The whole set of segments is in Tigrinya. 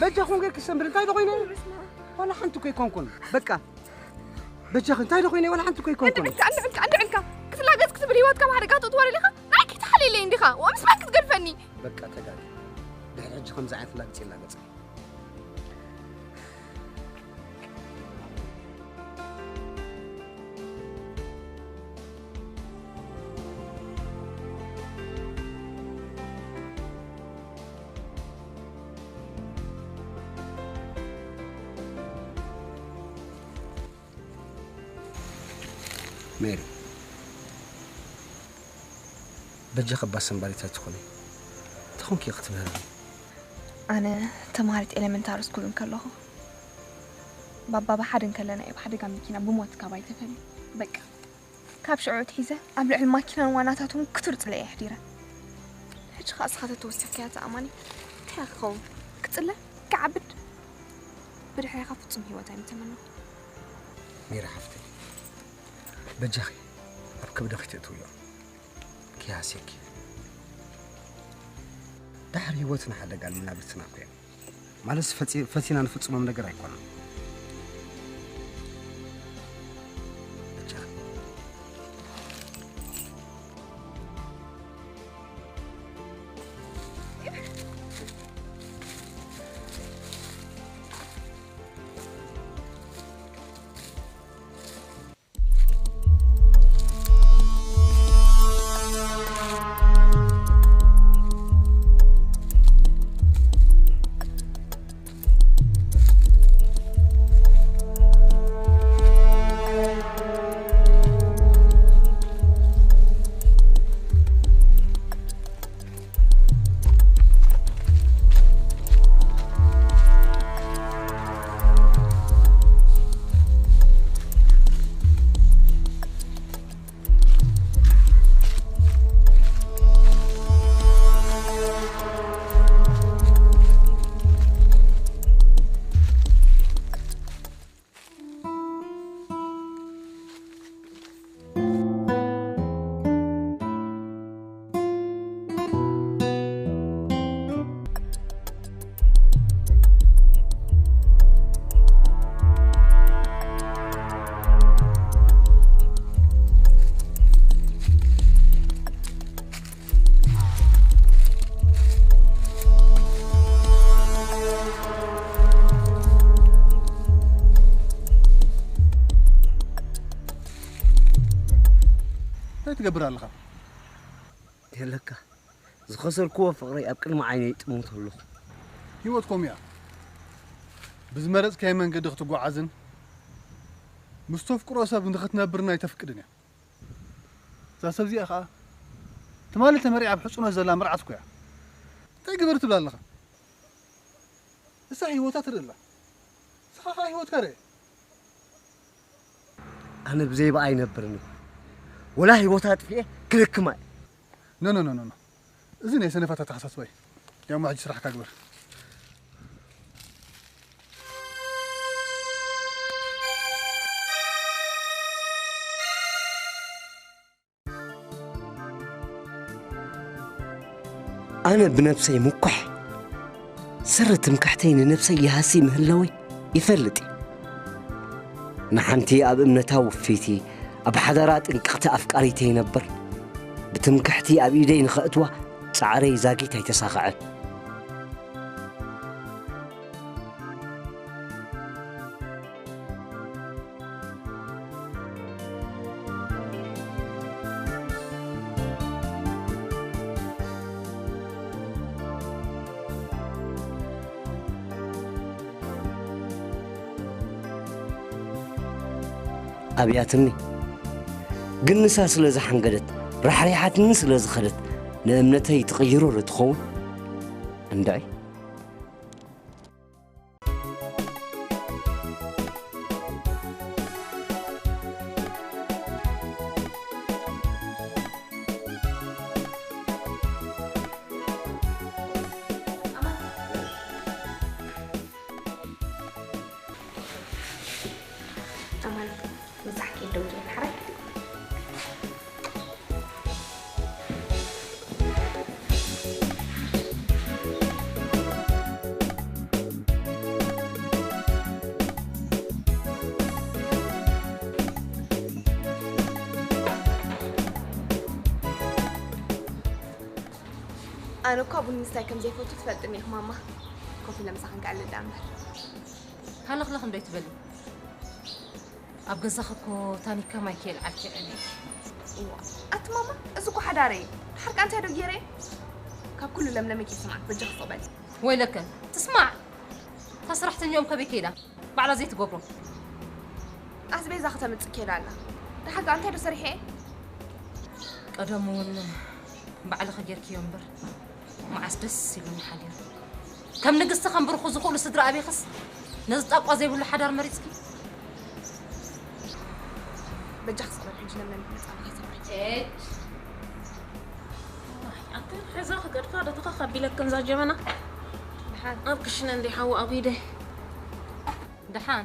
በጃኹም ገርኪ ሰንብር እንታይ ዶ ኮይነ? ዋላ ሓንቲ እኮ ኣይኮንኩን። በቃ በጃኺ እንታይ ዶ ኮይነ? ዋላ ሓንቲ እኮ ኣይኮንኩን። እንድዕልካ እንድዕልካ እንድዕልካ ክትላገጽ ክትብል ህይወትካ ኣብ ሓደጋ ተእትዋ ደሊኻ ንዓይ ከይተሓልየለይ እንዲኻ ወምስ ማይ ክትገድፈኒ። በቃ ተጋጊ። ድሕሪ ሕጂ ከምዚ ዓይነት ላግጺ ይላገጽ። ሜሪ በጃኺ እባ ሰንባሪት ኣይትኹኒ። እንታይ ኾንኪ ክትምህርኒ? ኣነ ተምሃሪት ኤሌመንታሪ ስኩል እንከለኹ ባባ ብሓደ እንከለና እየ ብሓደጋ መኪና ብሞት ካባይ ተፈልዩ። በቃ ካብ ሽዑ ኣትሒዘ ኣብ ልዕሊ ማኪናን ዋናታቱን ክቱር ጽልኢ እየ ኣሕዲረ። ሕጂ ኸኣ እስኻ ተተወሲኽካያ ተኣማኒ እንታይ ክኸውን? ክጽለ ክዓብድ ብድሕሬኻ ፍጹም ህይወት ኣይምተመነኹ። ሜሪ ሓፍተይ በጃኺ ኣብ ከብድኺ ትእትውዮ ከይሃስየኪ። ድሓር ህይወትና ሓደጋ መናብርትና እኮ እዮም። ማለትስ ፈጺ- ፈቲና ንፍጽሞም ነገር ኣይኮነን። በጃኺ። እንታይ ትገብር ኣለኻ? የለካ ዝኸሰርክዎ ፍቕረይ ኣብ ቅድሚ ዓይነይ ይጥምቶ ኣለኹ። ህይወት ከምኡ እያ። ብዝመረጽካዮ መንገዲ ክትጓዓዝን ምስ ተፍቅሮ ሰብ ንኽትነብርን ኣይተፍቅድን እያ። እዛ ሰብ እዚኣ ኸዓ ትማሊ ተመሪዓ ኣብ ሕጽኖት ዘላ መርዓት እኮ እያ። እንታይ ግበር ትብላ ኣለኻ? እሳ ህይወታ ትርኢ ኣላ። ንስኻ ኸዓ ህይወትካ ርእ። ኣነ ብዘይ ብኣ ኣይነብርን እየ። ወላ ህይወታ ኣጥፊኤ ክልክማ እየ። ኖ ኖ ኖ ኖ። እዚ ናይ ሰነፋት ኣተሓሳስባ እዩ። ያሞ ሕጂ ስራሕካ ግበር። ኣነ ብነብሰይ ምኩሕ ስረ ትምክሕተይ ንነብሰይ ይሃሲ ምህለወይ ይፈልጥ እየ። ንሓንቲ ኣብ እምነታ ውፍይቲ ኣብ ሓዳራ ጥንቅቕቲ ኣፍቃሪተይ ነበር ብትምክሕቲ ኣብ ኢደይ ንኸእትዋ ጻዕረይ ዛጊት ኣይተሳኽዐን። ኣብያትኒ ግን ንሳ ስለ ዝሓንገደት ራሕሪሓትኒ ስለ ዝኸደት ንእምነተይ ትቕይሮ ዶ ትኸውን? እንድዒ። ኣማን ምሳሕ ከይደው ትብል ሓራይ። ኣነ እኳ ቡን ምስታይ ከም ዘይፈቱ ትፈልጥኒ ኢኺ ማማ። ኮፍ ኢለ ምሳኺ ክንከኣል እዳ እምበር። ሃለኽለኽ እንዶ ኣይትበሊ። ኣብ ገዛኺ እኮ ታኒካ ማይ ከየልዓልኪ የዕንየኪ። እዋ፣ ኣቲ ማማ፣ እዚ እኮ ሓዳረይ እዩ። ድሓር ከ እንታይ ዶ ገይረ? ካብ ኩሉ ለምለመይ ከይሰማዕክ በጃኺ ስቕ በሊ። ወይለከ ትስማዕ። እታ ሰራሕተኛኦም ከበይ ከይዳ? ባዕላ ዘይትገብሮ። ኣስቤዛ ከተምጽእ ከይዳ ኣላ። ድሓር ከ እንታይ ዶ ሰሪሐ እየ? ቀደም እውን ባዕልኺ ጌርክዮ እምበር መዓስ ደስ ኢሉኒ ሓዲሩ። ከም ንግስቲ ከም ብርኹ ዝኽእሉ ስድራ ኣቤኽስ ነዚ ጣቋ ዘይብሉ ሓዳር መሪጽኪ። በጃኺ ስቕ በል ሕጂ ለምለም ክትመጽእ ኣላ ከይትሰምዒ። ኣቲ ሕዛ ክገድፋ ዶ ተኸኸቢለክን እዛ ጀበና? ድሓን ኣብ ክሽነ እንዲ ሓዊ ኣጒደ። ደሓን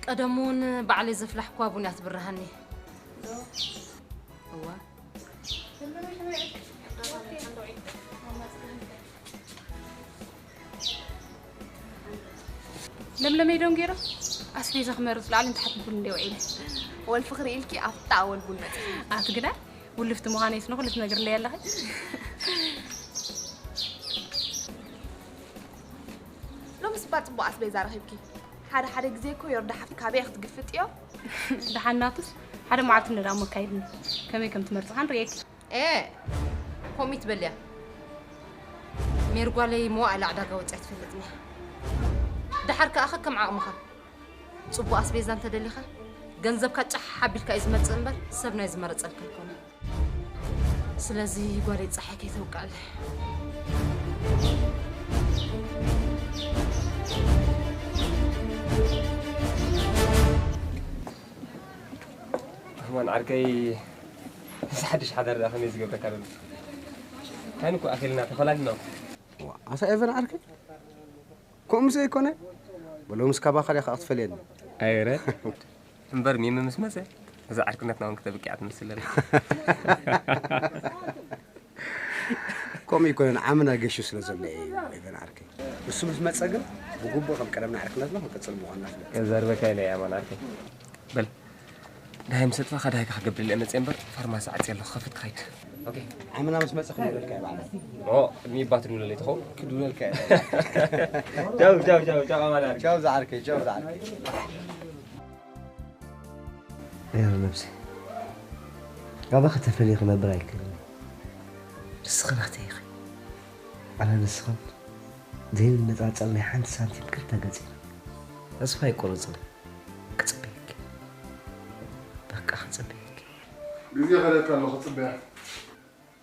ቀደም እውን ባዕለይ ዘፍላሕኩዋ ቡን እያ ትብርሃኒ። እዋ ለምለመይ ዶንጌሮ ኣስቤዛ ክመርጽ ላዕልን ታሕትን ኩሉ እንደ ውዒለ። ወል ፍቕሪ ኢልኪ ኣብታ ኣወል ቡን መጽእ። ኣቲ ግዳ ውልፍቲ ምዃነይስ ንኹሉ ትነግርለይ ኣለኺ። ሎምስ እባ ጽቡቕ ኣስቤዛ ረኺብኪ። ሓደ ሓደ ግዜ እኮ ዮርዳ ሓፍቲ ካበይ ክትግፍጥዮ? ደሓን ናቱስ ሓደ መዓልቲ ነዳ እሞ ኣካይድኒ ከመይ ከም ትመርጽኻ ንርእየኪ። ኤ ኮሚት በልያ ሜርጓለይ መዋእለ ዕዳጋ ወፅያ ትፈልጥኒ። ደሓር ከኣ ከም ዓቕምኻ ጽቡቕ ኣስቤዛ እንተደሊኻ ገንዘብካ ጫሕ ሓቢልካ እዩ ዝመጽእ እምበር ሰብ ናይ ዝመረጸልካ ኣይኮነን። ስለዚ ጓለይ ጸሓይ ከይተውቅዐለይ። ኣማን ዓርከይ፣ እዚ ሓድሽ ሓዳር ደኣ ከመይ ዝገብረካ ዘሎ? ካን እኮ ኣኺልና ተፈላሊና። ኣታ ኤቨን ዓርከይ፣ ከምኡ ምስ ዘይኮነ፣ በሎ ምስ ካባኻ ዲኻ ክትፈልየኒ? ኣይረ። እምበር ሚሚ ምስ መጸ፣ እዛ ዓርክነትና እውን ክተብቅዓ ትመስል ኣላ። ከምኡ ይኮነን ዓምና ገሹ ስለ ዘሎ እዩ ኤቨን ዓርከይ። እሱ ምስ መጸ ግን ብግቡእ ከም ቀደምና ዓርክነትና ክንቅጽል ምዃንና ፍለጥ። ከዛርበካ ኢለ እየ ኣማን ዓርከይ። በል ደሃይ ምስ ኣጥፋእካ ደሃይካ ክገብርልየ መጸ እምበር ፋርማሲ ዓጽየ ኣለኹ ክኸፍት ክኸይድ። ኦኬ። ዓምና ምስ መጸ ክንብለልካ እየ ባዕልና። ኦ ቅድሚ ይባ ትድውለለይ ትኸውን። ክድውለልካ እየ። ቻው ቻው ቻው ቻው ኣማን ዓርከይ። ቻው ዝዓርከይ ቻው ዝዓርከይ። ሜሪ ነብሰይ፣ ካባኺ ተፈልየ ክነብር ኣይክእልን እየ። ንስኺ ናተይ ኢኺ። ኣነ ንስኽን ዘይንነጻጸል ናይ ሓንቲ ሳንቲም ክልተ ገጽ ኢና። ተስፋ ኣይቆርጽን። ክጽበየኪ። በቃ ክጽበየኪ። ግዜ ከደካ ኣሎ ክጽበያ።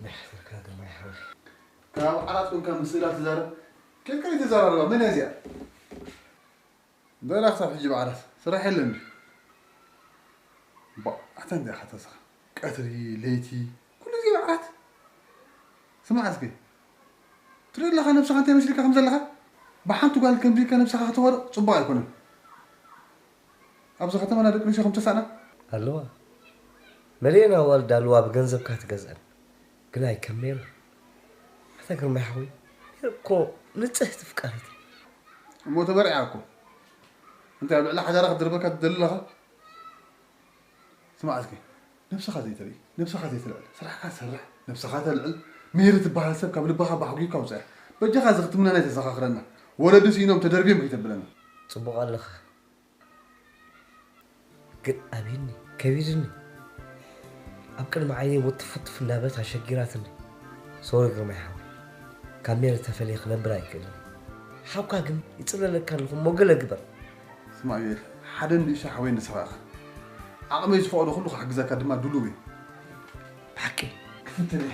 ብሕትርካ ግርማይ ሓወይ። ካብ ዓራት ኮንካ ምስ ስእላ ትዛረብ? ከይድካ ዘይትዘራረባ መን እያ እዚኣ? በላ ክሳብ ሕጂ በዓላት ስራሕ የለን ድዩ? ባዕ ኣታ እንታይ ኢኻ ተስኻ? ቀትሪ ለይቲ ኩሉ ግዜ በዓላት። ስማዕ እስኪ ትርኢ ኣለኻ ነብስኻ እንታይ መሲልካ ከም ዘለኻ? ብሓንቲ ጓል ከምዚ ኢልካ ነብስኻ ከተዋርቕ ጽቡቕ ኣይኮነን። ኣብዚ ከተማና ደቂ ኣንስትዮ ከም ተሳእና ኣለዋ። መሊኤን ኣዋልድ ኣለዋ ብገንዘብካ ትገዝኣን። ግን ኣይከም ሜሪ። ኣታ ግርማይ ሓወይ፣ ሜሪ እኮ ንጽህቲ ፍቃሪት እያ። እሞ ተበርዕያ እኮ። እንታይ ኣብ ልዕሊ ሓዳራ ክትድርበካ ትደሊ ኣለኻ? ስማዕ እስኪ፣ ነብስኻ ዘይተርኢ፣ ነብስኻ ዘይተልዕል፣ ስራሕካ ትሰርሕ፣ ነብስኻ ተልዕል፣ ሜሪ ትበሃል ሰብ ካብ ልብኻ ባሕጒካ ውፅያ። በጃኻ እዚ ክትምነና ኣይተዘኻኽረና። ወለዲ ስኢኖም ተደርብዮም ከይተብለና። ጽቡቕ ኣለኻ። ግን ኣብዩኒ ከቢዱኒ ኣብ ቅድሚ ዓይነይ ውትፍትፍ እንዳበት ኣሸጊራትኒ። ሶሪ ግርማይ ሓወይ፣ ካብ ሜሪ ተፈልየ ክነብር ኣይክእልን። ሓውካ ግን ይጽለለካ ኣለኹ እሞ ገለ ግበር። ስማዕ ዮኤል፣ ሓደ ንእሽቶ ሓወይ ንስኻ ኢኻ። ዓቕመይ ዝፈቕዶ ኩሉ ክሕግዘካ ድማ ድሉው እየ። ብሓቂ ክፍትን እየ።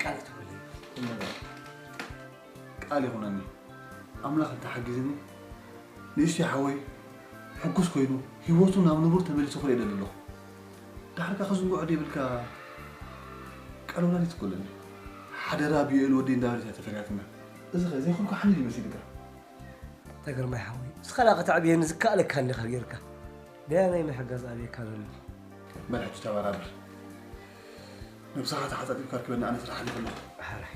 ቃል ኣይትብለይ። ቃል ይኹነኒ ኣምላኽ እንተሓጊዝኒ ንእሽተይ ሓወይ ሕጉስ ኮይኑ ህይወቱ ናብ ንቡር ተመሊሱ ክርኢ ደሊ ኣለኹ። ዳሕርካ ክዝንግዖ ደይብልካ ቃል ወላዲት እኮ ኣለኒ። ሓደራ ብዮኤል ወደይ እንዳበለት እያ ተፈርያትና። እዚ ኸ ዘይኹንኩ ሓሊል ይመስልካ? ተግርማይ ሓወይ እስኻ ዳኣ ከተዕብየኒ ዝከኣለካ እንዲኻ ጌርካ። ደያናይ ምሕጋዝ ኣብየካ ዘሎ። በል ሕጂ ተበራበር። ነብስኻ ተሓጻጺብካ ርክበኒ ኣነ ስራሕ ኣለኹ። ሓራይ።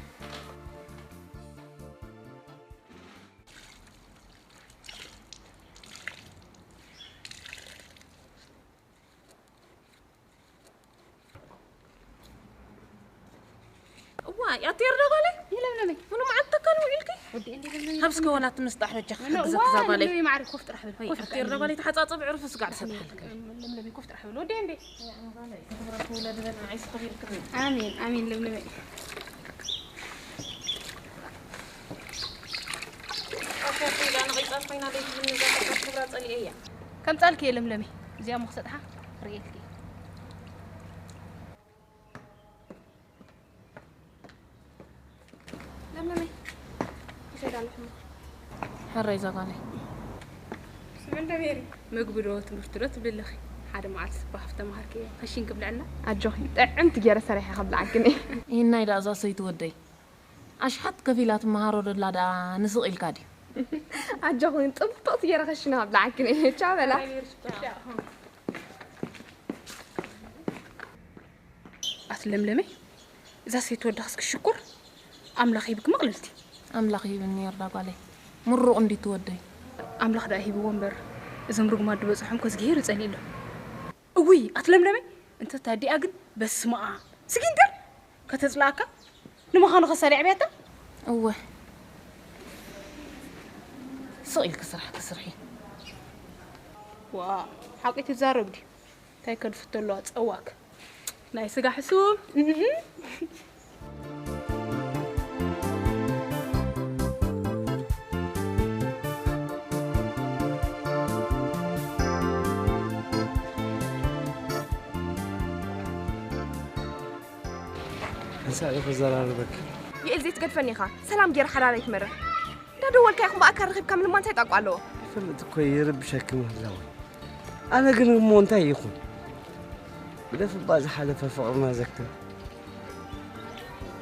እዋ ኣይ ኣቲ የርዳ ጓለይ፣ የለምለመይ፣ ምኑ መዓልቲ ተካል ውዒልኪ? ወዲ እንዴ ለምለመይ፣ ሃብስከ ወላ ትምስጣሕ በጃ፣ ዋ፣ ክሕግዘኪ እዛ ጓለይ። ለምለመይ ማዕሪ ኮፍ ጥራሕ በል፣ ኣይ ኮፍ ኣቲ ጥራሕ የርዳ በል። ጓለይ፣ ተሓጻጽቢ ዕሩፍ ስጋዕ ሰብሓልክ። ለምለመይ ኮፍ ጥራሕ በል ወዲ እንዴ። ክብረት ውለድ በል፣ ንዓይስ ከቢርክኒ። ኣሜን ኣሜን ለምለመይ። ኣሸፊ ኢላ ንቂጻት ኮይና ደይ ትብልኒ እዛ ክብራ ጸሊኤያ። ከምጻልኪ እየ ለምለመይ፣ እዚኣ እሞ ክሰጥሓ ርእየልኪ። ለምለመይ፣ ይኸይድ ኣለኹ እሞ። ሕራይ እዛ ጓለይ። ስምዒ እንዶ ሜሪ፣ ምግቢ ዶ ትምህርቲ ዶ ትብሊ ኣለኺ? ሓደ መዓልቲ ስባህ ተማሃርኪ ከሽን ክብልዐና? ኣጆኺ፣ ጥዕምቲ ገይረ ሰሪሐ ከብልዓክን እየ። ይህናይ ደኣ እዛ ሰይቲ ወደይ ኣሽሓት ከፊላ ትመሃሮ ደላ ደኣ ንስቕ ኢልካ ድዩ? ኣጆኺ፣ ጥብጥቕቲ ገይረ ከሽን ከብልዓክን እየ። ቻው በላ። ኣቲ ለምለመይ፣ እዛ ሰይቲ ወዳኽስ ክሽኩር ኣምላኽ ሂብኪ መቕልልቲ። ኣምላኽ ሂብኒ የርዳ ጓለይ። ምሩቕ እንዲ ትወደይ። ኣምላኽ ደኣ ሂብዎ እምበር፣ እዞም ርጉማት ዝበጽሖም ኮ እዝግሄር ይጸልእሎም። እውይ፣ ኣቲ ለምለመይ፣ እንተ እታ ኣዲኣ ግን፣ በስመ ኣብ። ስጊንተር ከተጽልኣካ፣ ንምዃኑ ከሳሊ ኣዕብያታ? እወ። ስቕ ኢልኪ ስራሕ ክስርሒ። ዋ፣ ሓቂ ትዛረብ ድዩ? እንታይ ከድፍቶ ኣለዋ ጸዋክ። ናይ ስጋ ሕሱም። እህ። ሓንሳእ ኢኹ ዘራርበኪ። ዩኤል ዘይትገድፈኒ ኢኻ። ሰላም ጌረ ሓዳር ኣይትመርሕ። እንዳደወልካ ይኹን ብኣካል ረኺብካ ምልማን እንታይ ጣቋ ኣለዎ? ይፈልጥ እኮ ይርብሸኪ ምህላወይ። ኣነ ግን እሞ እንታይ ይኹን? ግደፍ እባ ዝሓለፈ ፍቕርና ዘክር።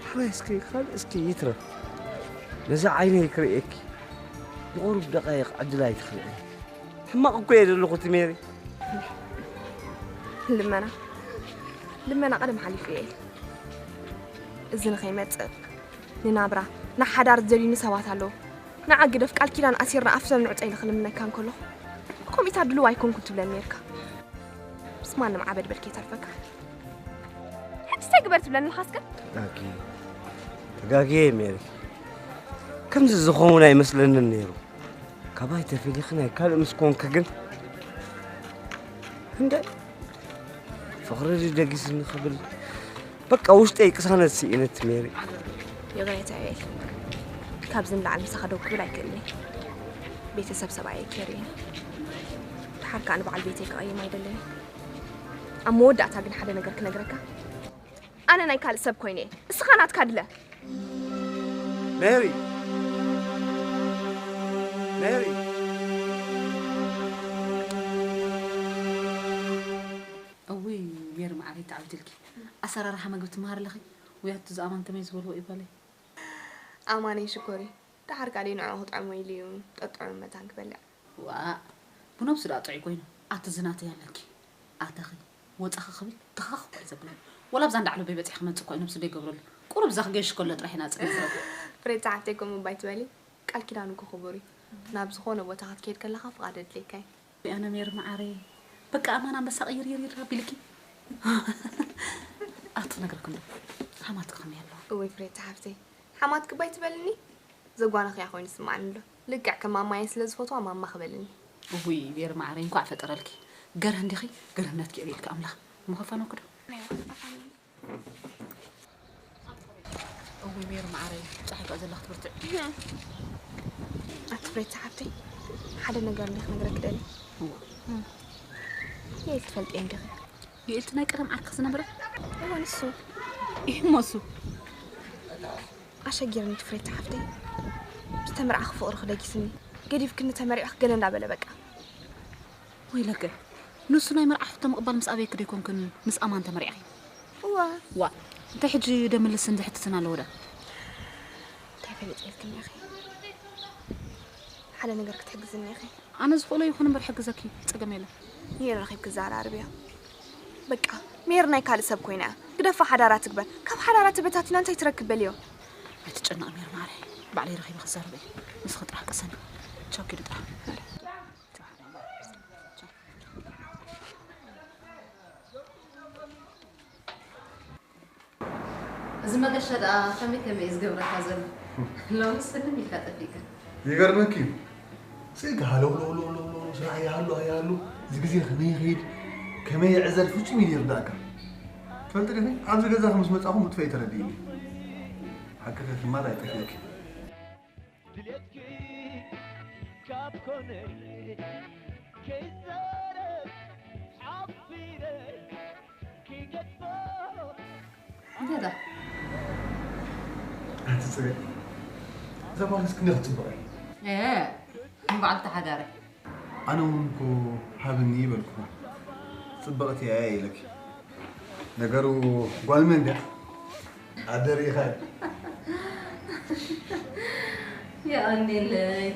ሕራይ እስኪ ካልእ እስኪ ይትረፍ። ነዛ ዓይነይ ክርእየኪ ንቑሩብ ደቃይቕ ዕድል ኣይትኽልእኒ። ሕማቕ እኮ እየ ዘለኹ እቲ ሜሪ። ልመና፣ ልመና ቀደም ሓሊፉ እየ። እዚ ንኸይመጽእ ንናብራ፣ ንሓዳር ዝደልዩኒ ሰባት ኣለዉ። ንዓ ግደፍ፣ ቃል ኪዳን ኣሲርና ኣፍ ሰብ ንዕጾ ኢለ ክልምነካ እንከለኹ፣ ከምኡታ ድሉው ኣይኮንኩን ትብለኒ ነርካ። ምስ ማንም ዓበድ በል ከይተርፈካ። ሕጂ እንታይ ግበር ትብለኒ ኣለኻ እስከ? ተጋግየ፣ ተጋግየ ሜሪ። ከምዚ ዝኸውን ኣይመስለንን ነይሩ። ካባይ ተፈሊኺ ናይ ካልእ ምስ ኮንኪ ግን፣ እንደ ፍቕሪ ደጊስኒ ክብል በቃ ውሽጠይ ቅሳነት ስኢነት ሜሪ። ይቕሬታ ዮኤል፣ ካብዚ ንላዕሊ ምሳኻ ደው ክብል ኣይክእልን እየ። ቤተሰብ ሰብኣየይ ኬሪ እዩ። ድሓር ከኣ ንበዓል ቤተይ ክቐይም ኣይደልን እየ። ኣብ መወዳእታ ግን ሓደ ነገር ክነግረካ። ኣነ ናይ ካልእ ሰብ ኮይነ እየ። እስኻ ናትካ ድለ። ሜሪ! ሜሪ! እውይ ሜሪ መዓረይ ተዓዊትልኪ። ኣሰራርሓ መግቢ ትመሃሪ ኣለኺ? ውያቱ ዝኣማን ከመይ ዝበልዎ እዩ ጓለይ? ኣማነይ ሽኮሪ፣ ደሓር ካልእ ንዕኡ ክጥዕሞ ኢሉ እዩ ጠጥዑ መታን ክበልዕ። ዋእ፣ ብነብሱ ደኣ ጥዑይ ኮይኑ፣ ኣቲ ዝናተይ ኣለኪ። ኣተኺ፣ ወጻኺ ክብል፣ ትኻኽ እኮ እዩ ዘብለኒ። ወላ ኣብዛ እንዳዕለበይ በጺሐ ክመጽእ እኮ እዩ ነብሱ ዘይገብረሉ። ቁሩብ እዛ ክገይሽ ከሎ ጥራሕ ኢና ጽን ዝረብ። ፍሬ ጸሓፍተይ ከምኡ እባ ኣይትበሊ፣ ቃል ኪዳኑ እኮ ክቡር እዩ። ናብ ዝኾነ ቦታ ክትከይድ ከለኻ ፍቓድ ኣድልየካ እዩ። ኣነ ሜሪ መዓረይ፣ በቃ ኣማን ኣንበሳ ቅይርይርይር ኣቢልኪ። ኣቲ ክነግረክን ዶ? ሓማትኪ ከመይ ኣለዋ? እወይ ፍሬ ጸሓፍተይ፣ ሓማትኪ እባ ኣይትበልኒ። ዘጓነኽያ ኮይኑ ይስምዓኒ ኣሎ። ልክዕ ከም ማማየ ስለ ዝፈትዋ ማማ ክበልኒ። እውይ ሜሪ መዓረይ እንኳዕ ፈጠረልኪ። ገርህ እንዲኺ፣ ገርህነትኪ የርእየልኪ ኣምላኽ። ምኸፈኖኪ ዶ? እውይ ሜሪ መዓረይ፣ ጸሓይ ከኣ ዘላ ክትብርትዕ። ኣቲ ፍሬት ሰሓብተይ፣ ሓደ ነገር እንዲኺ ክነግረኪ ደልየ። እዋ። እም። የት ትፈልጥዮ እንዲኺ? ዩኤል እቲ ናይ ቀደም ዓርኪ ዝነበረ? እወ፣ ንሱ። እሞ እሱ? ኣሸጊርኒ እቲ ፍሬት ሓፍተይ። ዝተመርዓኺ ፍቕርኺ ደጊስኒ። ገዲፍክኒ ተመሪዕኺ ገለ እንዳበለ በቃ። ወይለከ፣ ንሱ ናይ መርዓ ሕቶ ምቕባል ምስ ኣበየኪ ደይኮንክን ምስ ኣማን ተመሪዕኺ? እወ። ዋ፣ እንታይ ሕጂ ደምልስን ዘሕትትን ኣለዎ ዳ? እንታይ ፈሊጠ ኢልክኒ ኢኺ? ሓደ ነገር ክትሕግዝኒ ኢኺ። ኣነ ዝኽእሎ ይኹን እምበር ሕግዘኪ ጸገም የለን። ንየን ረኺብኪ ዘራርብዮ። በቃ፣ ሜር ናይ ካልእ ሰብ ኮይና እያ። ግደፋ ሓዳራ ትግበር። ካብ ሓዳራ ተበታቲና እንታይ ትረክብ በልዮ። ኣይትጨነቒ ሜር ማዓረይ። ባዕለይ ረኺበ ክዛረብ እየ። ንስኺ ጥራሕ ቅሰኒ። ቻው ኪዱ ጥራሕ። እዚ መገሻ ደኣ ከመይ ከመይ እዩ ዝገብረካ ዘሎ? ሎሚ ስልም ኢልካ ጠፊእካ። ይገርመኪ እዩ። ስእሊ ሃለው ለው ለው ለው ለው ስራሕ ይሃሉ ኣይሃሉ፣ እዚ ግዜ ከመይ ይኸይድ፣ ከመይ ይዕዘል ፍጹም እዩ ይርዳእካ። ትፈልጢ ዲኺ? ኣብዚ ገዛ ምስ መጻኹ ምጥፋእ ተረዲእኒ። ሓቅኺ ትማል ኣይጠፍእኪ። ድሌትኪ ካብ ኮነ ከይዛረብ ሓፊረ ክገድፎ። እንታይ ደኣ? ኣንቲ ጽገ፣ እዛ ጓል እስክንደይ ክትጽብቕ እያ? እ፣ ንበዓልቲ ሓዳረይ። ኣነ እውን እኮ ሃብኒ ይበልኩ። ጽብቕቲ እያ ኢለኪ። ነገሩ ጓል መን ድያ? ኣደሪኻ። የቐንየለይ።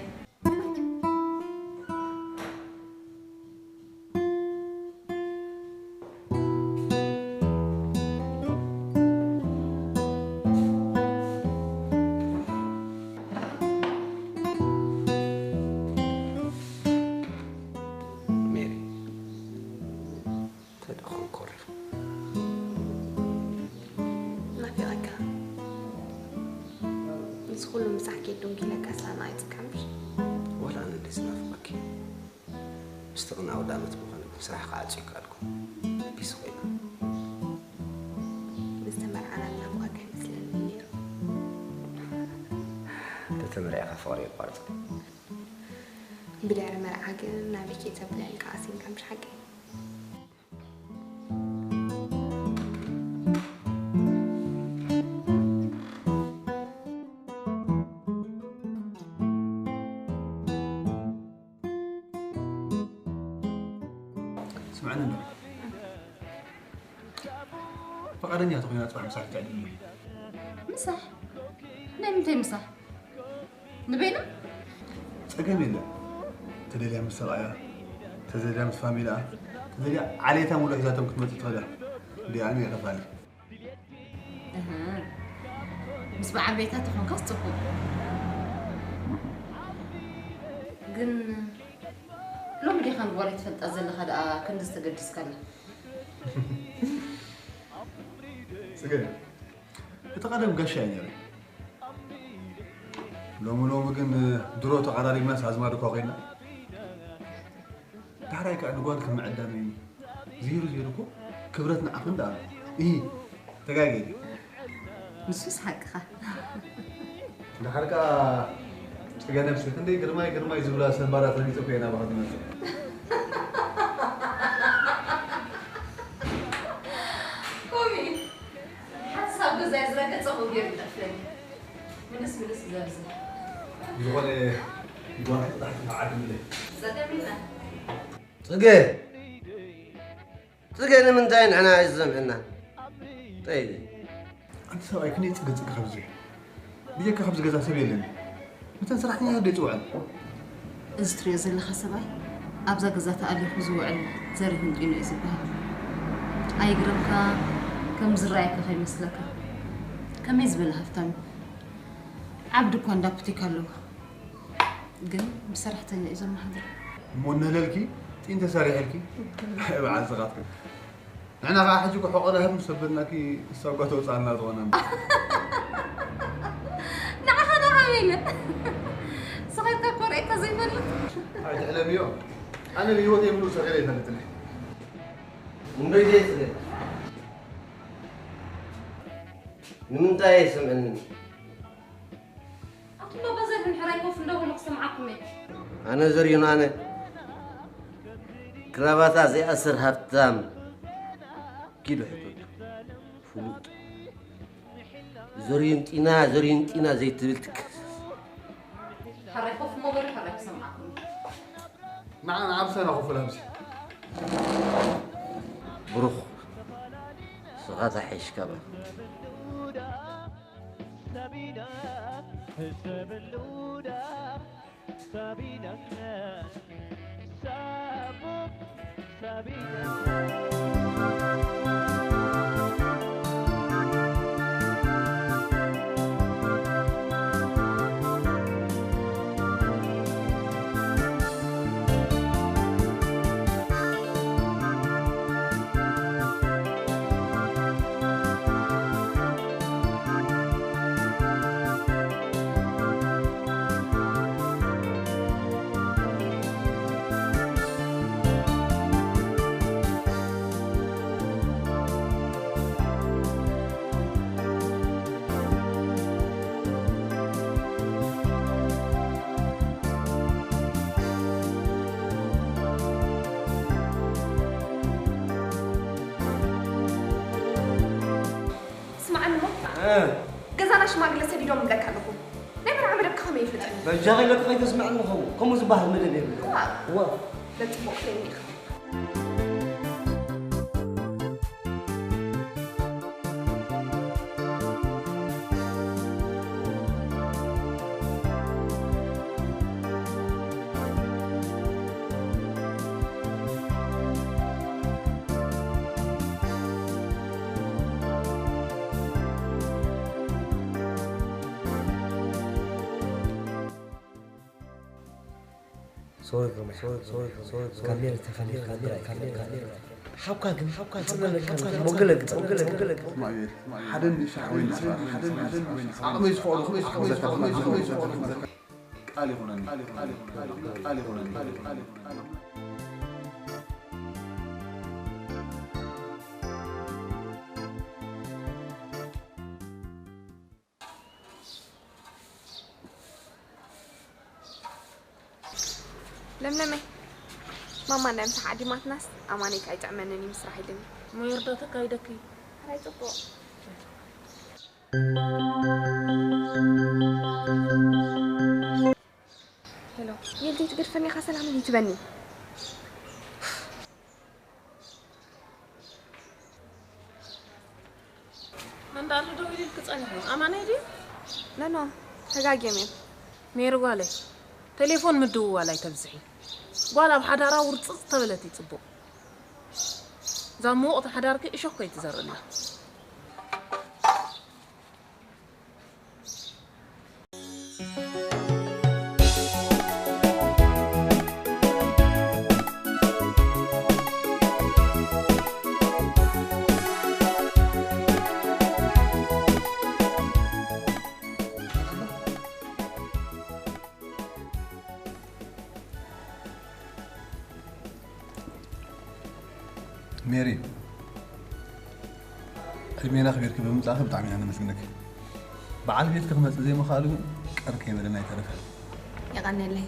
ሜሪ፣ ተደኾን ኮሪፍ። ናፊቐካ። ምስ ኩሉ ምሳሕ ኬድ ዶንኪለካ ሳና ኣይጽቀምሽ። ወላ ኣነ እንዴት ናፍቐኪ። ምስቲ ቅን ኣውዳመት ምዃነ ግን ስራሕ ክዓጽዩ ካልኩ። ቢስ ኮይና። ዝተመርዓናልና እኳ ከይመስለኒ ነይሩ። ተተመርዒኻ ፍቕሪ የቋርጽ። ብድሕሪ መርዓ ግን ናበይ ከይተብለኒ ከዓሲንካ ምሽ ሓቂ? ስምዕኒ እንዶ። ፈቓደኛ ተኾይና ጽባሕ ምሳሕ ትዕድልኒ። ምሳሕ? ናይ ምንታይ ምሳሕ? ንበይና? ጸገም የለን። ተደልያ ምስ ሰብኣያ፣ ተደልያ ምስ ፋሚላኣ፣ ተደልያ ዓሌታ ሙሉእ ሒዛቶም ክትመጽእ ትኽእል እያ። እንዲኣ ኣነ ይኸፋሊ። እህ፣ ምስ በዓል ቤታ ተኾንካስ ጽቡቕ። ግን ሎሚ ዲኻ ንጓለይ ትፈልጣ ዘለኻ ደኣ ክንድዚ ተገዲስካላ? ጽገ፣ እቲ ቀደም ጋሻ እየ ነይረ። ሎሚ ሎሚ ግን ድሮ ተቐራሪብናስ ኣዝማድ እኳ ኮይና። ዳሕራይ ከኣ ንጓል ከም ምዕዳም እዩ። ዝሂሩ ዝሂሩ እኮ ክብረት ንዓኺ እንዳ ኣሎ። እሂ፣ ተጋጊ። ንሱስ ሓቅኻ። ደሓር ከኣ ጽገ ነብሲ ክንደይ ግርማይ ግርማይ ዝብላ ሰባራት ረጊጸ እኮ እየ ናባኻ ዝመጽእ። ኮሚ፣ ሓንሳብ ገዛይ ዝረገጸ እኮ ገይሩ ይጠፍለኒ። ምልስ ምልስ ዘብዝሕ። ዝኾነ ጓል ጥራሕ ትበዓል ምለ። ጸገም የለን። ጽገ! ጽገ ንምንታይ ንሕና ኣይትሰምዕና? ጠይቂ። ኣንቲ ሰብኣይ ክንደይ ጽገ ጽገ ካብ ዝብል። ብጀካ ካብዚ ገዛ ሰብ የለን። ነተን ሰራሕተኛታት ዶ ይጽውዐን? እዚ ትሪኦ ዘለኻ ሰብኣይ ኣብዛ ገዛ ተኣሊኹ ዝውዕል ዘሪሁን ጢኖ እዩ ዝበሃል። ኣይግረምካ ከም ዝረኣየካ ከይመስለካ። ከመይ ዝበለ ሃፍታም እዩ። ዓቢ ድኳን እንዳ ቡቲክ ኣለዎ። ግን ብሰራሕተኛ እዩ ዘመሓድሮ። እሞ እነህለልኪ ጢን ተሰሪሐልኪ። በዓል ስኻትክን። ንሕና ኸዓ ሕጂ እኮ ሕቖና ህም ሰበልናኪ እሳ እኳ ተውፅኣልና ዝኾነ እምበር። ንዓኻ ንዓኻ ኢለ። ስኻ ኢልካ እኮ ርእየካ ዘይፈልጥ። ኣይትሕለምዮ። ኣነ ብህይወተይ ሙሉእ ሰኺረ ኣይፈልጥን እየ። እምበይ ደይ ስለ ንምንታይ ኣይሰምዕንን? ኣቱም ኣባዛት ምሕራይ ኮፍ እንዳበሉ ክሰምዓኩም እየ። ኣነ ዘርዩን ኣነ ክራባታ ዘይኣስር ሃብታም ኪዱ ሕቶቱ ፍሉጥ። ዘርዩን ጢና፣ ዘርዩን ጢና ዘይትብል ትከስስ። ሕራይ ኮፍ እሞ በሉ፣ ሕራይ ክሰምዓኩም እየ። ንዓ፣ ንዓ ምሳና ኮፍ በል ኣብዚ። ብሩኽ፣ ስኻ ተሓይሽካ በል። እ፣ ገዛና ሽማግለ ሰዲዶም እብለካ ኣለኹ። ናይ መርዓ መደብካ ከመይ ይፍለጠኒ? በጃኺ ኢለኪ ከይተስምዐኒ ኸውን። ከምኡ ዝበሃል መደብ የብልናን። ዋ። ዋ። በል ጽቡቕ ክለኒ ኢኻ። ሶሪ ግርማይ፣ ሶሪ፣ ሶሪ፣ ሶሪ፣ ሶሪ። ካሜራ ተፈሊኻ፣ ካሜራ፣ ካሜራ፣ ካሜራ። ሓውካ ግን፣ ሓውካ ግን፣ ሓውካ ግን፣ ሞገለ ግን፣ ሞገለ ግን፣ ሞገለ ግን። ስማዕ፣ ሓደ ንእሽቶ ሓወይ ንስኻ፣ ሓደ ንእሽቶ ሓወይ ንስኻ። ዓቕመይ ዝፈቕዶ፣ ዓቕመይ ዝፈቕዶ፣ ዓቕመይ ዝፈቕዶ። ቃል ይኹነኒ፣ ቃል ይኹነኒ፣ ቃል ይኹነኒ፣ ቃል ይኹነኒ። ለምለመይ፣ ማማ ናይ ምሳሕ ዓዲማትናስ ኣማነይ ከኣ ኣይጥዕመንን እዩ ምስራሕ ኢልኒ። እሞ ይርዳእተካ ይደኪ። ሕራይ ጽቡቕ። ሄሎ፣ ሜል ዘይትገድፈኒ ኢኻ ሰላም ይትበኒ። መንዳሪ ደው ኢልልኪ ጸኒሑ ኣማነይ ድዩ? ኖ፣ ኖ፣ ተጋግዮም እዮም። ሜሪ ጓለይ፣ ቴሌፎን ምድውዋል ኣይተብዝሒ። ጓል ኣብ ሓዳራ ውርጽጽ ተበለት እዩ ጽቡቕ። እዛ ምውቕቲ ሓዳርኪ እሾኽ ከይትዘርእላ። ሜሪ፣ ዕድሜና ኣኽቢርኪ ብምምጻእኺ ብጣዕሚ ኢና ነመስግነኪ። በዓል ቤትኪ ክመጽእ ዘይምኽኣሉ ግን ቀር ከይበለና ኣይተረፈን። የቐንየለይ።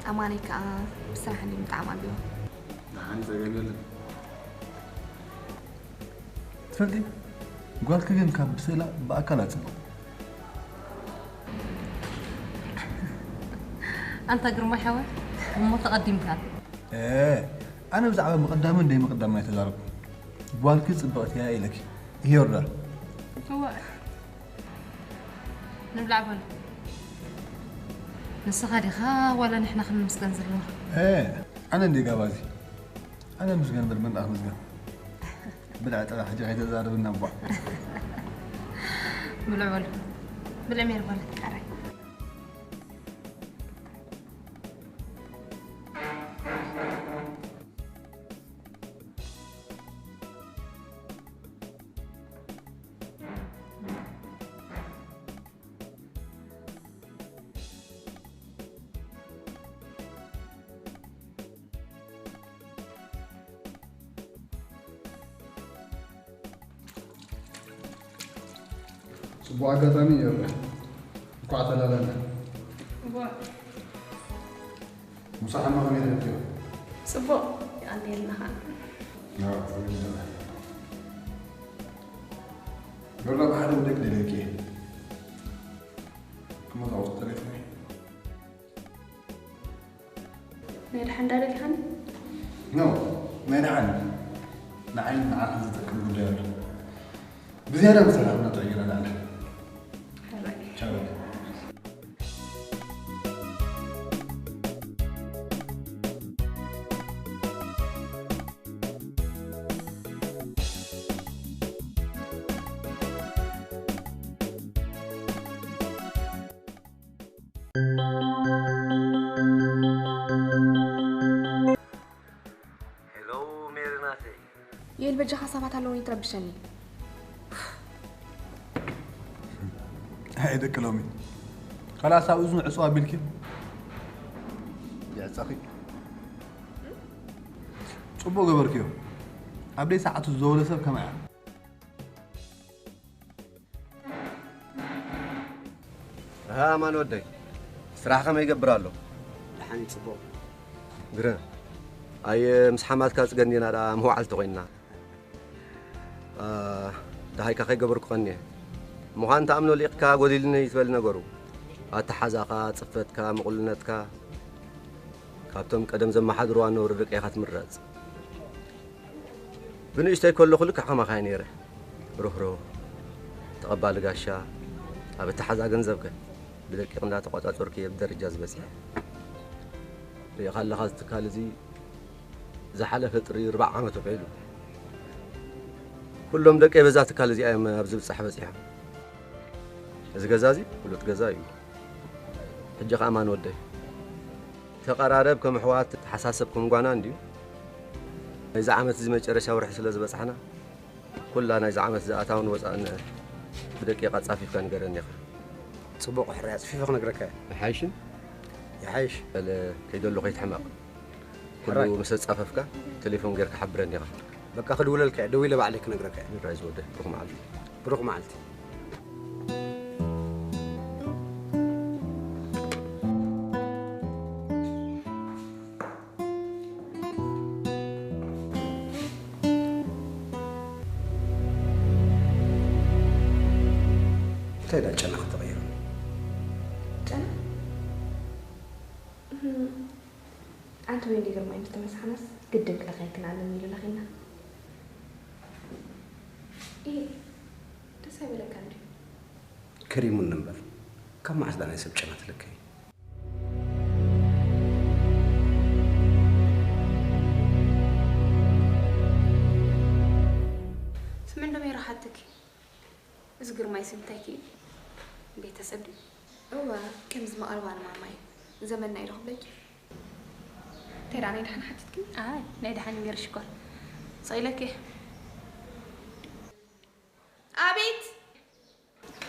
ኣማነይ ከኣ ብስራሕ እንድዩ ብጣዕሚ ኣቢዎ። ደሓን ጸገም የለን። ትፈልጢ፣ ጓልኪ ግን ካብ ብስእላ ብኣካል ኣጽብቕ። ኣንታ ግርማይ ሓወይ፣ እሞ ተቐዲምካ። እ፣ ኣነ ብዛዕባ ምቕዳምን ደይምቕዳምን ኣይተዛረብኩን። ጓልኪ ጽብቕቲ እያ ኢለኪ። ይሄ ይርዳእ። እወ። ንብላዕ በሉ። ንስኻ ዲኻ ዋላ ንሕና ክንምስገን ዘለና? እ፣ ኣነ እንድየ ጋባዚ። ኣነ ምስገን እምበር መን ደኣ ክምስገን? ብልዒ ጥራሕ ሕጂ ከይተዛርብና እባ። ብልዕ በሉ። ብልዕ ሜር በሉ። ጽቡቕ ኣጋጣሚ እዩ። እንኳዕ ተላለና። እዋ። ምሳሕ እሞ ከመይ ረኺብክዮ? ጽቡቕ፣ የቐንየልና ኸኣ። ኣዎ፣ ጽቡቕ ይዛረብ። ዶላ ብሓደ ውደቂ ደለኪ። ክመታወት ተሪፍኒ። ናይ ደሓን ዳ ደሊኻኒ? ኖ፣ ናይ ደሓን። ንዓይን ንዓኻን ዝጠቅም ጉዳይ ኣሎ። ብዝያዳ ምስ ተራኸብና ጥዑይ ጌርና ንዓለ። ሕራይ። ቻው። ሄሎ ሜሪ ናተይ። ዮኤል በጃኻ ሰባት ኣለዉኒ ትረብሸኒ። ኣይ ደቂ ሎሚ። ካላስ ኣብ እዝኑ ዕጹ ኣቢልኪ። የዕጸኺ። ጽቡቕ ገበርክዮ። ኣብ ደይ ሰዓቱ ዝዘወለ ሰብ ከማይ እያ። ኣሃ፣ ኣማን ወደይ፣ ስራሕ ከመይ ይገብር ኣሎ? ደሓን እዩ፣ ጽቡቕ። ግረ፣ ኣየ፣ ምስ ሓማትካ ጽገን ዲና ደኣ መዋዕልቲ ኮይንና። ኣ፣ ደሃይካ ከይገበርኩ ቀንየ። ምዃን ትኣምኖ ሊቕካ ጎዲልኒ ይትበል ነገሩ። ኣተሓዛኻ፣ ጽፈትካ፣ ምቕሉልነትካ ካብቶም ቀደም ዘመሓድርዋ ነውሪ ደቂ ኢኻ ትምረጽ። ብንእሽተይ ከለኹ ልክዕ ከማኻ እየ ነይረ። ርህሩህ፣ ተቐባሊ ጋሻ፣ ኣብ ኣተሓዛ ገንዘብከ ብደቂቕ እንዳተቋጻጸርኩ እየ ብደረጃ ዝበጽሐ። ርኢኻ ኣለኻ፣ እዚ ትካል እዚ ዝሓለፈ ጥሪ ኣርብዓ ዓመት ውዒሉ። ኩሎም ደቀይ በዛ ትካል እዚኣ እዮም ኣብዚ ብጻሕ በጺሖም። እዚ ገዛ እዚ ፍሉጥ ገዛ እዩ። ሕጂ ኸኣ ማን ወደይ? ተቐራረብ፣ ከም ኣሕዋት ተሓሳሰብ፣ ከም ጓና እንድዩ። ናይዚ ዓመት እዚ መጨረሻ ወርሒ ስለ ዝበጻሕና፣ ኩላ ናይዚ ዓመት ዝኣታውን ወጻእን ብደቂቕ ኣጻፊፍካ ንገረኒ ኢኻ። ጽቡቕ፣ ሕራይ ኣጽፊፈ ክነግረካ እየ። ይሓይሽን? ይሓይሽ። በለ፣ ከይደሎ ከይትሕመቕ። ኩሉ ሕራይ። ምስ ኣጻፈፍካ፣ ቴሌፎን ጌርካ ሓብረኒ ኢኻ። በቃ፣ ክድውለልካ እየ። ደዊለ ባዕለይ ክነግረካ እየ። ይርኣይ ዝወደ፣ ብሩኽ መዓልቲ። ብሩኽ መዓልቲ። እንታይ ደኣ ጨና ከተቐይሩ? ጨና? እም፣ ኣንቲ ወይኒ ግርማይ ምስ ተመሳሕናስ ግድን ክለኸየክን ኣለኒ ኢሉ ለኺና። ኢሂ፣ ደስ ኣይበለካን ድዩ? ከሪሙኒ እምበር፣ ካብ መዓስ ደኣ ናይ ሰብ ጨና ትልከይ? ስምዒ እንዶ ሜሮ ሓትኪ። እዚ ግርማይ ስም እንታይ ክኢሉ? ቤተሰብ ድዩ? እወ፣ ከምዚ መቐርባ ንማማይ። ዘመድና ኢሉ ክብለኪ። እንታይ ደኣ ናይ ደሓን ሓቲትኪ? ኣይ፣ ናይ ደሓን እምበር ሽኮር። ስቕ ኢለኪ እየ። ኣቤት!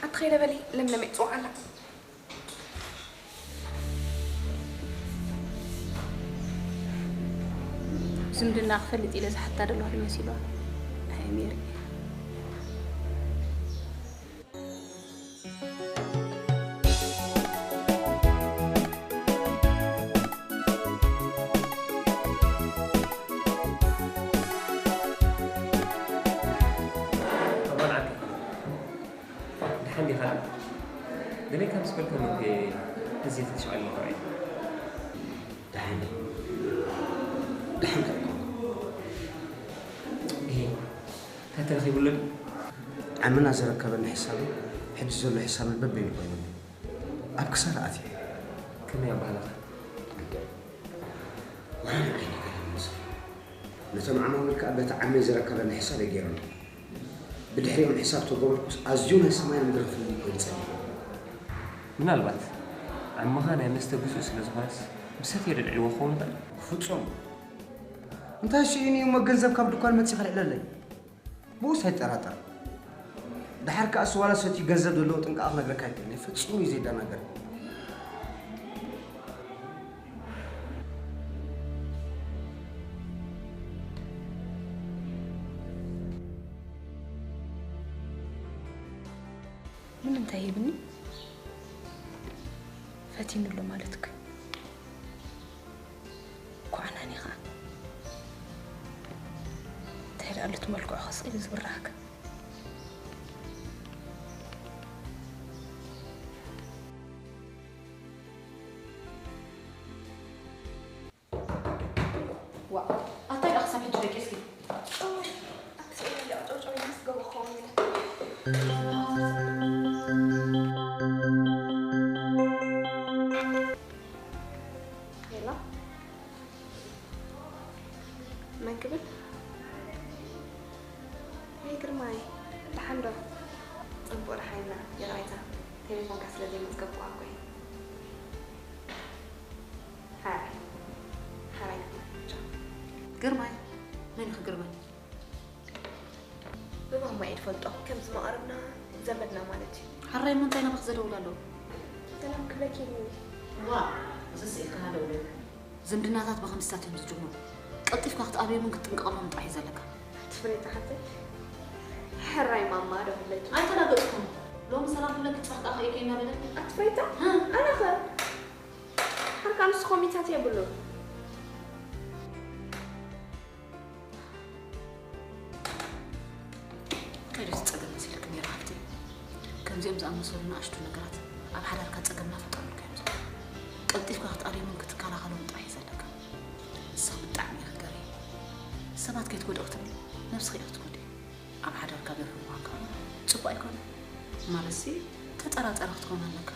ኣቲ ኸይደ በሊ፣ ለምለም እየ ዝፅውዓ ኣላ። ዝምድና ክፈልጥ ኢለ ዝሓታ ዘለኹ መሲልዋ። ኣይ ሜሪ። ደሓን ዲኻ? ገለ ካብ ዝበልካ መግቢ ኣዝየ ተሻቒለ ኣለኹ። ደሓን፣ ደሓን ከ እኮ። እሄ፣ እንታይ ተረኺቡ ኣሎ ድዩ? ዓምና ዘረከበኒ ሕሳብን ሕጂ ዘሎ ሕሳብን በበይኑ ኮይኑኒ። ኣብ ክሳራ ኣትየ። ከመይ ኣባህላኻ? ዋላ ንዓይ ነገር ይመስል። ነቶም ዓማዊል ከኣ በቲ ዓመይ ዘረከበኒ ሕሳብ እየ ገይረሎም። ብድሕሪኦም ሕሳብ ተገበርኩስ ኣዝዩ ናይ ሰማይን ምድርን ፍልልይ ኮይኑ ጸኒሑ። ምናልባት ዓምኻ ናይ መስተ ግዙእ ስለ ዝኾነስ ምስ ሰተየ ዶ ኣልዒልዎ ክኸውን ይኽእል? ፍጹም። እንታይ ስኢኑ እዩ እሞ ገንዘብ ካብ ድኳን መጺኡ ከልዕለለይ? ብኡስ ኣይጠራጠር። ደሓር ከኣ እሱ ዋላ ሰትዩ ገንዘብ ዘለዎ ጥንቃቐ ክነግረካ ኣይክእልን እየ። ፍጹም እዩ ዘይደናገር። ንምንታይ ሂብኒ? ፈቲኑ ኣሎ ማለት እኮ እዩ። ኳዕናኒ ኸኣ። እንታይ ደኣ ኣሎ እቲ መልክዑ ከስቕ ኢሉ ዝብርሃካ? ዋ፣ ኣታይ ደኣ ክሳብ ሕጂ ደቂስኪ? እዋይ፣ ኣቲ ስኢነ እንዲያ ጨውጨው ኢለ ምስ ገባኹ ክኸውን ኢለ። ሄሎ፣ መን ክብል? ወይ ግርማይ፣ ደሓን ዶ? ጽቡቕ ደሓን ኢና፣ ይቕሬታ፣ ቴሌፎንካ ስለ ዘይመዝገብኩዋ እኮ እየ። ሓራይ። ሓራይ ግርማይ። ቻው። ግርማይ? መን ኢኺ ግርማይ? ብማማ እየ ዝፈልጦ። ከምዚ መቐርብና ዘመድና ማለት እዩ። ሓራይ እሞ እንታይ ናባኺ ዘደውል ኣለዎ? ሰላም ክብለኪ ኢሉ። ዋ፣ እዚ ስኢልካ ደውል። ዝምድናታት ብኸምስታት እዮም ዝጅምሩ። ቀልጢፍካ ክትኣብዮምን ክትጥንቀቐሎምን ጥራሕ እዩ ዘለካ። ኣቲ ፍሬታ ሓፍተይ፣ ሕራይ ማማ ዶ ክብለኪ? ኣይተላገጽኩን። ሎሚ ሰላም ክብለኪ ጽባሕ ከኣ ከይከ እናበለ። ኣቲ ፍሬታ፣ እ? ኣነኸ? ሓርካ ንሱ ኮሚታት የብሉን። እንታይ ደስ ጸገም መሲልክ ነይሩ ሓፍተይ? ከምዚ እዚኦም ዝኣመሰሉ ንኣሽቱ ነገራት ኣብ ሓዳርካ ጸገም እናፈጠሩልካ እዮም ዘለዉ። ቀልጢፍካ ክትኣልዮምን ክትከላኸሎምን ጥራሕ እዩ ዘለካ። ንስኺ ብጣዕሚ ኢኺ ገርሂ። ሰባት ከይትጎድኡ ክትብሊ ነብስኺ ኢኺ ትጎድኢ። ኣብ ሓዳርካ ገርሂ ምዃንካ ጽቡቕ ኣይኮነን። ማለትሲ ተጠራጣሪ ክትከውን ኣለካ።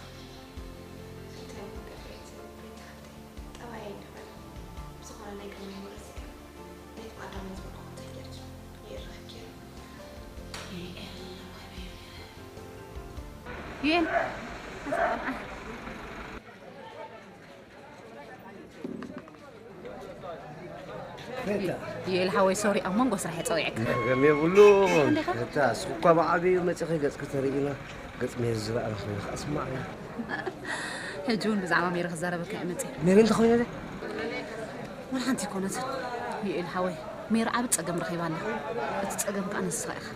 እንታይ እሞ ገርሂ ትብሊ ሓፍተይ? ጠባየይ ንበል። ብዝኾነ ናይ ቅድሚ ወረሲ ግን ናይቲ ቀዳማይ ዝበልኩ ክትሕደድ ይእረኸኪ እየ። ዩኤል፣ ዩኤል ሓወይ፣ ሶሪ፣ ኣብ መንጎ ስራሕ እየ ጸዊዐካ። ገም የብሉ። እንዴኻ? እታ እስኺ እኳ ብዓቢኡ መጺኺ ገጽኪ ተርእይና፣ ገጽ ሜሪ ዝረኣና ኮይነ ከኣ ስማዕና። ሕጂ እውን ብዛዕባ ሜሪ ክዛረበካ እየ መጺአ። ሜሪ እንተኾይነ ዶ? ወላ ሓንቲ ኣይኮነትን። ዩኤል ሓወይ፣ ሜሪ ዓቢ ጸገም ረኺባ ኣላ። እቲ ጸገም ከኣ ንስኻ ኢኻ።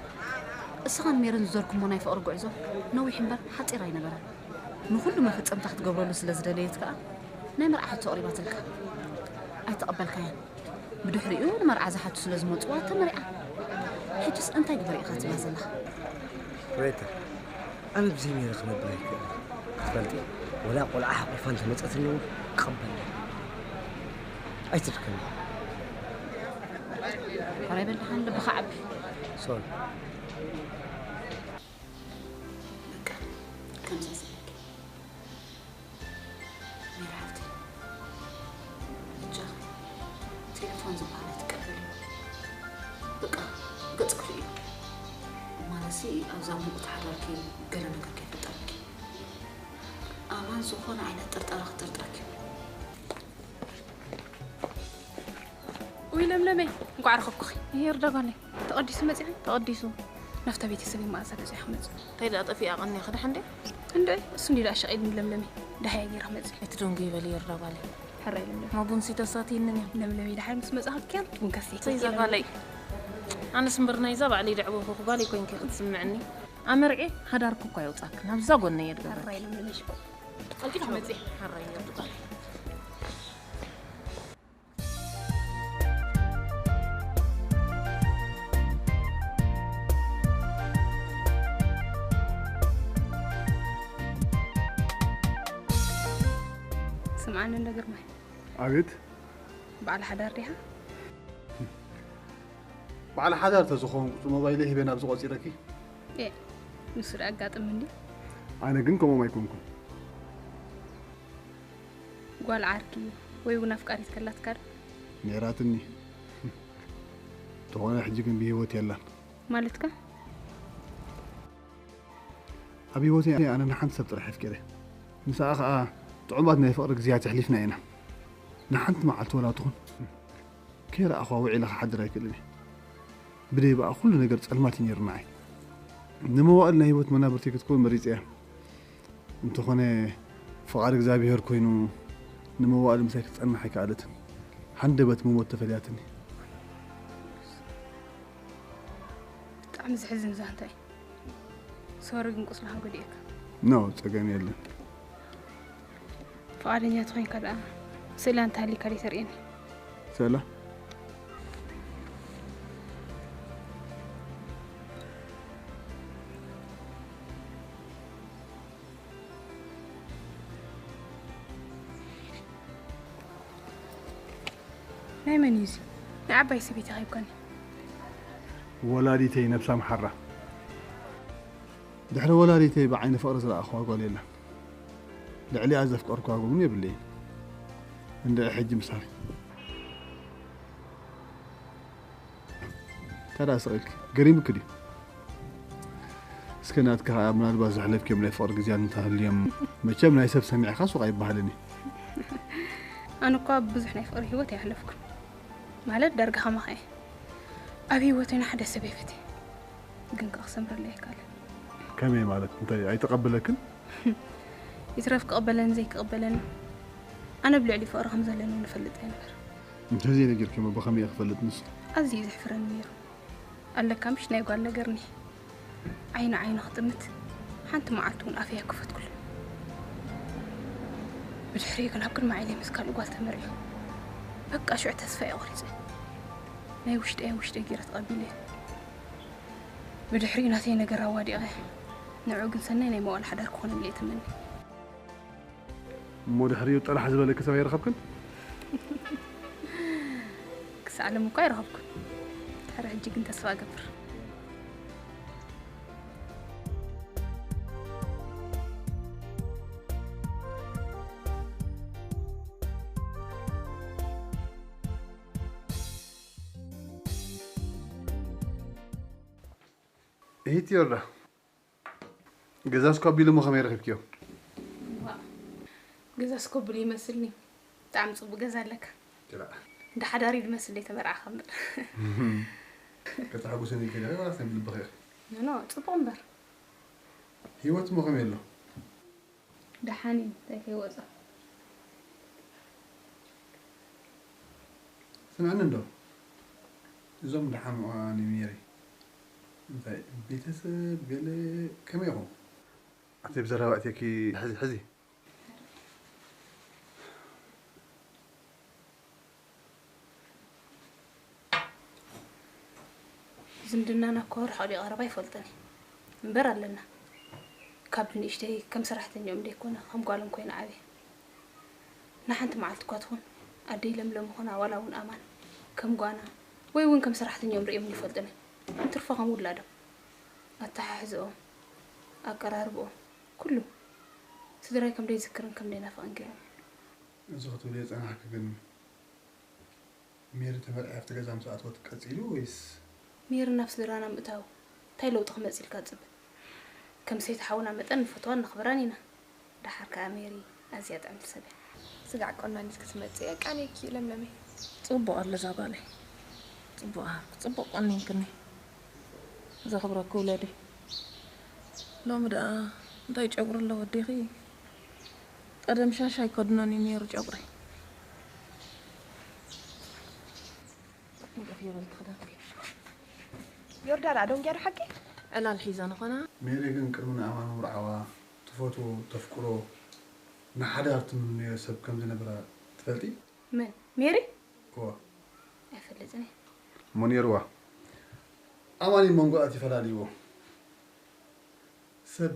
እስኻን ሜርን ዝዘርኩሞ ናይ ፍቕሪ ጉዕዞ ነዊሕ እምበር ሓጺር ኣይነበረን። ንኹሉ መፈጸምታ ክትገብረሉ ስለ ዝደለየት ከኣ ናይ መርዓ ሕቶ ኣቕሪባትልካ። ኣይተቐበልካያን። ብድሕሪኡ ንመርዓ ዝሓቱ ስለ ዝመጽዋ ተመሪዓ። ሕጅስ እንታይ ግበሪ ኢኻ ትብላ ዘለኻ? ሬታ፣ ኣነ ብዘይ ሜሪ ክነብር ኣይክእልን። ክትፈልጢ፣ ወላ ቆልዓ ሓቂፋ እንተመጸትኒ እውን ክቕበል እየ። ኣይትድከሚ። ሕራይ በል ደሓን ልብኻ ዓቢ። ሶሪ። በቃ፣ ከምዚ ዝበልኪ። ሜሪ ሓፍተይ፣ በጃኺ፣ ቴሌፎን ዝበሃል ኣይትቀበሊ። በቃ፣ ገጽ ክርእዮ። ማለትሲ፣ ኣብዛ ምውት ሓዳርኪ ገለ ነገር ከይፈጠረኪ። ኣማን ዝኾነ ዓይነት ጥርጠራ ክጥርጥረኪ። ውይ ለምለመይ፣ እንቋዕ ረኸብኩኺ። ይርዳ ጓለይ፣ ተቐዲሱ መጺኹ? ተቐዲሱ። ናብታ ቤተሰብ መኣዛ ገዚኣ ክመጽእ። እንታይ ደኣ ጠፊኣ ቀኒኺ ደሓን ድያ? እንደ እሱ እንዲ ደኣ ሸቒልኒ ለምለመይ፣ ደሃያ ገይራ ክመጽእ። ኣይትደንጉይ በሊ ይርዳ ጓለይ። ሕራይ ለምለመይ። ማ ቡንሲ ተሳትይንን እያ። ለምለመይ፣ ደሓር ምስ መጻኻ ክያን ቡን ከሰይኪ። ተይ እዛ ጓለይ። ኣነስ እምበር ናይዛ ባዕለይ ደዕወኹ ጓለይ ኮይንኪ ክትስምዕኒ። ኣመርዒ ሓዳርኪ እኳ የውጻኪ፣ ናብዛ ጎነይ የድገበኪ። ሕራይ ለምለመይ፣ ሽኮር። ቀልጢፋ መጽእ። ሕራይ ይርዳ ጓለይ። ስምዓኒ እንዶ ግርማይ። ኣቤት። በዓል ሓዳር ዲኻ? በዓል ሓዳር ተዝኸውን ቁጽሪ ሞባይለይ ሂበ ናብዚ ቆጺረኪ። ኤ፣ ንሱ ደኣ ኣጋጥም እንዲ። ኣነ ግን ከምኦም ኣይኮንኩን። ጓል ዓርኪ ወይ እውን ኣፍቃሪት ከላትካ ዶ? ነይራትኒ። እንተኾነ ሕጂ ግን ብህይወት የላን። ማለትካ? ኣብ ህይወተይ ኣነ ንሓንቲ ሰብ ጥራሕ ኣፍቂረ። ምስኣ ኸኣ ጥዑማት ናይ ፍቕሪ ግዜያት ኣሕሊፍና ኢና። ንሓንቲ መዓልቲ ወላ ትኹን ከይረኣኹዋ ውዒለ ክሓድር ኣይክእልን እየ። ብደይ ብኣ ኩሉ ነገር ጸልማት እዩ ነይሩ ንዓይ። ንመዋእል ናይ ህይወት መናብርተይ ክትከውን መሪጸ እያ። እንተኾነ ፍቓድ እግዚኣብሄር ኮይኑ ንመዋእል ምሳይ ክትጸንሕ ኣይከኣለትን። ሃንደበት ብሞት ተፈልያትኒ። ብጣዕሚ ዘሕዝን ዛንታ እዩ። ሶሪ ግን ቁስልኻ ጎዲኤካ። ኖ፣ ጸገም የለን። ፍቓደኛ ተኾይንካ ደኣ ስእላ እንተሃሊካ ደይ ተርእየኒ? ስእላ? ናይ መን እዩ እዚ? ናይ ዓባይ ሰበይቲ ሂብካኒ። ወላዲተይ ነብሳ ምሓራ። ድሕሪ ወላዲተይ ብዓይኒ ፍቕሪ ዝረኣኽዋ ጓል የላን። ልዕሊኣ ዘፍቀርክዋ እውን የብለይን። እንድዒ ሕጂ ምሳኺ። ታዲያ ስቕ ኢልኪ፣ ገሪሙኪ ድዩ? እስከ ናትኪ ኸዓ ምናልባት ዘሕለፍክዮም ናይ ፍቕሪ ግዜያት እንተሃልዮም፣ መቸም ናይ ሰብ ሰሚዕካ ሱቕ ኣይበሃልን እዩ። ኣነ እኳ ብዙሕ ናይ ፍቕሪ ህይወት ኣይሕለፍኩን። ማለት ዳርጋ ከማኻ እየ። ኣብ ህይወተይ ንሓደ ሰብ እየ ፈትየ። ግን ከኣ ክሰምረለይ ኣይከኣለን። ከመይ ማለት? እንታይ ኣይተቐበለክን? ይትረፍ ክቕበለኒ ዘይክቕበለኒ፣ ኣነ ኣብ ልዕሊ ፍቕሪ ከም ዘለኒ እውን እፈልጥ እየ ነበር። እንተዘይነጊርክዮ ብኸመይ እየ ክፈልጥ ንሱ? ኣዝዩ እዩ ዘሕፍረኒ ነይሩ። ኣለካ ምሽ ናይ ጓል ነገር እኒሀ። ዓይኒ ዓይኑ ክጥምት፣ ሓንቲ መዓልቲ እውን ኣፈይ ኣይከፈትኩሉን። ብድሕሪኡ ግን ኣብ ቅድሚ ዓይነይ ምስ ካልእ ጓል ተመርዒ። በቃ ሽዑ ተስፋ እየ ቆሪጸ። ናይ ውሽጠይ ኣብ ውሽጠይ ገይረ ተቐቢለዮ። ብድሕሪኡ ናተይ ነገር ኣዋዲቐ ንዑ ግን ሰናይ ናይ መዋል ሓዳር ክኾነሉ እየ ትምኒ። እሞ ድሕሪኡ ጠላሕ ዝበለኪ ሰብ ኣይረኸብክን? ክሳዕ ሎም እኳ ኣይረኸብኩን። ድሕሪ ሕጂ ግን ተስፋ እገብር። እሂት ዮርዳ፣ ገዛ እስኳ ኣቢሉ እሞ ከመይ ረኺብክዮ? ዋእ፣ ገዛ እስኮ ብሉ ይመስልኒ። ብጣዕሚ ጽቡቅ ገዛ ኣለካ። ጭራዕ። እንደ ሓዳሪ ድመስል ዘይተመርዓኻ እምበር። ከተሓጉሰኒ ኢልኪ ዲኺ ዋላስ ናይ ብልብኺ ኢኺ? ኖ ኖ፣ ጽቡቅ እምበር። ህይወት እሞ ከመይ ኣሎ? ደሓን እዩ፣ እንታይ ከይወጻ። ስምዕኒ እንዶ፣ እዞም ደሓን ምዃን እዩ ሜሪ። እንታይ ቤተሰብ ገለ ከመይ ኢኹም? ኣቲ ብዘረባ እቴኪ ሕዚ ሕዚ። ዝምድናና እኮ ርሑቕ ድዩ ቀረባ ኣይፈልጥን እየ። እምበር ኣለና። ካብ ንእሽተይ ከም ሰራሕተኛኦም ደይኮነ ከም ጓሎም ኮይነ ዓብየ። ንሓንቲ መዓልቲ እኳ ትኹን ኣደይ ለምለም ኾና ዋላ እውን ኣማን ከም ጓና ወይ እውን ከም ሰራሕተኛኦም ርእዮም ይፈልጡኒ። እንትርፎ ከም ውላዶም ኣተሓሕዝኦም፣ ኣቀራርብኦም፣ ኩሉ ስድራይ ከም ደይዝክርን ከም ደይናፍቕን ገይሮም። እዚ ክትብልዮ ዝጸናሕኪ ግን ሜሪ ተመርዕያ ኣብቲ ገዛ ምስ ኣተወት ቀጺሉ ወይስ? ሜሪ ናብ ስድራና ምእታው እንታይ ለውጢ ክመጽእ ኢልካ ትጽበ? ከም ሰይቲ ሓውና መጠን ንፈትዋን ነኽብራን ኢና። ደሓር ከኣ ሜሪ ኣዝያ ጥዕምቲ ሰብ እያ። ስጋዕ ቆናኒት ክትመጽእ የቃንየኪ ለምለመይ። ጽቡቕ ኣሎ እዛ ጓለይ። ጽቡቕ ሃብኪ፣ ጽቡቕ ቆኒንክኒ። ዘኽብረኪ ውለደይ። ሎሚ ደኣ እንታይ ጨጉሪ ኣሎ ወዲኺ? ቀደም ሻሽ ኣይከድኖን እዩ ነይሩ ጨጉሪ። እንቅፍ ይበል ትኽዳን። ዮርዳን ኣዶንጊያ ዶ ሓቂ? ዕላል ሒዛ ንኾና። ሜሪ ግን ቅድሚ ንኣማን ምርዓዋ ትፈትዎ፣ ተፍቅሮ፣ ንሓዳር ትምነዮ ሰብ ከም ዝነበራ ትፈልጢ? መን? ሜሪ? እወ። ኣይፈልጥን እየ። እሞ ነይርዋ። ኣማን እዩ መንጎ ኣትዩ ፈላልይዎ። ሰብ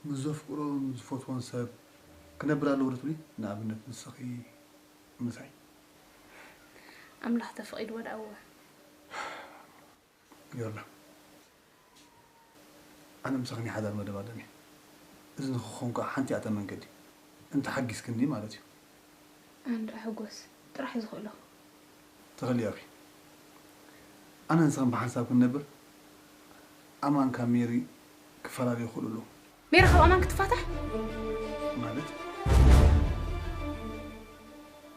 ምስ ዘፍቅሮን ዝፈትዎን ሰብ ክነብር ኣለዎ ዶ ትብሊ? ንኣብነት ንስኺ ምሳይ። ኣምላኽ ተፈቒድዎ ደኣ እወ። ዮርዳ፣ ኣነ ምሳኺ ናይ ሓዳር መደብ ኣለኒ። እዚ ንኽኾን ከኣ ሓንቲ እያ እታ መንገዲ። እንተሓጊዝክኒ ማለት እዩ። ኣነ ደኣ ሕጎስ ጥራሕ ዝኽእሎ። ተኸሊኣኺ። ኣነ ንስኽን ብሓንሳብ ክንነብር ኣማን ካብ ሜሪ ክፈላለ ይኽእሉ ኣለዉ። ሜሪ ካብ ኣማን ክትፋታሕ? ማለት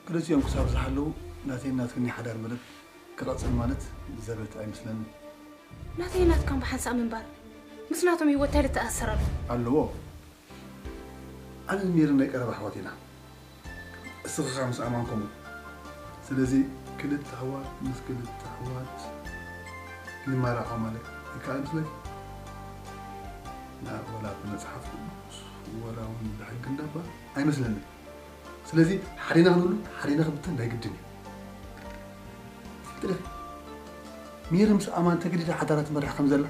ክልቲኦም ክሳብ ዝሃለዉ ናተይን ናትክን ናይ ሓዳር መደብ ክቐጽል ማለት ዘበት ኣይመስለንን። ናተይን ናትካን ብሓንሳእ ምንባር ምስ ናቶም ህይወት እንታይ ዝተኣሳሰር ኣሎ? ኣለዎ። ኣነን ሜርን ናይ ቀረባ ኣሕዋት ኢና። እስኺ ኸኣ ምስ ኣማን ከምኡ። ስለዚ ክልተ ኣሕዋት ምስ ክልተ ኣሕዋት ይመራረዓ ማለት ይከኣል ይመስለኪ? ና ወላ ብመጽሓፍ ቅዱስ ወላ እውን ብሕጊ እንዳባ ኣይመስለንን። ስለዚ ሓዲና ክንህሉ ሓዲና ክብተን ናይ ግድን እዩ። ትፈልጢ ዲኺ? ሜሪ ምስ ኣማን ተገዲዳ ሓዳራ ትመርሕ ከም ዘላ።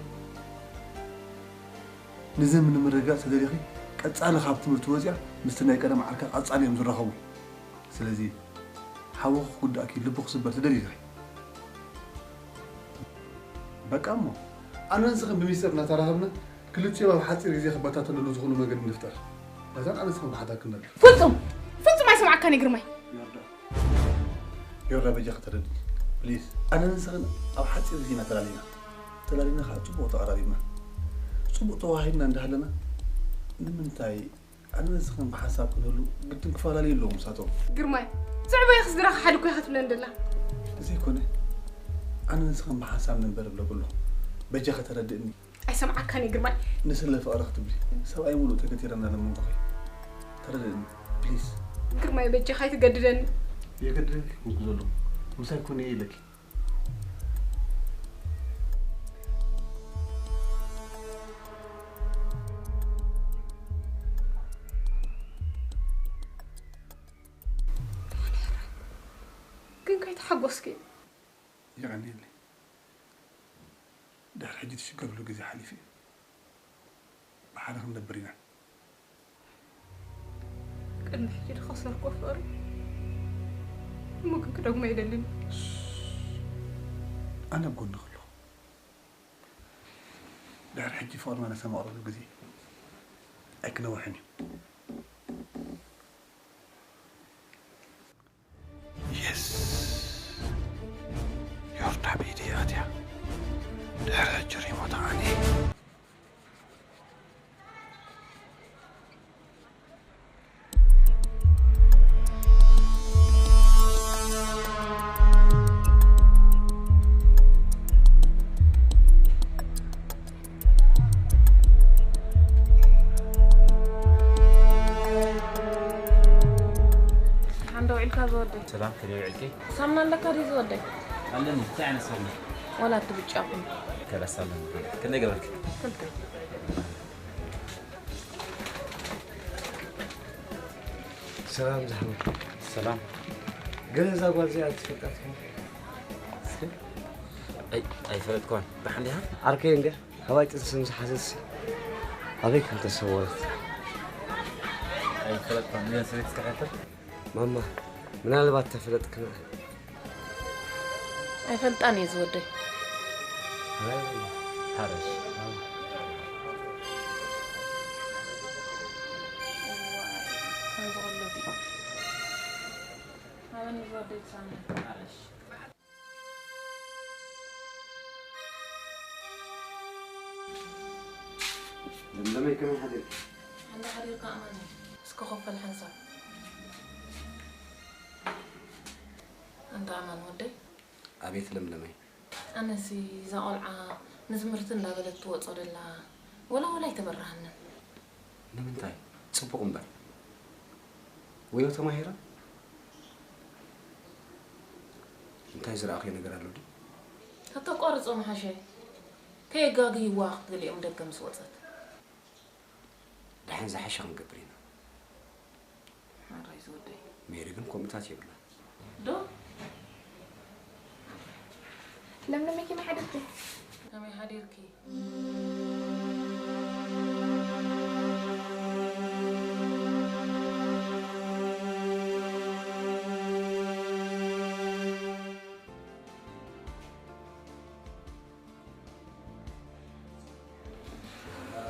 ንዘም ንምርግጋጽ ተደሊኺ ቀጻሊ ካብ ትምህርቲ ወጺኣ ምስቲ ናይ ቀደም ዓርካ ቀጻሊ እዮም ዝራኸቡ። ስለዚ ሓውኺ ክጉዳእኪ ልቡ ክስበር ትደልዪ ዲኺ? በቃ እሞ ኣነን ንስኽን ብሚስጥር እናተራኸብና ክልቲኦም ኣብ ሓጺር ግዜ ክበታተነሉ ዝኽእሉ መገዲ ንፍጠር። ነታን ኣነ ንስኽን ብሓዳር ክንነብር። ፍጹም! ፍጹም ኣይሰምዓካን እየ ግርማይ። ዮርዳ ዮርዳ በጃኺ ተረድኒ ፕሊዝ። ኣነ ንስኽን ኣብ ሓጺር ግዜ ኢና ተላሊና። ተላሊና ከዓ ጽቡቕ ተቐራሪብና። ጽቡቕ ተዋሃሂድና እንዳሃለና ንምንታይ ኣነ ንስኽን ብሓንሳብ ክንህሉ ግድን ክፈላለዩ ኣለዎም ምሳቶም። ግርማይ ዝዕበየኺ ስድራኺ ሓሊኩ ኢኻ ትብለኒ ደላ። ዘይኮነ ኣነ ንስኽን ብሓንሳብ ንንበር እብለኪ ኣለኹ። በጃኺ ተረድእኒ። ኣይሰምዓካን እየ ግርማይ። ንስለ ፍቕሪ ክትብሊ ሰብኣይ ሙሉእ ተገቲረና ለመንኩኺ። ተረድእኒ ፕሊስ። ግርማይ በጃኻ ኣይትገድደኒ። የገድደኪ ክምኩ ዘለኹ ምሳይ ኩኒ እየ ኢለኪ። ግን ከይተሓጎስኪ። የቐንየለይ። ድሕሪ ሕጂ ትሽገርሉ ግዜ ሓሊፉ እዩ። ኣነ ክንነብር ኢና። ቅድሚ ሕጂ ዝኸሰርኩዎ ፍቕሪ እሞ ግን ክደግሞ ኣይደልን። ኣነ ኣብ ጎንኺ ኣለኹ። ድሕሪ ሕጂ ፍቕርና ነስተማቕረሉ ግዜ ኣይክነውሕን እዩ። የስ፣ ዮርዳ ብኢደይ ኣትያ። ድሕሪ ሕጂ ሪሞት ዓኒ። ሓንዶ ውዒልካ ዝወደይ? ሰላም፣ ከመይ ውዒልኪ? ሳምና ኣለካ ድዩ ዝወደይ? ኣለኒ፣ እንታይ ዓይነት ሳምና? ዋላ እቲ ብጫ ኹን። ከላ ሳምና። ክንደይ ገበርኪ? ክልተ። ሰላም ዝሓወይ። ሰላም። ግን እዛ ጓል እዚኣ ትፈልጣ ትኸውን? ኣይ፣ ኣይፈለጥኳን። ደሓን ዲኻ? ዓርከይ እንድያ። ካባይ ጥንሲ ምስ ሓዘትሲ ኣበይ ከም ተሰወረት? ኣይፈለጥኳን። እዘን ሰበይቲ እስከ ሕተት። ማማ፣ ምናልባት ተፈለጥክና። ኣይፈልጣን እየ ዝወደይ። ሓረሽ። ከምዚ ከሎ ድዩ? ሃበኒ ዝወደይ ትሳነ። ሓረሽ። ለምለመይ ከመይ ሓዲርኪ? እንዳ ሓዲርካ ኣማን እዩ። እስከ ኮፈል ሓንሳብ። ኣንታ ኣማን ወደይ። ኣቤት ለምለመይ። ኣነሲ እዛ ቆልዓ ንትምህርቲ እንዳበለት ትወጾ ደላ ወላ ወላ ኣይተበራህንን። ንምንታይ? ጽቡቕ እምበር። ወዮ ተማሂራ? እንታይ ዝረኣኽዮ ነገር ኣሎ ድዩ? ተተቋርጾ ምሓሸ። ከየጋግይዋ ክትገሊኦም ደገ ምስ ወጸት። ደሓን ዝሓሸ ክንገብር ኢና። ሓራይ ዝወደይ። ሜሪ ግን ከምኡታት የብላን። ዶ? ለምለመይ ከመይ ሓደርኪ? ከመይ ሓዲርኪ?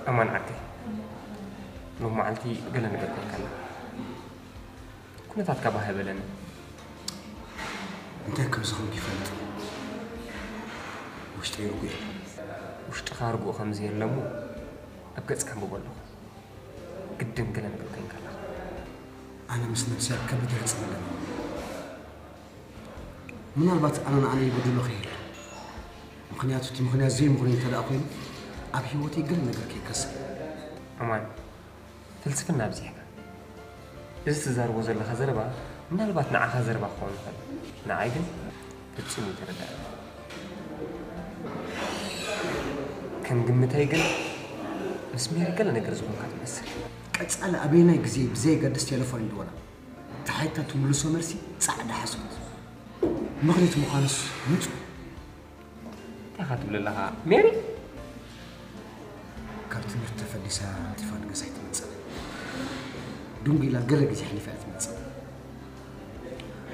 ኣማን ዓርከይ፣ ሎም መዓልቲ ገለ ነገር ኮይንካና። ኩነታትካ ባህ ኣይበለንን። እንታይ ከም ዝኸውን ይፈልጥ። ውሽጠይ ርጉእ የለን። ውሽጥኻ ርጉእ ከም ዘየለ እሞ ኣብ ገጽካ ኣንብቦ ኣለኹ። ግድን ገለ ነገር ኮይንካ ኣለኻ። ኣነ ምስ ነብሰይ ኣብ ከቢድ ሕጽር ኣለኒ። ምናልባት ኣነ ንኣነ ይበድሎ ከይህሉ። ምኽንያቱ እቲ ምኽንያት ዘይምኽንዩ እንተ ደኣ ኮይኑ ኣብ ህይወተይ ገለ ነገር ከይከስር። ኣማን፣ ፍልስፍና ኣብዚሕካ። እዚ ትዛረቦ ዘለኻ ዘረባ ምናልባት ንዓኻ ዘረባ ክኸውን ይኽእል፣ ንዓይ ግን ፍጹም ኣይተረድኣንን። ከም ግምተይ ግን ምስ ሜሪ ገለ ነገር ዝኾንካ ትመስል። ቀጻሊ ኣበየናይ ግዜ ብዘየገድስ ቴለፎን ይድወላ። ተሓቲታ ትምልሶ መልሲ ጻዕዳ ሓሶት። ምኽንያት ምዃኑስ ንጹር። እንታይ ኢኻ ትብል ኣለኻ ሜሪ? ካብ ትምህርቲ ተፈሊሳ ቲፋን ገዛይ ትመጽእ። ድንጉ ኢላ ገለ ግዜ ሓሊፋ እያ ትመጽእ።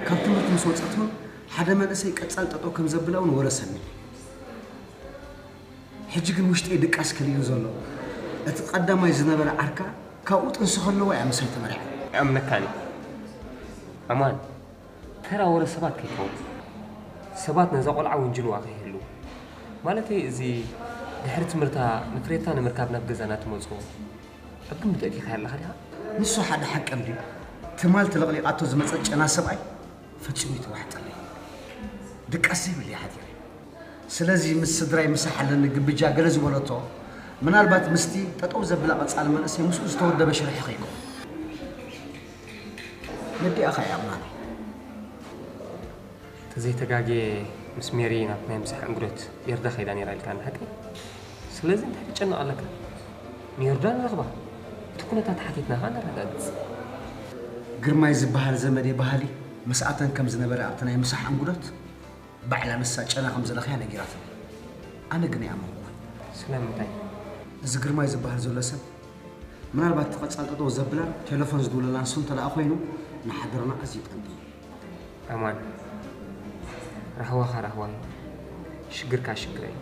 ካብ ትምህርቲ ምስ ወጸት እውን ሓደ መንእሰይ ቀጻል ጠጠው ከም ዘብላ እውን ወረ ሰሚዐ። ሕጂ ግን ውሽጠይ ድቃስ ከሊኡ ዘሎ እቲ ቀዳማይ ዝነበረ ዓርካ ካብኡ ጥንሲ ከለዋ እያ ምሳይ ተመርዓ። ይኣምነካን እዩ ኣማን። ተራ ወረ ሰባት ከይከውን፣ ሰባት ነዛ ቆልዓ ውንጅልዋ ከይህሉ። ማለተይ እዚ ድሕሪ ትምህርታ ንፍሬታ ንምርካብ ናብ ገዛና ትመጾ ኣብ ግምት ኣእቲኻያ ኣለኻ ዲኻ? ንሱ ሓደ ሓቂ እንድዩ። ትማል ተለቕሊቓቶ ዝመጸት ጨና ሰብኣይ ፈጺሙ ይተዋሕጠለይ። ድቃስ ዘይብለይ ሓዲረ። ስለዚ ምስ ስድራይ ምሳሕ ኣለኒ ግብጃ ገለ ዝበለቶ ምናልባት ምስቲ ጠጠው ዘብላ ቀጻሊ መንእሰይ ምስኡ ዝተወደበ ሽርሒ ከይከውን። ነዲኣኻ እያ ኣማኒ። ተዘይተጋግየ ምስ ሜሪ ናብ ናይ ምሳሕ እንግዶት ዮርዳ ከይዳ ነይራ ኢልካኒ ሓቀይ? ስለዚ እንታይ ትጨነቕ ኣለካ? ንዮርዳ ንረኽባ። እቲ ኩነታት ሓቲትና ኸኣ ነረጋግጽ። ግርማይ ዝበሃል ዘመደይ ባህሊ ምስ ኣተን ከም ዝነበረ ኣብቲ ናይ ምሳሕ እንግዶት ባዕላ ንሳ ጨና ከም ዝለኽያ ነጊራትኒ። ኣነ ግን ኣይኣመንኩን። ስለምንታይ? እዚ ግርማይ ዝበሃል ዘሎ ሰብ ምናልባት እቲ ቀጻሊ ጠጠው ዘብላን ቴሌፎን ዝድውለላን እሱ እንተ ደኣ ኮይኑ፣ ንሓድርና ኣዝዩ ጠንቂ እዩ። ኣማን፣ ራህዋኻ ራህዋይ፣ ሽግርካ ሽግረይ።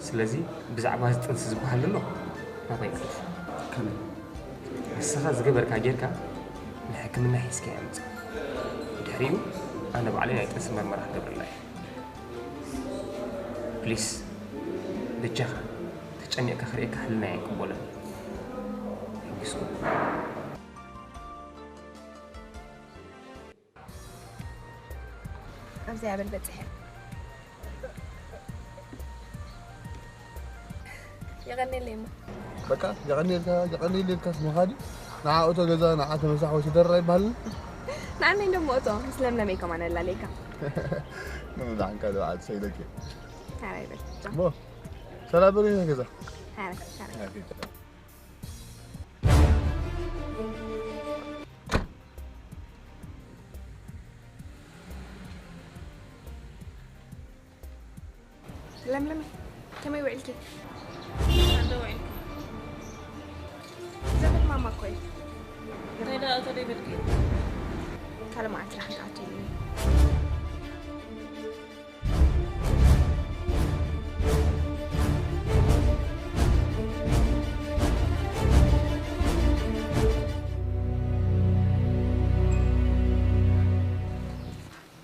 ስለዚ ብዛዕባ እዚ ጥንሲ ዝበሃል ዘሎ ናባይ ምለስ። ከመይ? ንስኻ ዝገበርካ ጌርካ ንሕክምና ሒዝካዮ ምጻእ። ድሕሪኡ ኣነ ባዕለይ ናይ ጥንሲ መርመራ ክገብረላ እየ። ፕሊስ፣ በጃኻ፣ ተጨኒቕካ ክርእየካ ህልናይ ኣይቅበሎን። ሕጉስኩ። ኣብዚኣ በል በጺሐ። የቐኔለይ እሞ። በቃ፣ የቐኔልካ፣ የቐኔለይ ኢልካስ ምኻድ እዩ። ንዓ እቶ ገዛ፣ ንዓ ተመሳሕ ወይ ትደርር ኣይበሃልን። ንዓነይ እንደሞ እቶ ምስ ለምለመይ ከማን ኣላለይካ። ንምድሓንካ ዶ ዓድ ሰይለኪ። ሓራይ በል። ቻው። እሞ፣ ሰላም በሉ ገዛ። ሓራይ፣ ሓራይ። ኦኬ፣ ቻው። ለምለመ፣ ከመይ ውዒልኪ? እንደ ውዒልኪ? ዘመድ ማማ እኮ እዩ። እንታይ ደኣ እቶ ደይበልኪ? ካልእ መዓልቲ ዳኣ ክንኣቱ ኢሉ እዩ።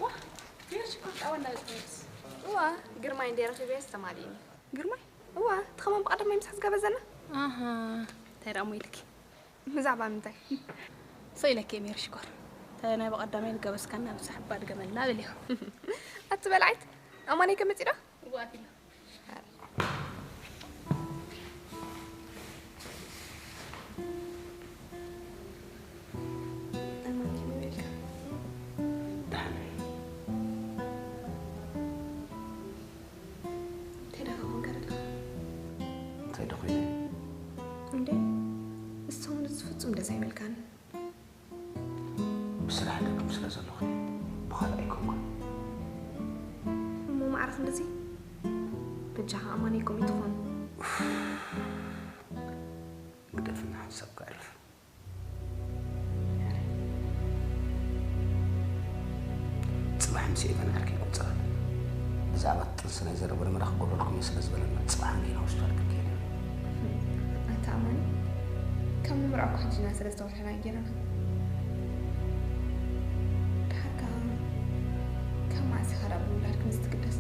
ዋህ፣ ቢሮ ሽኮር ጣወና ዝመልስ። እዋ፣ ግርማይ እንደ ረኺበ ዝተማሊእኒ። ግርማይ? እዋ፣ እቲ ከማን ብቐዳማይ ምሳሕ ዝጋበዘና። ኣሃ፣ እንታይ ደኣ እሞ ኢልኪ? ብዛዕባ ምንታይ? ሰው ኢለኪ ሜሪ ሽኮር። እንታይ ናይ ብቐዳማይ ዝጋበዝካና ምሳሕ እባ ድገመልና በልዮ። ኣቲ በላዒት፣ ኣማነይ ከመጺእ ዶ? እዋ፣ ኣትዩ ኣሎ። ኣማን ከመይ ውዒልካ? ደሓን እየ። እንታይ ደኣ ክኸውን ገረልካ? እንታይ ዶ ኮይነ? እንዴ፣ እዚ ሰሙን እዚ ፍጹም ደስ ኣይበልካን። ብስራሕ ደክም ስለ ዘለኹ ብኻልእ ኣይኮንኩን። እሞ ማዕረ ክንድዚ? በጃኻ ኣማነይ ከምኡ ኣይትኾን። ግደፍና ሓንሳብ ከዕርፍ። ጽባሕ ምስ ኤቨን ዓርከይ ክቁጸር ኣለና። ብዛዕባ እቲ ጥንሲ ናይ ዘረባ መርመራ ክገብረልኩም እየ ስለ ዝበለና፣ ጽባሕ ኣንኪና ሆስፒታል ክንከይድ ኢና። ኣታ ኣማኒ፣ ካብ ንምርዖ እኮ ሕጂ ኢና ሰለስተ ወርሕና ጌርና። ድሓር ከኣ ካብ መዓስ ኢኻ ደኣ ብምውላድ ክንስ ትግደስ?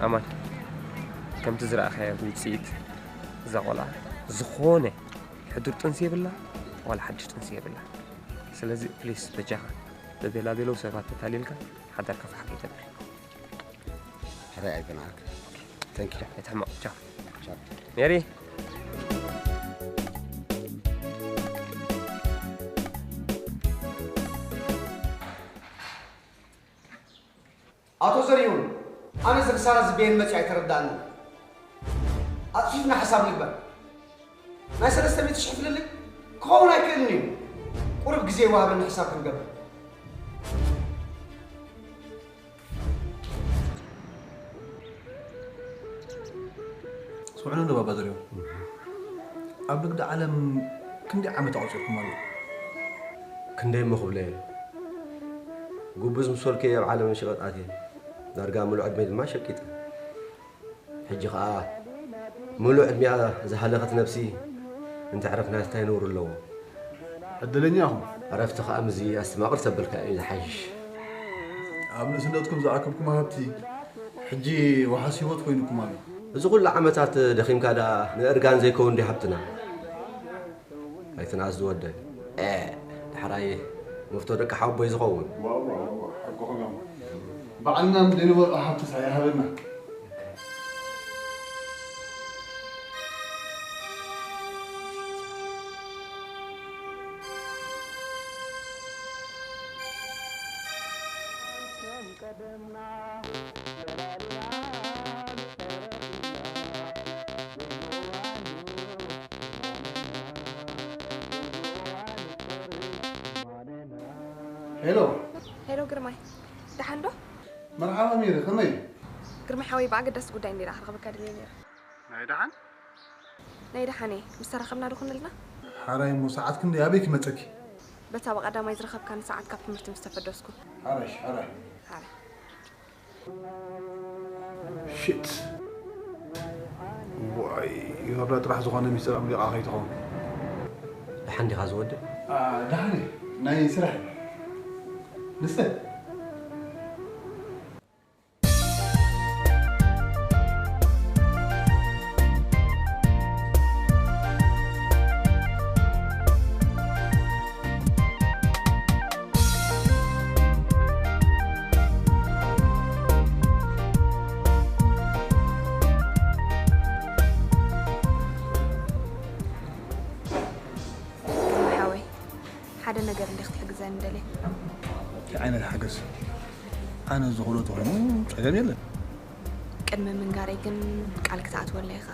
ኣማን፣ ከምቲ ዝረኣኻዮ ውጽኢት እዛ ቆልዓ ዝኾነ ሕዱር ጥንሲ የብላ፣ ዋላ ሓድሽ ጥንሲ የብላ። ስለዚ ፕሊስ በጃኻ፣ በቤላቤለው ሰባት ተታሊልካ ሓዳርካ ፋሕ ከይተብል። ሕራይ ኣይኮን ዓርኪ። Thank you። ኣይትሕመቕ። ቻው። ቻው። ሜሪ። ኣቶ ዘሪሁን፣ ኣነ እዚ ክሳራ እዚ በየን መፂኡ ኣይተረዳእንን። ኣፅፊፍና ሓሳብ ንግበር። ናይ ሰለስተ ሚእቲ ሽሕ ፍልልይ ክኸውን ኣይክእልን እዩ። ቁሩብ ግዜ ይወሃበኒ ሕሳብ ክንገብር። ስምዑኒ እንዶ ባባ ዘርዮም፣ ኣብ ንግዲ ዓለም ክንደይ ዓመት ኣቑጺርኩም ኣሎ? ክንደይ እሞ ክብለየ? ጉብዝ ምስ በልኩ ኣብ ዓለም ሸቐጥ ኣትየ፣ ዳርጋ ምሉእ ዕድመይ ድማ ሸቂጠ። ሕጂ ኸኣ ምሉእ ዕድሚኣ ዝሃለኸት ነብሲ እንተዕረፍናስ እንታይ ነውሪ ኣለዎ? ዕድለኛ ኢኹም። ዕረፍቲ ኸኣ ምስዚ ኣስተማቕር ተበልካ እዩ ዝሓይሽ። ኣብ ንእስነትኩም ዝኣከብኩሞ ሃብቲ ሕጂ ዋሕስ ህይወት ኮይኑኩም ኣሎ። እዚ ኹሉ ዓመታት ደኺምካ ደኣ ንእርጋን ዘይከውን ድዩ ሃብትና? ኣይትንኣስ ዝወደይ። ኤ፣ ዳሕራይ መፍቶ ደቂ ሓወቦይ ዝኸውን። ዋው፣ ዋው፣ ዋው፣ ሓቅኹም እዮም። ባዕልና ንደልዮ ወርቂ ሃብትስ ኣይሃበና። ሄሎ። ሄሎ ግርማይ፣ ደሓን ዶ? መርሓባ ሚሪ፣ ከመይ? ግርማይ ሓወይ፣ ብኣገዳሲ ጉዳይ እንዲና ክረኽበካ ድልየ ነይረ። ናይ ደሓን? ናይ ደሓን እየ። ምስ ተራኸብና ዶ ክንልና? ሓራይ እሞ ሰዓት ክንደይ ኣበይ ክመጸኪ? በታ ብቐዳማይ ዝረኸብካኒ ሰዓት ካብ ትምህርቲ ምስ ተፈደስኩ። ሓራሽ፣ ሓራይ። ሓራይ። ሽት። ዋይ፣ ዮርዳ ጥራሕ ዝኾነ ሚስጥር ኣምሊቓ ከይትኸውን። ደሓን ዲኻ ዝወድእ? ደሓን እየ። ናይ ስራሕ እዩ። ንስተ? ሓወይ፣ ሓደ ነገር እንዲኽ ክትሕግዘኒ ደልየ። እንታይ ዓይነት ሓገዝ? ኣነ ዝኽእሎ ተኾይኑ ጸገም የለን። ቅድሚ ምንጋረይ ግን ቃል ክትኣትወለይ ኢኻ፣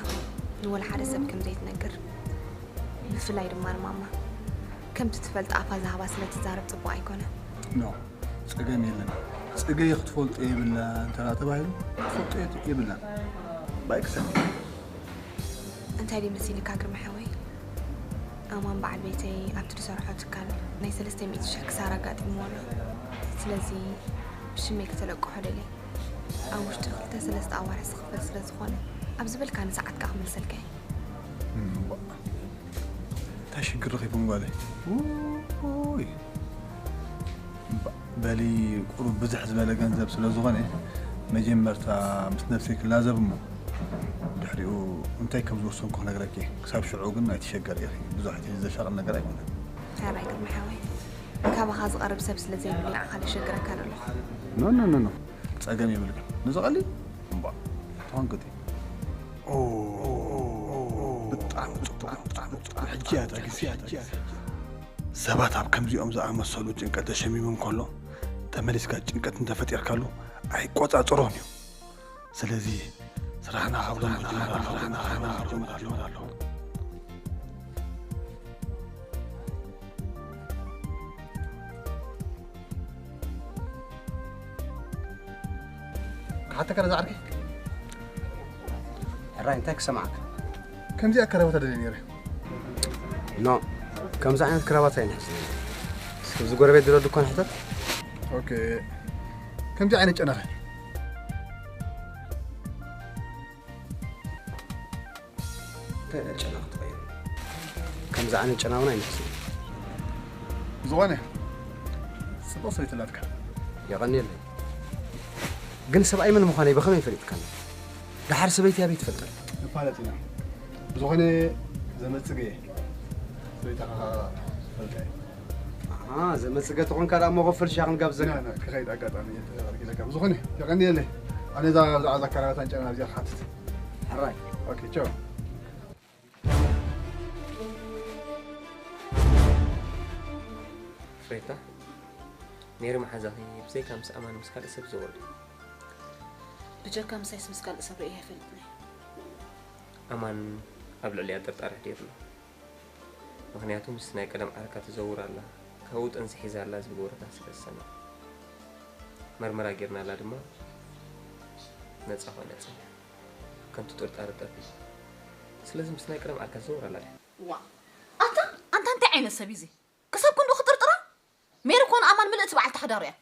ንወላ ሓደ ሰብ ከም ዘይትነግር፣ ብፍላይ ድማ ንማማ። ከምቲ ትፈልጣ ኣፋ ዝሃባ ስለ ትዛረብ ጽቡቕ ኣይኮነ። ኖ፣ ጸገም የለን። ጽገይ ክትፈልጦ የብላ እንተ ተባሂሉ ክትፈልጦ የብላን። ባይክሰን እንታይ ድዩ መሲልካ ግርማ ሓወይ? ኣማን በዓል ቤተይ ኣብቲ ዝሰርሖ ትካል ናይ ሰለስተ ሚእቲ ሽሕ ክሳራ ኣጋጢምዎ ኣሎ። ስለዚ ብሽመይ ከተለቅሖ ደልየ። ኣብ ውሽጢ ክልተ ሰለስተ ኣዋርሕ ዝኽፈል ስለ ዝኾነ ኣብ ዝበልካኒ ሰዓት ከኣ ክመልሰልካ እየ። እንታይ ሽግር ረኺብኩም ጓለይ? ውይ። በሊ ቁሩብ ብዝሕ ዝበለ ገንዘብ ስለ ዝኾነ መጀመርታ ምስ ነብሰይ ክላዘብ እሞ ድሕሪኡ እንታይ ከም ዝወሰንኩ ክነግረኪ። ክሳብ ሽዑ ግን ኣይትሸገር ኢኺ። ብዙሕ እቲ ዘሻቕል ነገር ኣይኮነን። ሕራይ ግርማ ሓወይ፣ ካባኻ ዝቐርብ ሰብ ስለ ዘይብሉ ንዓኻ ዘሸግረካ ዘለኹ። ኖ ኖ ኖ ኖ ጸገም የብልክን። ንዝቐሊ እምባ ተኾንክቲ። ብጣዕሚ ጽቡቕ ብጣዕሚ ጽቡቕ። ሕጂ እያ እታ ግዜ። ሰባት ኣብ ከምዚኦም ዝኣመሰሉ ጭንቀት ተሸሚሞም ከሎ ተመሊስካ ጭንቀት እንተፈጢርካሉ ኣይቆጻጽሮን እዩ። ስለዚ ስራሕና ካብ ሎሚ ጀሚሩ ኣሎ። ክሓተካ ዶ ዝዓርከይ? ሕራይ እንታይ ክሰምዓካ? ከምዚኣ ክራባት ኣደልየ ነይረ። ኖ፣ ከምዚ ዓይነት ክራባት ኣይንሕዝ። እስኪ እዚ ጎረቤት ዝረዱ እኮ ንሕተት። ኦኬ፣ ከምዚ ዓይነት ጨናኸ? እንታይ ጨና ክትቐይር? ከምዚ ዓይነት ጨና እውን ኣይንሕዝን። ዝኾነ ጽቡቕ ሰበይቲ ኣላትካ። የቐንየለይ። ግን ሰብኣይ መን ምዃነይ ብኸመይ ፈሊጥካኒ? ደሓር ሰበይቲ ኣበይ ትፈልጠኒ? ንፋለጥ ኢና። ብዝኾነ ዘመጽገ እየ። ሰበይትኻ ፈልጠ እየ። ኣሃ፣ ዘመጽገ ተኾንካ ደኣ እሞ ኮፍ በል ሻሂ ክንጋብዘካ። ኢና፣ ኢና፣ ክኸይድ ኣጋጣሚ እየ ተረኪበካ። ብዝኾነ የቐንየለይ። ኣነ እዛ ብዛዕባ እዛ ካራባታን ጨና እዚኣ ክሓትት። ሕራይ። ኦኬ፣ ቻው። ፍሬታ፣ ሜሪ መሓዛኺ ብዘይካ ምስ ኣማን ምስ ካልእ ሰብ ዘወር ድዩ? ብጀካ ምሳይስ ምስ ካልእ ሰብ ርእየ ኣይፈልጥን እየ። ኣማን ኣብ ልዕሊኣ ጥርጣረ ኣሕዲሩ ኣሎ። ምኽንያቱ ምስቲ ናይ ቀደም ዓርካ ትዘውር ኣላ፣ ካብኡ ጥንሲ ሒዛ ኣላ ዝብል ወረታት ስለ ዝሰምዐ። መርመራ ጌርናላ ድማ ነጻ ኮይና ጸኒሓ። ከንቱ ጥርጣረ ጠፊኡ። ስለዚ ምስቲ ናይ ቀደም ዓርካ ትዘውር ኣላ ድያ? ዋእ! ኣታ ኣንታ እንታይ ዓይነት ሰብ እዩ እዚ? ክሳብ ክንድኡ ክጥርጥራ? ሜሪ እኮ ንኣማን ምልእቲ በዓልቲ ሓዳሩ እያ።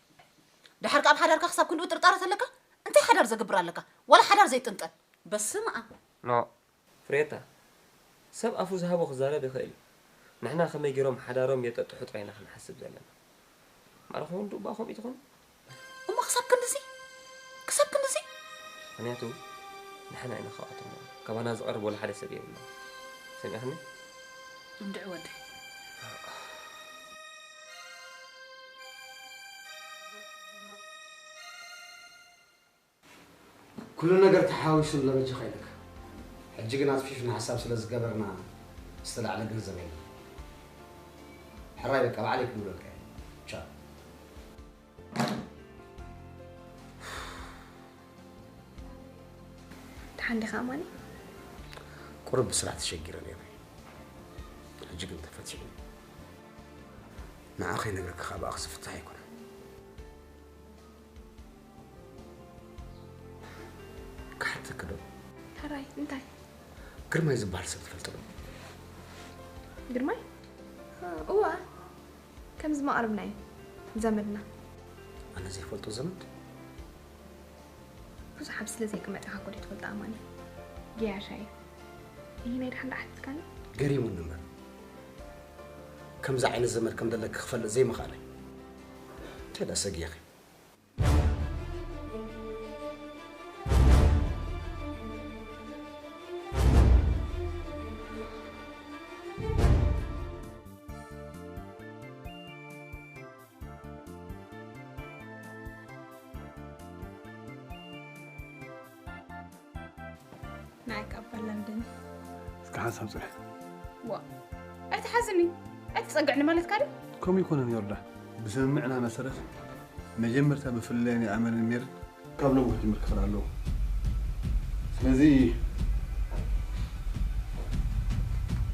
ደሓር ከ ኣብ ሓዳርካ ክሳብ ክንድኡ ጥርጣረ ተለካ? እንታይ ሓዳር ዘግብር ኣለካ? ዋላ ሓዳር ዘይጥንጠል። በስመ ኣብ። ኖእ። ፍሬታ፣ ሰብ ኣፉ ዝሃቦ ክዛረብ ይኽእል እዩ። ንሕና ከመይ ገይሮም ሓዳሮም የጠጥሑ ጥራይ ኢና ክንሓስብ ዘለና። ማዕረ ክውን ዱባ ከምኡ ትኾን? እሞ ክሳብ ክንድዚ? ክሳብ ክንድዚ? ምኽንያቱ ንሕና ኢና ካብኣቶም ንኣሉ። ካባና ዝቐርብ ወላ ሓደ ሰብ የብልና። ሰሚዕኽኒ? እንድዒ ወደይ። ኩሉ ነገር ተሓዋዊሱ ለበጃኻ ኢለካ። ሕጂ ግን ኣጽፊፍና ሓሳብ ስለ ዝገበርና ዝተላዕለ ገንዘብ የለን። ሕራይ በቃ ባዕለይ ክምለልካ እየ። ቻው። ደሓን ዲኻ ኣማኒ? ቁሩብ ብስራሕ ተሸጊረ ነይረ። ሕጂ ግን ተፈቲሑ። ንዓ ከይነግረካ ካብ ኣኽሲ ፍታሕ ኣይኮነን። ክሓተኪ ዶ? ሕራይ እንታይ? ግርማይ ዝበሃል ሰብ ትፈልጢ ዶ? ግርማይ? እዋ፣ ከምዚ መቐርብና እዩ፣ ዘመድና። ኣነ ዘይፈልጦ ዘመድ? ብዙሕ ኣብ ስለ ዘይቅመጥ ኢኻ እኮ ዘይትፈልጦ ኣማኒ። ገያሻ እዩ። ይህ ናይ ድሓን ደኣ ሓቲትካኒ? ገሪሙኒ እምበር ከምዚ ዓይነት ዘመድ ከም ዘለኪ ክፈልጥ ዘይምኽኣለይ። እንታይ ደኣ ሰጊእኺ? ናይ ካብ ለምድን እስከ ሓንሳብ ፅንሕ። ዋ ኣይትሓዝኒ ኣይትፀግዕኒ ማለትካ ድዩ? ከምኡ ይኮነን ዮርዳ። ብስምምዕና መሰረት መጀመርታ ብፍላይ ናይ ኣመልን ሜርን ካብ ሎሚ ክጅምር ክኽእል ኣለዎ። ስለዚ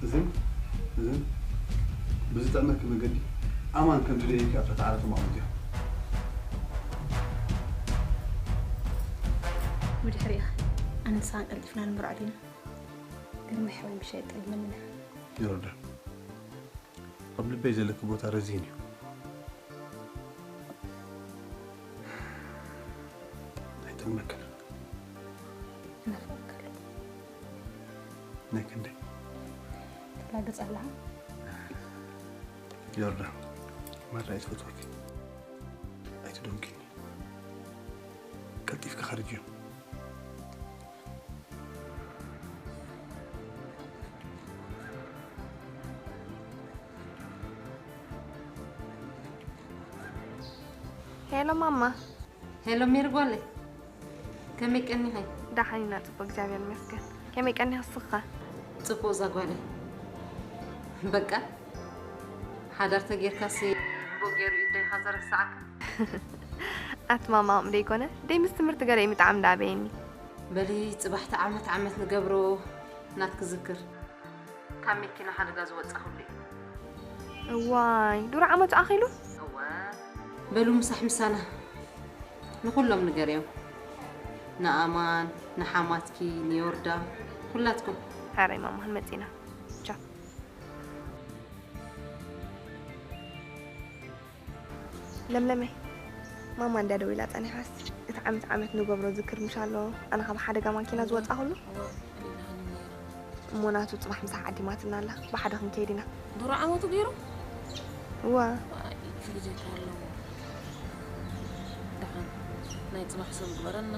እዝን እዝን ብዝጥዕመኪ መገዲ ኣማን ከም ትደልየኪ ኣብታ ተዓረፈ ማዕሙድ እዮም። ብድሕሪኣ ኣነን ንስኻን ቀልጢፍና ንምርዖ ዲና? ግርማይ ሓወይ ምሻ ይጠልመልና። ዮርዳ፣ ኣብ ልበይ ዘለኪ ቦታ ረዚን እዩ። ኣይጠልመክን። እናፈቀሉ ናይ ክንደይ? ትላገጽ ኣለኻ? ዮርዳ፣ ማራ እየ ዝፈትወኪ። ኣይትደንግይኒ። ቀልጢፍኪ ከርጅዮ። ሄሎ ማማ። ሄሎ ሜሪ ጓለይ፣ ከመይ ቀኒኺ? ደሓን ኢና፣ ጽቡቕ እግዚኣብሔር ይመስገን። ከመይ ቀኒኺ ንስኺ ኸ? ጽቡቕ እዛ ጓለይ። በቃ ሓዳር ተጌርካሲ እምቦ ገይሩ እዩ ዶ ኢኻ ዘረስዓካ? ኣቲ ማማ፣ ከምኡ ደይኮነ፣ ደይ ምስ ትምህርቲ ገለ እዩ ምጥዓም ደኣ ኣበየኒ። በሊ ጽባሕ ተዓመት ዓመት ንገብሮ ናትኪ ዝክር። ካብ መኪና ሓደጋ ዝወጻ ኩሉ እዩ። እዋይ፣ ዱር ዓመቱ ኣኺሉ? እወ። በሉ ምሳሕ ምሳና ንኹሎም ንገርዮም። ንኣማን፣ ንሓማትኪ፣ ንዮርዳ፣ ኩላትኩም። ሓራይ ማማ፣ ክንመጽእ ኢና። ቻው። ለምለመይ፣ ማማ እንድያ ደዊላ ጸኒሓስ፣ እቲ ዓመት ዓመት ንገብሮ ዝክር ምሽ ኣሎ፣ ኣነ ካብ ሓደጋ ማኪና ዝወጻኹሉ? እሞ ናቱ ጽባሕ ምሳሕ ዓዲማትና ኣላ፣ ብሓደ ክንከይድ ኢና። ዱር ዓመቱ ገይሩ? እዋ። ፍልጀት ኣለዎ። ደሓን ናይ ጽባሕ ሰብ ግበረና።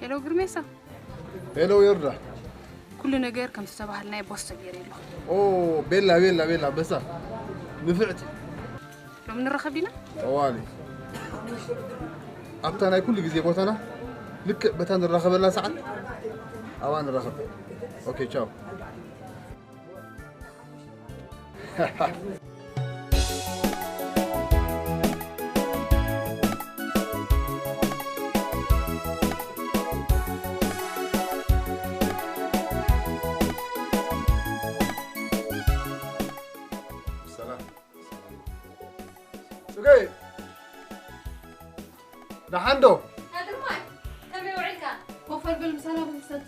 ሄሎ ግርሜሳ። ሄሎ ዮርዳ። ኩሉ ነገር ከም ዝተባህልናዮ ቦስ ተገይሩ ኣሎ። ኦ ቤላ ቤላ ቤላ በሳ ንፍዕቲ። ሎም ንራኸብ ዲና? ጠዋሊ ኣብታ ናይ ኩሉ ግዜ ቦታና ልክዕ በታ ንራኸበላ ሰዓት ኣብኣ ንራኸብ። ኦኬ ቻው። ጽገይ ደሓን ዶ? ግርማይ ከመይ ውዒልካ? ኮፈል በል ምሳና ቡን ክሰቲ።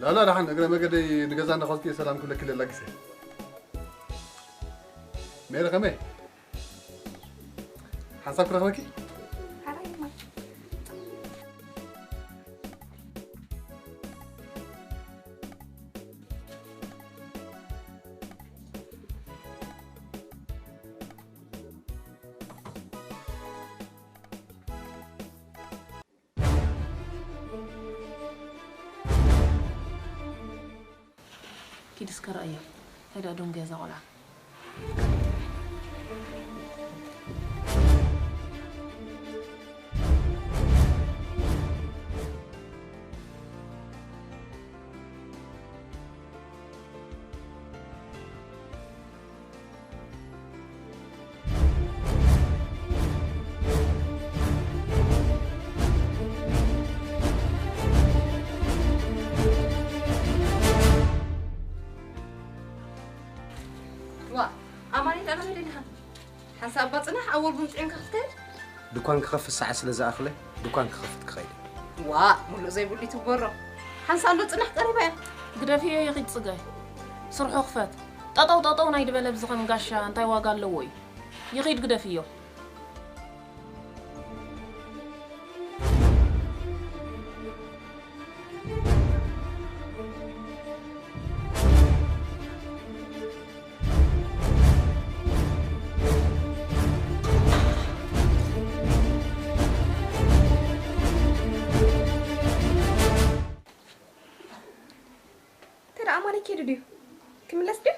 ላላ ደሓን እግረ መገደይ ንገዛ እንዳኸዝኩ እየ ሰላም ክብለኪ ለላጊሰ። ሜሪ ከመይ ሓንሳብ ክረኽበኪ። ኪድ እስከ ረኣያ። ሄዳ ዶንግያ እዛ ቆልዓ። ሓንሳብ እባ ጽናሕ፣ ኣወል ቡን ጽዒንካ ክትከይድ? ድኳን ክኸፍት ሰዓት ስለ ዝኣኽለ፣ ድኳን ክኸፍት ክኸይድ። ዋእ፣ ምሉእ ዘይብሉ ይትጎሮ። ሓንሳብ እንዶ ጽናሕ ቀሪባ እያ። ግደፍዮ ይኺድ ጽገ። ስርሑ ክፈት። ጠጠው ጠጠው ናይ ድበለ ብዚ ከም ጋሻ እንታይ ዋጋ ኣለዎ እዩ? ይኺድ ግደፍዮ። እንተ ደኣ ኣማን ከይዱ ድዩ? ክምለስ ድዩ?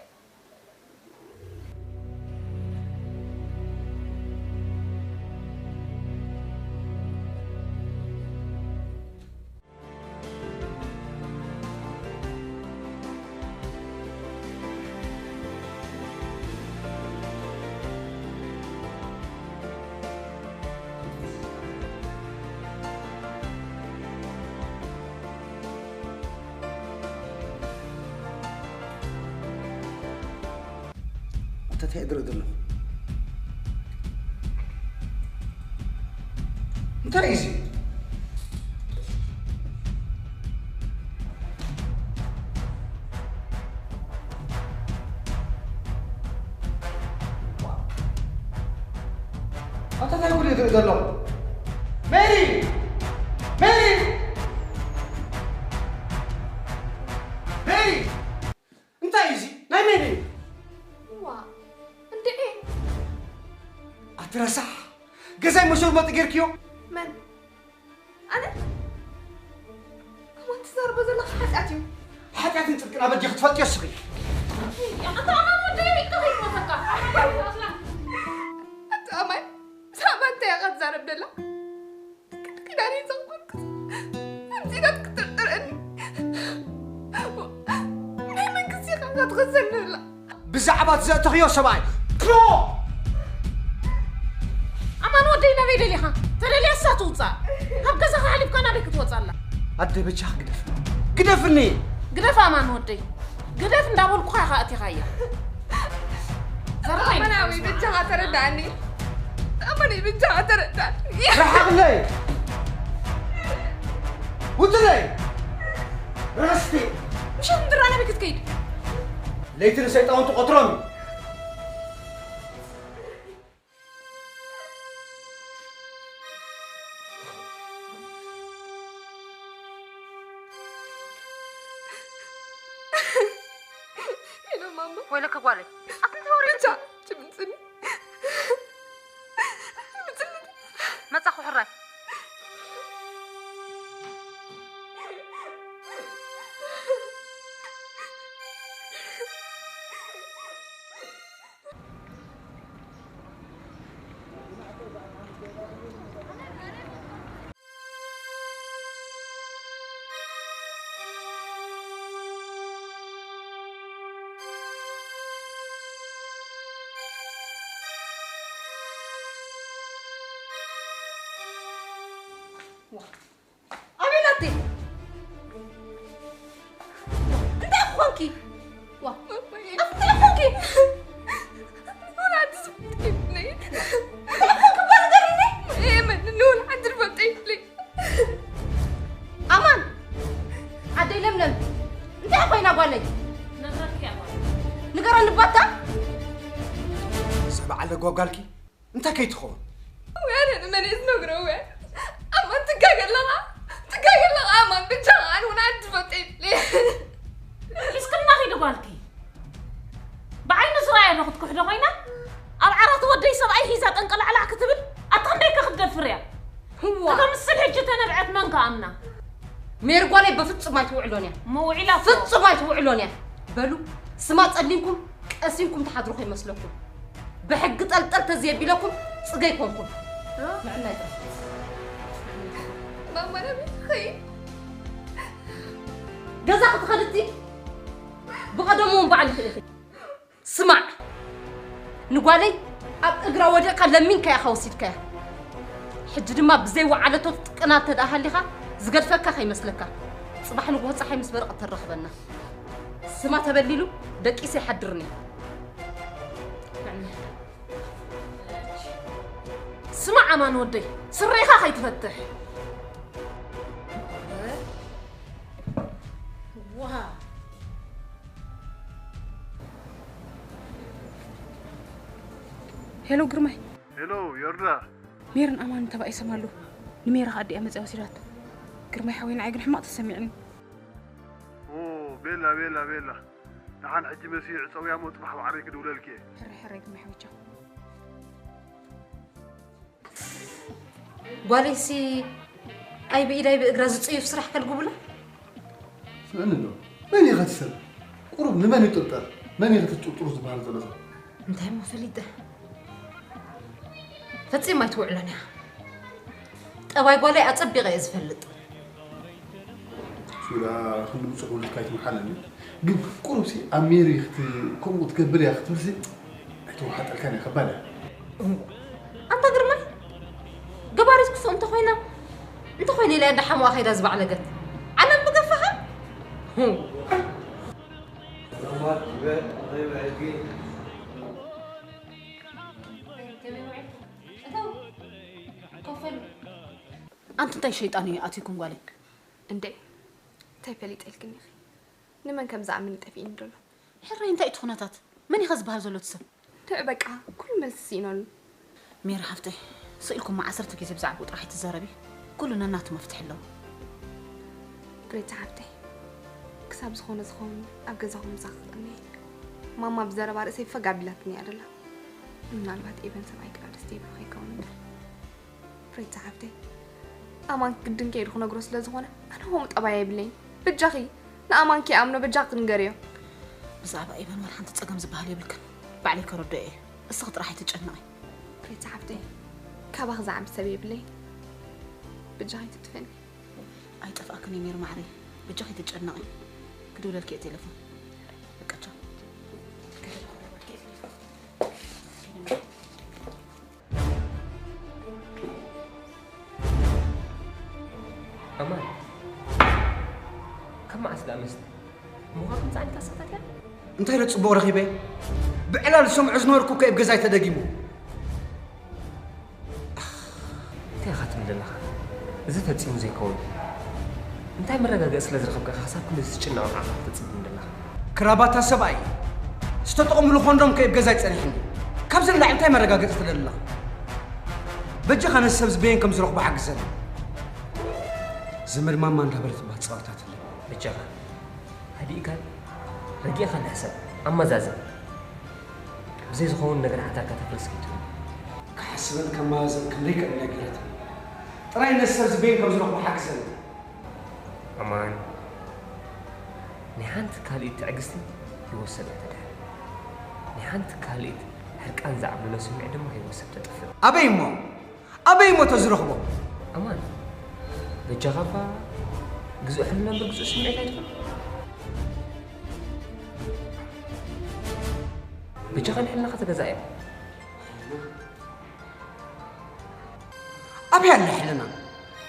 ኣታ እንታይ እየ ዝርኢ ዘለኹ? እንታይ እዩ እዚ? ኣታ እንታይ ጉድ እዩ ዝርኢ ዘለኹ? ሜሪ! ሜሪ! ሜሪ! እንታይ እዩ እዚ? ናይ መን እዩ? ዋ፣ እንድዒ። ኣቲ ረሳሕ! ገዛይ መሸርመጢ ጌርክዮ? መን? ኣነ? ኣማን ትዛረቦ ዘለኻ ሓጢኣት እዩ። ሓጢኣትን ጽድቅን ኣበጃኺ ትፈልጥዮ እስኺ። ኣታ ኣማን ወደይ ኢልካ ከይትመሰካ። ኣቲ ኣማን፣ ብዛዕባ እንታይ ኢኻ ትዛረብ ደላ? ክንዲ ኪዳነይ ዘኽበርኩስ፣ ከምዚ ኢላ ክትጥርጥረኒ። ናይ መንግስቲ ኢኻ ክትኽሰኒ ደላ። ብዛዕባ እቲ ዘእተኽዮ ሰብኣይ። ፖ! ኣማን ወደይ ናበይ ደሊኻ? ተደልያ እሳ ትውጻእ። ካብ ገዛኻ ሓሊፍካ ናበይ ክትወጽእ ኣላ? ኣደ በጃኺ ግደፍ። ግደፍኒ! ግደፍ ኣማን ወደይ። ግደፍ እንዳበልኩኻ ኢኻ ኣቲኻያ። ዘረባይ ኣማናዊ በጃኻ ተረዳእኒ። ኣማናዊ በጃኻ ተረዳእኒ። ርሓቕለይ! ውጥለይ! ረስቲ! ምሸት ምድራ ናበይ ክትከይድ? ለይቲ ንሰይጣውንቲ ቆትሮም እዩ። ሄሎ ማማ። ወይለከ ጓለይ፣ ኣቲ እንታይ ወሬ ብቻ ትምጽኒ። ትምጽኒ። መጻኹ ሕራይ። ኣቤላተይ! እንታይ ኮንኪ? ዋ፣ እንታይ ኮንኪ? ንወላ ሓንቲ ዝፈልጠ የብለይን። እንታይ ኮንኪ እባ ንገሪኒ? እየ መን ንወላ ሓንቲ ዝፈልጠ የብለይን። ኣማን! ኣደይ ለምለም! እንታይ ኮይና ጓለይ? ነግረኪ እያ ጓለይ። ንገረኒ ባታ! እዛ በዓል ጓጓልኪ እንታይ ከይትኸውን? ወይ ኣነ ንመን እየ ዝነግሮ ወይ? ኣማን ትጋገ ኣለኻ? ትጋገ ኣለኻ ኣማን ብቻ ኣነ እውን ሓንቲ ዝፈልጠ የብለይን። ሒዝክልና ኺዲ ጓልኪ። ብዓይኑ ዝረኣየ ዶ ክትክሕዶ ኮይና? ኣብ ዓራት ወደይ ሰብኣይ ሒዛ ጠንቀላዕላዕ ክትብል ኣታ ክንደይ ከ ክትደፍር እያ? ህዋ። ከተምስል ሕጂ ተነብዐት መን ከኣምና? ሜሪ ጓለይ በፍጹም ኣይትውዕሎን እያ። መውዒላ እኮ። ፍጹም ኣይትውዕሎን እያ። በሉ ስማ ጸሊምኩም ቀሲንኩም ትሓድሩ ከይመስለኩም። ብሕጊ ጠልጠል ተዘየቢለኩም ጽገይ ኮንኩም። እ? ንዕናይ ጥራሕ። ማማ ናበይ ትኸይድ? ገዛ ክትኸድቲ ብቐደሙ እውን በዓል ይኽእል። ስማዕ፣ ንጓለይ ኣብ እግራ ወዲቕካ ለሚንካያ ኢኻ ወሲድካያ። ሕጂ ድማ ብዘይ ወዓለቶ ትጥቀና እንተ ደኣ ሃሊኻ ዝገድፈካ ከይመስለካ። ጽባሕ ንግሆ ጸሓይ ምስ በረቐት ተራኽበና። ስማ ተበሊሉ ደቂሰ ይሓድርኒ። ስማዕ ኣማን ወደይ፣ ስረኻ ከይትፈትሕ። ዋ። ሄሎ ግርማይ። ሄሎ ዮርዳ። ሜርን ኣማንን ተባኢሶም ኣለዉ። ንሜራ ከኣ ኣዲኣ መጺኣ ወሲዳቶ። ግርማይ ሓወይ፣ ንዓይ ግን ሕማቕ ተሰሚዕኒ። ኦ፣ ቤላ፣ ቤላ፣ ቤላ። ደሓን ሕጂ መሲዩ ዕጸውያ እሞ ጽባሕ ባዕለይ ክድውለልኪ እየ። ሕራይ፣ ሕራይ ግርማይ ሓወይ፣ ቻው። ጓለይሲ ኣይ ብኢድ ኣይ ብእግራ ዝጽዩፍ ስራሕ ከልግቡላ። ስምዕኒ ኣሎ። መን ኢኻ እቲ ሰብ? ቁሩብ ንመን ይጥርጠር? መን ኢኻ እቲ ጥርጥሩ ዝበሃል ዘሎ ሰብ? እንታይ እሞ ፈሊጠ? ፈጺማ ኣይትውዕሎን እያ። ጠባይ ጓለይ ኣጸቢቐ እየ ዝፈልጥ። ሱላ ክንዲ ምጹቕ ውልድካ ኣይትምሓለኒ። ግን ቁሩብሲ ኣብ ሜሪ ክት-፣ ከምኡ ክትገብር እያ ክትብልሲ ኣይተወሓጠልካን እያ፣ ከባድ እያ። እሞ፣ ኣንታ ግርማይ፣ ገባሪት ክፉእ እንተኾይና፣ እንተኾይነ ኢላ እንዳ ሓሙኣ ከይዳ ዝበዕለገት። ዓለም ብገፋኻ? ህም። ኣንቲ እንታይ ሸይጣን እዩ ኣትዩኩም ጓለይ? እንዴ፣ እንታይ ፈሊጠ ኢልክኒ ኢኺ? ንመን ከም ዝኣምን ጠፊእኒ ደሎ። ሕራይ እንታይ እቲ ኩነታት? መን ኢኸ ዝበሃል ዘሎ እቲ ሰብ? ትዕ በቃ፣ ኩሉ መልሲ ስኢነሉ። ሜሪ ሓፍተይ፣ ስኢልኩማ ዓሰርተ ግዜ ብዛዕባኡ ጥራሕ ኣይትዛረቢ። ኩሉ ነናቱ መፍትሒ ኣለዎ። ግሬታ ሓፍተይ፣ ክሳብ ዝኾነ ዝኸውን ኣብ ገዛኹም ምሳኺ ክቕኒ። ማማ ብዘረባ ርእሰይ ፈግ ኣቢላትኒ እያ ደላ። ምናልባት ኤቨን ሰብኣይ ክዳ ደስ ዘይብሉ ከይከውን እምበር። ፍሬታ ሓፍተይ፣ ኣማን ግድን ከይዱ ክነግሮ ስለ ዝኾነ፣ ኣነ ከምኡ ጠባይ የብለይን። በጃኺ፣ ንኣማን ከይኣምኖ በጃኺ ንገርዮ። ብዛዕባ ኤቨን ዋላ ሓንቲ ጸገም ዝበሃል የብልክን። ባዕለይ ከረድኦ እየ። እስኺ ጥራሕ ኣይትጨነቒ። ፍሬታ ሓፍተይ፣ ካባኺ ዝዓቢ ሰብ የብለይን። በጃኺ ኣይትጥፍእኒ። ኣይጠፍኣክን እየ ሜሪ ማዕረይ። በጃኺ ኣይትጨነቒ። ክድውለልኪ እየ ቴሌፎን። በቃ ቻው። ኣማን፣ ካብ መዓስ ደኣ መስተ? እሞ ካብ ከምዚ ዓይነት ኣሳታት እያ? እንታይ ዶ ጽቡቕ ረኺበ? ብዕላል ዝሰምዖ ዝነበርኩ እኮ ኣብ ገዛይ ተደጊሙ። እንታይ ኢኻ ትብል ዘለኻ? እዚ ፈጺሙ ዘይከውን እዩ። እንታይ መረጋገጺ ስለ ዝረኸብካ ኢኻ ክሳብ ክንድዚ ትጭነቕ ንዓኻ ተጽብን ዘለኻ? ክራባታ ሰብኣይ፣ ዝተጠቐምሉ ኮንዶም ከ ኣብ ገዛይ ጸኒሕኒ። ካብዚ ንላዕሊ እንታይ መረጋገጺ ትደሊ ኣለኻ? በጃኻ ነዚ ሰብ እዚ በየን ከም ዝረኽቦ ሓግዘኒ። ዘመድ ማማ እንዳበለት እባ ትጻወታትለይ። በጃኻ፣ ሃዲእካን ረጊእካን ሕሰብ፣ ኣመዛዝን። ብዘይ ዝኸውን ነገር ሓዳርካ ተፍርስ ከይትህሉ። ክሓስብን ከመዛዝን ክንደይ ከብድ ነገር እዩ። ጥራይ ነዚ ሰብ እዚ በየን ከም ዝረኽቦ ሓግዘኒ። ኣማን፣ ናይ ሓንቲ ካልኢት ትዕግስቲ ህይወት ሰብ እያ ተድሕን። ናይ ሓንቲ ካልኢት ሕርቃን ዝዓብለሎ ስምዒት ድማ ህይወት ሰብ ተጥፍእ። ኣበይ እሞ? ኣበይ እሞ ተዝረኽቦ? ኣማን፣ በጃኻ እባ ግዙእ ሕልና እምበር ግዙእ ስምዒት ኣይትኹን። በጃኻ ንሕልናኻ ተገዛእ እያ። ኣበይ ኣላ ሕልና?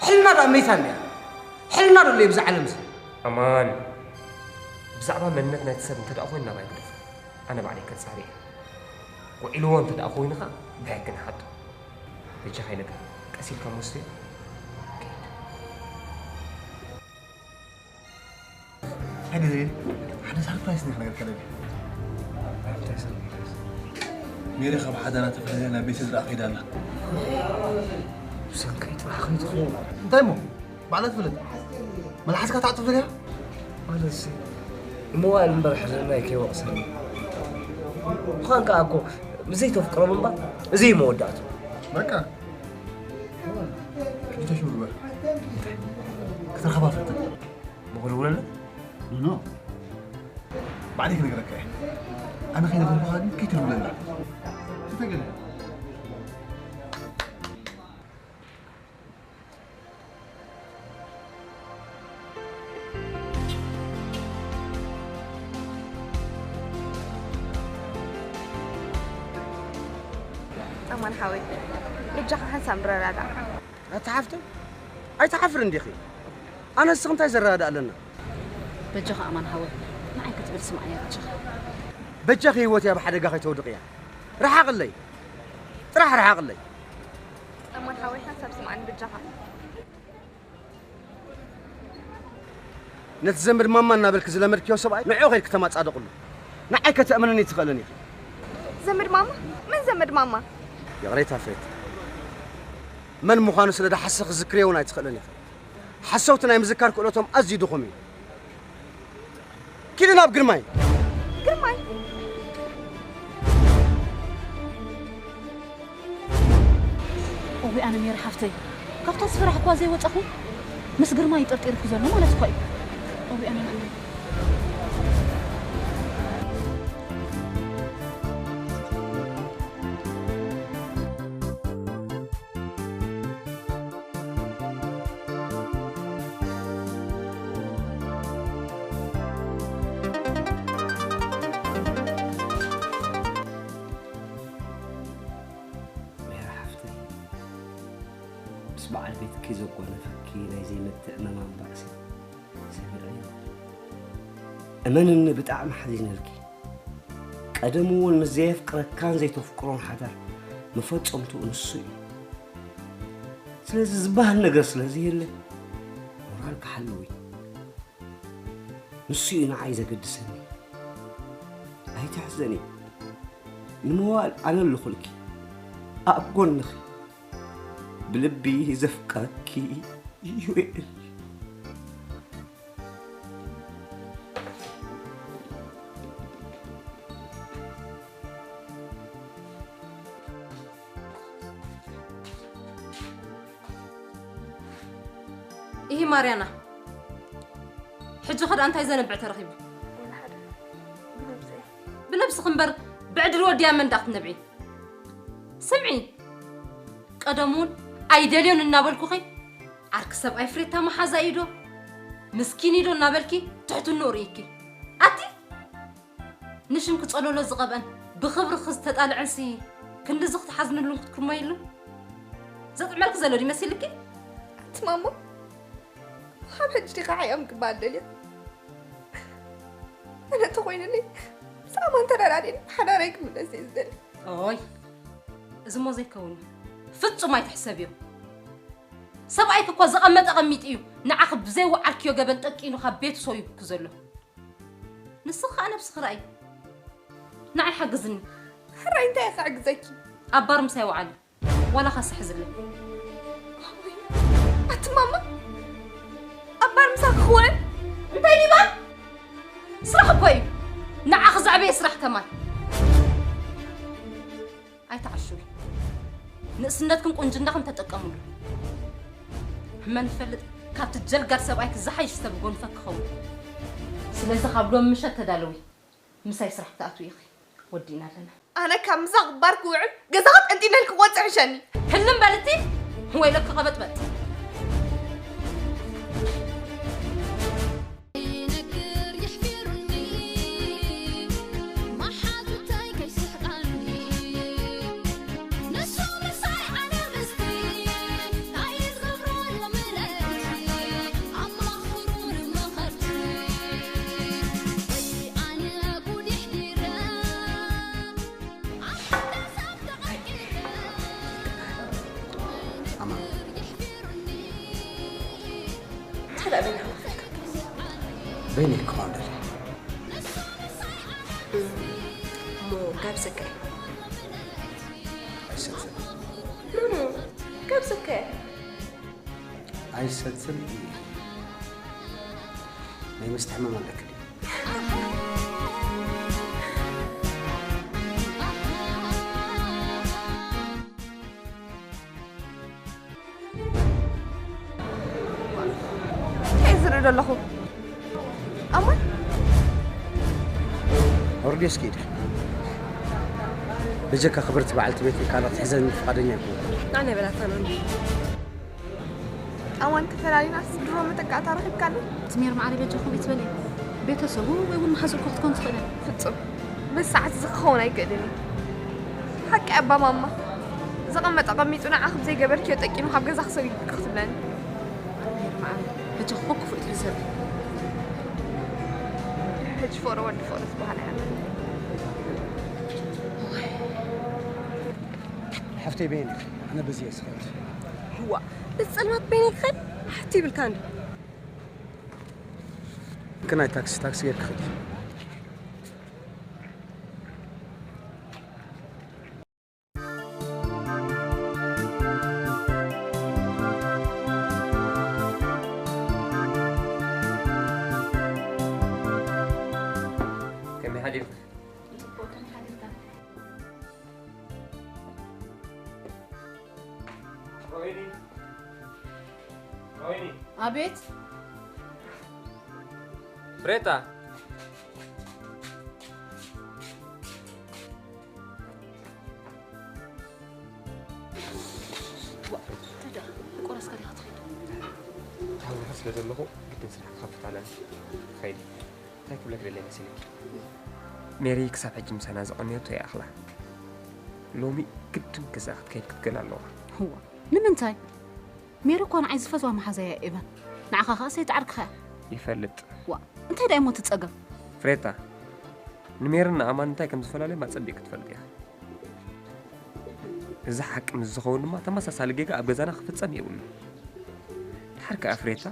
ሕልና ደኣ መይታ እንድያ። ሕልና ዶ ኣሎ ኣብዚ ዓለም እዚ? ኣማን፣ ብዛዕባ መንነት ናይቲ ሰብ እንተ ደኣ ኮይኑ ናባይ ግደፎ። ኣነ ባዕለይ ከጻሪ እየ። ውዒልዎ እንተ ደኣ ኮይኑ ኸኣ ብሕጊ ንሓቶ። በጃኻ ኢለካ፣ ቀስ ኢልካ እሞ ስትዮ። ከይድ። ሓደ ሓደ ሳርፕራይዝ ነገር ከለቢ። እንታይ ሳርፕራይዝ? ሜሪ ካብ ሓዳራ ተፈለያ ናብ ቤት ስድራ ከይዳ ኣላ። ብሰንከይ ጥራሕ ከይትኸውን። እንታይ እሞ? ባዕላ ትፍለጥ። መልሓስካ ትዓጽፍ ዘለያ? ማለትሲ፣ ንመዋእል እምበር ሕልናይ ከይወቕሰኒ። ምዃን ከኣ እኮ፣ ምስ ዘይተፍቅሮም እምበር፣ እዚ እዩ መወዳእቱ። በቃ። ክልተ ሽዑ ግበር። ክትረኸባ ፈትን። እሞ ክድውለላ? ኖ፣ ኖ። ባዕለይ ክነግረካ እየ። ኣነ ከይነገርኩኻ ግን ከይትድውለላ። ተተገለ። ኣማን ሓወይ፣ በጃኻ ሓንሳብ ንረዳዳእ። ኣታ ሓፍተይ፣ ኣይትሓፍርን ዲኺ? ኣነ ንስኺ እንታይ ዘረዳድእ ኣለና? በጃኻ ኣማን ሓወይ፣ ንዓይ ክትብል ስምዓኒ በጃኻ። በጃኺ ህይወተይ ኣብ ሓደጋ ከይተውድቕያ። ርሓቕለይ። ጥራሕ ርሓቕለይ። ኣወይ ሓንሳብ ስምዓኒ ብጃኻ። ነቲ ዘመድ ማማ እናበልክ ዝለመድክዮ ሰብኣይ ንዕኡ ከይድክ ተማጻደቕሉ። ንዓይ ከተእምነኒ ኣይትኽእልን ኢኺ። ዘመድ ማማ? መን ዘመድ ማማ? ይቕሬታ ፍሬት፣ መን ምዃኑ ስለ ደሓሰ ክዝክርዮ እውን ኣይትኽእልን ኢኺ። ሓሰውቲ ናይ ምዝካር ክእለቶም ኣዝዩ ድኹም እዩ። ኪዲ ናብ ግርማይ። ግርማይ? እወ ኣነ ሜሪ ሓፍተይ፣ ካብታ ዝፈራሕኳ ዘይወጻኹ ምስ ግርማይ እዩ ጠርጢሩኪ ዘሎ ማለት እኳ እዩ። እወ ኣነ ንኣነ ሜሪ ሓፍተይ፣ ምስ በዓል ቤትኪ ዘጓነፈኪ ናይ ዘይምትእምማን ባእሲ ሰሚዐዮ። እመንኒ፣ ብጣዕሚ ሓዚነልኪ። ቀደም እውን ምስ ዘየፍቅረካን ዘይተፍቅሮን ሓዳር መፈጸምትኡ ንሱ እዩ። ስለዚ ዝበሃል ነገር ስለ ዘየለ ሞራልኪ ሓልዊ። ንሱ እዩ ንዓይ ዘገድሰኒ። ኣይትሕዘኒ። ንምዋል ኣነ ኣለኹልኪ፣ ኣብ ጎንኺ። ብልቢ ዘፍቅረኪ ዩኤል። ኢሂ ማርያና፣ ሕጂ ኸ ደኣ እንታይ ዘንብዕ ተረኺቡ? ወላ ሓደ። ብነብሰይ። ብነብስኺ እምበር ብዕድል ወድያ መን ደኣ ክትነብዒ? ስምዒ፣ ቀደም እውን ኣይደልዮን እናበልኩኺ፣ ዓርኪ ሰብኣይ ፍሬታ መሓዛ እዩ ዶ? ምስኪን እዩ ዶ እናበልኪ ትሕትንኡ ርእይኪ። ኣቲ ንሽምኪ ጸሎሎ ዝቐብአን ብኽብርኺ ዝተጣልዐንሲ ክንድዚ ክትሓዝንሉን ክትኩርመይሉን ዘጥዕመልኪ ዘሎ ድዩ መሲልኪ? ኣቲ ማሞ፣ ካብ ሕጂ ዲኻ ዓዮም ክበሃል ደልየ? ኣነ እንተኾይኑኒ ምስ ኣማን ተረዳዲእና ሓዳረይ ክምለስ እየ ዝደሊ። ኦይ፣ እዚ እሞ ዘይከውን እዩ። ፍጹም ኣይትሕሰብዮ። ሰብኣይኪ እኮ ዘቐመጠ ቀሚጡ እዩ ንዓኺ ብዘይወዓልክዮ ገበን ጠቂኑ ካብ ቤቱ ሰዊጉኪ ዘሎ። ንስኺ ከኣ ነብስኺ ረኣይ። ንዓይ ሓግዝኒ። ሕራይ እንታይ እየ ክሕግዘኪ? ኣብ ባር ምሳይ ወዓሊ። ዋላ ኸስሕዝለይ። ኣቲ ማማ፣ ኣብ ባር ምሳኺ ክውዕል? እንታይ ዲባ? ስራሕ እኮ እዩ። ንዓኺ ዘዕበየ ስራሕ ከማን። ኣይትዓሽዊ። ንእስነትክን ቁንጅናኽን ተጠቀምሉ። መን ይፈልጥ፣ ካብቲ ጀልጋድ ሰብኣይኪ ዝሓይሽ ሰብ ጎንፈ ክኸውን። ስለዚ ካብ ሎም ምሸት ተዳለዊ፣ ምሳይ ስራሕ ክትኣትዊ ኢኺ። ወዲእና ኣለና። ኣነ ካብ ምሳ ክባር ክውዕል ገዛኻ ጠንጢነልኪ ክወፅእ ሕሸኒ። ህልም በልቲ፣ ወይለኪ ቀበጥበጥ። ይነግር ይሕፊሩኒ፣ መሓዙተይ ከይስሕቃኒ። ንሱ ምሳይ ኣነ ምስቲ፣ እንታይ ዝገብሮ ሎሚ ለይቲ፣ ኣማኽሩኒ መኸርቲ። ወይ ኣነ ጉድ ይሕዲረ፣ ኣብ ሓደ ሰብ ተቐይረ። ኣማን። እንታይ ደኣ በይንኻ? በይነይ ክኾን ደለ። እሞ ጋብዘካ እየ። ኣይሰትን። ኖ፣ ኖ፣ ጋብዘካ እየ። ኣይሰትን እየ። ናይ መስተ ሕማም ኣለኪ ድዩ? እንታይ ዝርኢ ዘለኹ? ኣማን? ኣውርድዮ እስኪ ኢድኪ። በጀካ ክብርቲ በዓልቲ ቤተይ ካልእ ክትሕዘኒ ፍቓደኛ ኣይኮንኩን። ኣነ በላታ ነው እንጂ። ኣማን ተፈላሊናስ ድሮ መተካእታ ረኺብካኒ? እቲ ሜር ማዕረ በጃኹም ኢትበለይ። ቤተሰቡ ወይ እውን መሓዙ እኮ ክትኮን ትኽእል እያ። ፍጹም። በዚ ሰዓት እዚ ክኸውን ኣይክእልን እዩ። ሓቂ ኣባ ማማ። ዘቐመጠ ኣቐሚጡ ንዓ ከም ዘይገበርክዮ ጠቂኑ ካብ ገዛ ክሰጉ ክትብለኒ። ሜር ማዕረ በጃኹም ክፉእ ኢትሕሰቢ። ሕጂ ፍቕሪ ወዲ ፍቕሪ ዝበሃል ኣይሃለኒ። ሓፍተይ በየን ኢኺ? ኣነ በዚ እየ ዝኸይድ። ዋ፣ እዚ ጸልማት በይነይ ክኸድ ሓቲ ይብልካ እንዶ። ክናይ ታክሲ፣ ታክሲ ጌርካ ኸዲ። ከመይ ሓዲርካ? ጽቡቕ፣ ከመይ ሓዲርካ? ሮሂኒ፣ ሮሂኒ። ኣቤት። ፍሬታ። ዋ፣ እንታይ ደኣ? ቆረስካ ዲኻ ትኸይድ? ተሃዊኸ ስለ ዘለኹ ግድን ስራሕ ክኸፍት ኣለኒ። ኸይድ። እንታይ ክብለክ ደልየ መሲልኪ? ሜሪ ክሳብ ሕጂ ምሳና ዘቐነየቶ ይኣኽላ። ሎሚ ግድን ገዛ ክትከይድ ክትገል ኣለዋ። እዋ፣ ንምንታይ? ሜሪ እኳ ንዓይ ዝፈትዋ መሓዛይ እያ ኤቨን። ንዓኻ ኸኣ ሰይቲ ዓርክኻ እያ። ይፈልጥ። ዋ፣ እንታይ ደኣ እሞ እቲ ጸገም? ፍሬታ፣ ንሜርን ንኣማን እንታይ ከም ዝፈላለዮም ኣጸቢቕ ክትፈልጥ ኢኻ። እዚ ሓቂ ምስ ዝኸውን ድማ ተመሳሳሊ ጌጋ ኣብ ገዛና ክፍጸም የብሉን። ድሓር ከኣ ፍሬታ፣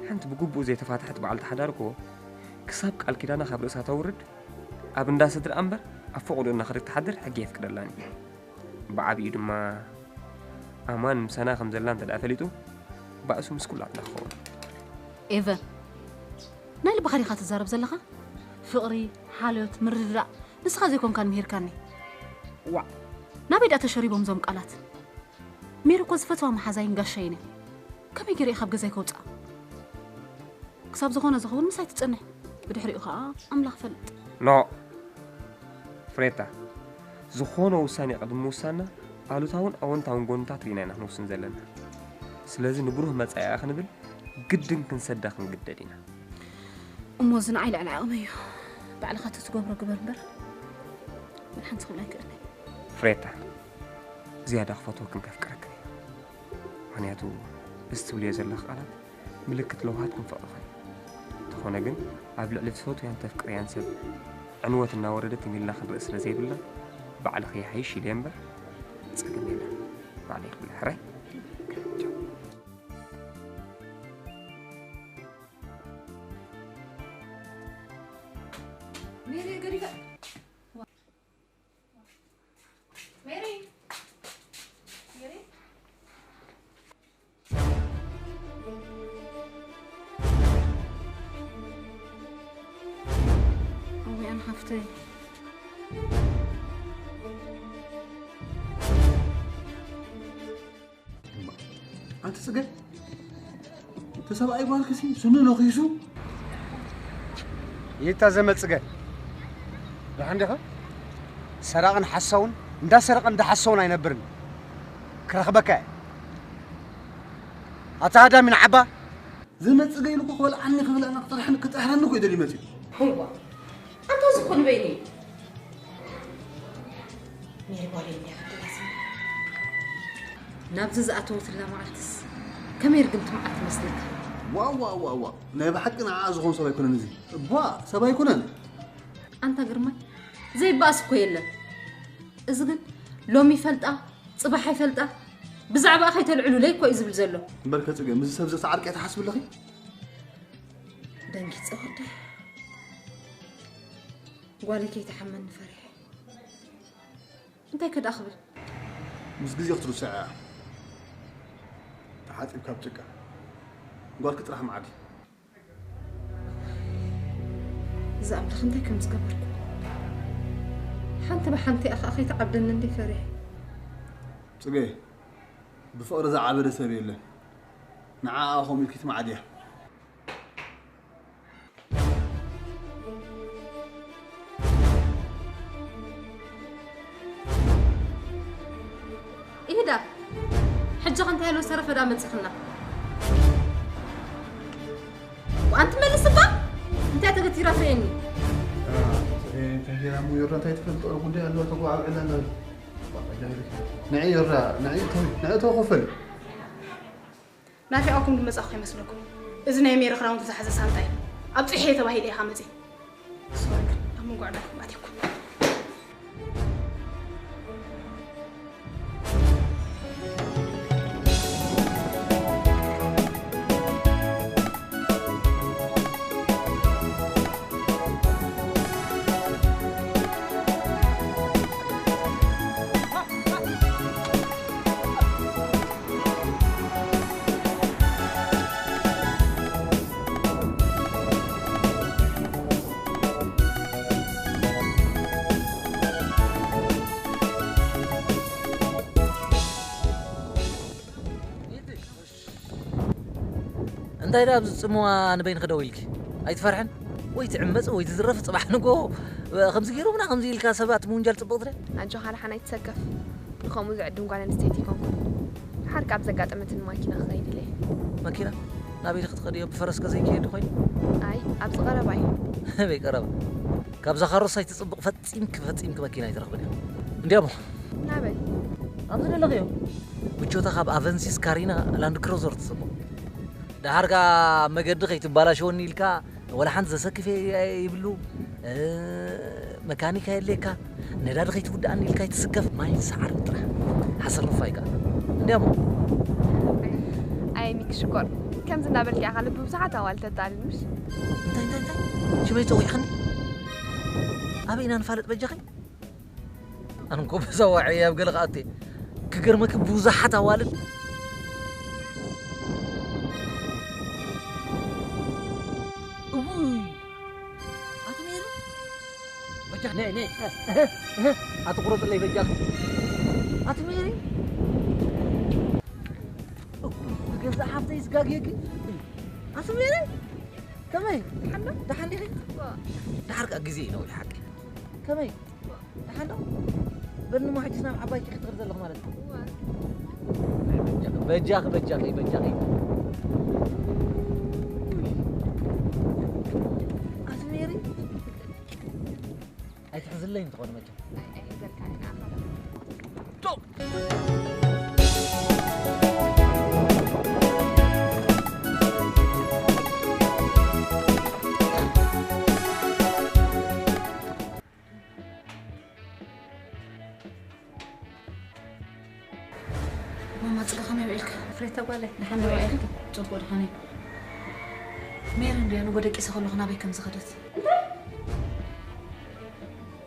ሓንቲ ብግቡእ ዘይተፋትሐት በዓልቲ ሓዳር እኮ ክሳብ ቃል ኪዳና ካብ ርእሳ ተውርድ ኣብ እንዳ ስድራ እምበር ኣብ ፈቐዶኡ እናኸደት ክትሓድር ሕጊ ኣየፍቅደላን እዩ። ብዓቢኡ ድማ ኣማን ምሳና ከም ዘላ እንተ ደኣ ፈሊጡ ባእሱ ምስ ኩላትና ክኸውን። ኤቨን፣ ናይ ልብኻ ዲኻ ትዛረብ ዘለኻ? ፍቕሪ፣ ሓልዮት፣ ምርድዳእ ንስኻ ዘይኮንካን ምሂርካኒ። ዋዕ፣ ናበይ ደኣ ተሸሪቦም እዞም ቃላት? ሜሪ እኮ ዝፈትዋ መሓዛይን ጋሻይን እያ። ከመይ ገይረ እየ ካብ ገዛይ ከውፅኣ? ክሳብ ዝኾነ ዝኸውን ምሳይ ትጸንሕ። ብድሕሪኡ ኸኣ ኣምላኽ ፈልጥ። ኖ! ፍሬታ፣ ዝኾነ ውሳኔ ቅድሚ ምውሳንና ኣሉታውን ኣወንታውን ጎንታት ርኢና ኢና ክንውስን ዘለና። ስለዚ ንብሩህ መጻኢኣ ክንብል ግድን ክንሰዳ ክንግደድ ኢና። እሞ እዚ ንዓይ ልዕሊ ዓቕመይ እዩ። ባዕልኻ ተትገብሮ ግበር እምበር፣ ወላ ሓንቲ ክብል ኣይክእልን እየ። ፍሬታ፣ ዝያዳ ክፈትወክን ከፍቅረክን እየ። ምኽንያቱ፣ እዚ ትብልዮ ዘለኺ ቃላት ምልክት ለውሃትኩም ፍቕርኽን። እንተኾነ ግን፣ ኣብ ልዕሊ ትፈትውያን ተፍቅርያን ሰብ ዕንወት እናወረደ ትም ኢልና ክንርኢ ስለ ዘይብልና፣ ባዕልኺ ይሓይሽ ኢለ እምበር፣ ጸገም የለን። ባዕለይ ክብል ሕራይ። ሜሪ፣ ገዲፈ። ሜሪ! ሜሪ! እወ፣ ኣነ ሓፍተይ። ኣንቲ ጽገ፣ እቲ ሰብኣይ ጓልክሲ ስኑ ነኺሱ። ይታ ዘመጽገ፣ ደሓን ዲኻ? ሰራቕን ሓሳውን፣ እንዳሰረቐን እንዳሓሰውን ኣይነብርን። ክረኽበካ እየ። ኣታ ሃዳሚ ንዓባ። ዘመጽገ ኢሉ እኮ ክበልዓኒ ክብል ኣነ ክጥርሕኒ፣ ክጥሕረኒ እኮ እዩ ደልዩ መጺኡ። እዋ፣ ኣንታ እዚ እኮ ንበይኑ እዩ። ሜሪ ጓለይ እንድያ ክትብላ ስማ። ናብዚ ዝኣተወትላ መዓልትስ ከመይ ርግምቲ መዓልቲ መስለካ? ዋው፣ ዋው፣ ዋው፣ ዋው። ናይ ብሓቂ ንዓኣ ዝኾን ሰብ ኣይኮነን እዚ። እቧ፣ ሰብ ኣይኮነን። ኣንታ ግርማይ፣ ዘይበኣስ እኮ የለን። እዚ ግን ሎሚ ይፈልጣ፣ ጽባሕ ኣይፈልጣ፣ ብዛዕባኣ ከይተልዕሉለይ እኮ እዩ ዝብል ዘሎ። እምበርከ ጽገ፣ ምስዚ ሰብ እዚ ክዓርቅ እየ ትሓስቢ ኣለኺ? ደንጊጸ ወደይ። ጓለይ ከይትሓመኒ ፈሪሐ። እንታይ ከ ደኣ ክብል? ምስ ግዜ ክትርስዕ እያ። ተሓጺብካ ኣብ ጭቃ። ጓልኪ ጥራሕ መዓዲ። እዚ ኣምላኽ እንታይ ከም ዝገበርኩ። ሓንቲ ብሓንቲ እያ ኸኣ ከይትዓብደኒ እንድየ ፈሪሐ። ጽገ፣ ብፍቕሪ ዝዓበደ ሰብ የለን። ንዓኣ ከምኡ ኢልኪ ትመዓድያ። ኢዳ፣ ሕጂ ከ እንታይ ኣሎ ዝተረፈ ዳ መጺኽና? ኣንቲ መልስ እባ፣ እንታይ ተገቲራ ትርእየኒ? እ፣ እንታይ ገይራ እሞ ዮርዳ እንታይ ትፈልጦ ጉዳይ ኣለዋ ተጓዓብዕላ እንዳበለ። ንዒ ዮርዳ፣ ንዒ እተዊ፣ ንዒ እተዊ ክፈል። ናፊቓኩም ዝመጻኹ ከይመስለኩም። እዚ ናይ ሜሪ ክዳውንቲ ዝሓዘ ሳንጣ እዩ። ኣብጺሐ እየ ተባሂለ ኢኻ መጺእ። ሶሪ ግን ኣብ መንጎ ኣዕዳኩም ኣትየኩም። እንታይ ደኣ ኣብዚ ጽምዋ ንበይንኺ ደው ኢልኪ? ኣይትፈርሕን? ወይ ትዕመጽ ወይ ትዝረፍ ጽባሕ ንጎ ከምዚ ገይሮምና ከምዚ ኢልካ ሰባት ምውንጃል ጽብቕቲ ድያ? ኣጆኻ ደሓን ኣይትሰከፍ። ንኸምኡ ዝዕድም ጓል ኣንስተይቲ ኣይኮንኩን። ደሓር ካብ ዘጋጠመትኒ ማኪና ክኸይድ ኢለ። መኪና? ናበይ ክትኸድዮ? ብፈረስ ከዘይከየድ ኮይኑ? ኣይ፣ ኣብዚ ቀረባ እዩ። ኣበይ ቀረባ? ካብዛ ካሮስ ኣይትጽብቕ ፈጺምኪ ፈጺምኪ መኪና ኣይትረኽብን ኢኺ። እንዲያሞ ናበይ? ኣብዚ ዘለኽዮ። ምቾታ ካብ ኣቨንሲስ ካሪና ላንድ ክሮዘር ትጽብቕ። ደሓር ከኣ መገዲ ከይትባላሸወኒ ኢልካ ወላ ሓንቲ ዘሰክፍ የብሉ። መካኒካ የድልየካ። ነዳዲ ከይትውድኣኒ ኢልካ ኣይትስከፍ። ማይን ሰዓርን ጥራሕ። ሓሰር ንፋይ ከኣ። እንዲያሞ ኣይ ሚኪ ሽኮር፣ ከምዚ እናበልካ ኢኻ ልቢ ብዙሓት ኣዋልድ ተታልል ምሽ? እንታይ እንታይ እንታይ? ሽመይ ጸዊዕኽኒ? ኣበይ ኢና ንፋለጥ በጃኺ? ኣነ እኮ በዛ ዋዒ ኣብ ገለ ክኣቱ እየ። ክገርመኪ ብዙሓት ኣዋልድ እውይ ኣቲ ሜሪ በጃ ነይ ነይ ኣቲ ቁረፅለይ በጃ ኣቲ ሜሪ ገዛ ሓፍተይ ስጋግየኪ ኣቲ ሜሪ ከመይ ደሓን ዲኺ? ደሓር ግዜ ይነውሕ ሓቂ ከመይ ደሓን ዶ? በልኒ እሞ ሕጅስ ናብ ዓባይኪ ክትኸዲ ዘለኹ ማለት እዩ። በጃኺ በጃኺ በጃኺ ኣስሜሪ ኣይትሕዝለይ እንትኾነ መቸም ማማ ጽጋ ከመይ ውዒልካ? ፍሬታ ጓለይ፣ ደሓን ዶ ውዒልካ? ጽቡቕ ደሓን እየ። ሜሪ እንድያ ንጎ ደቂሰ ከለኹ ናበይ ከም ዝኸደት። እንታይ?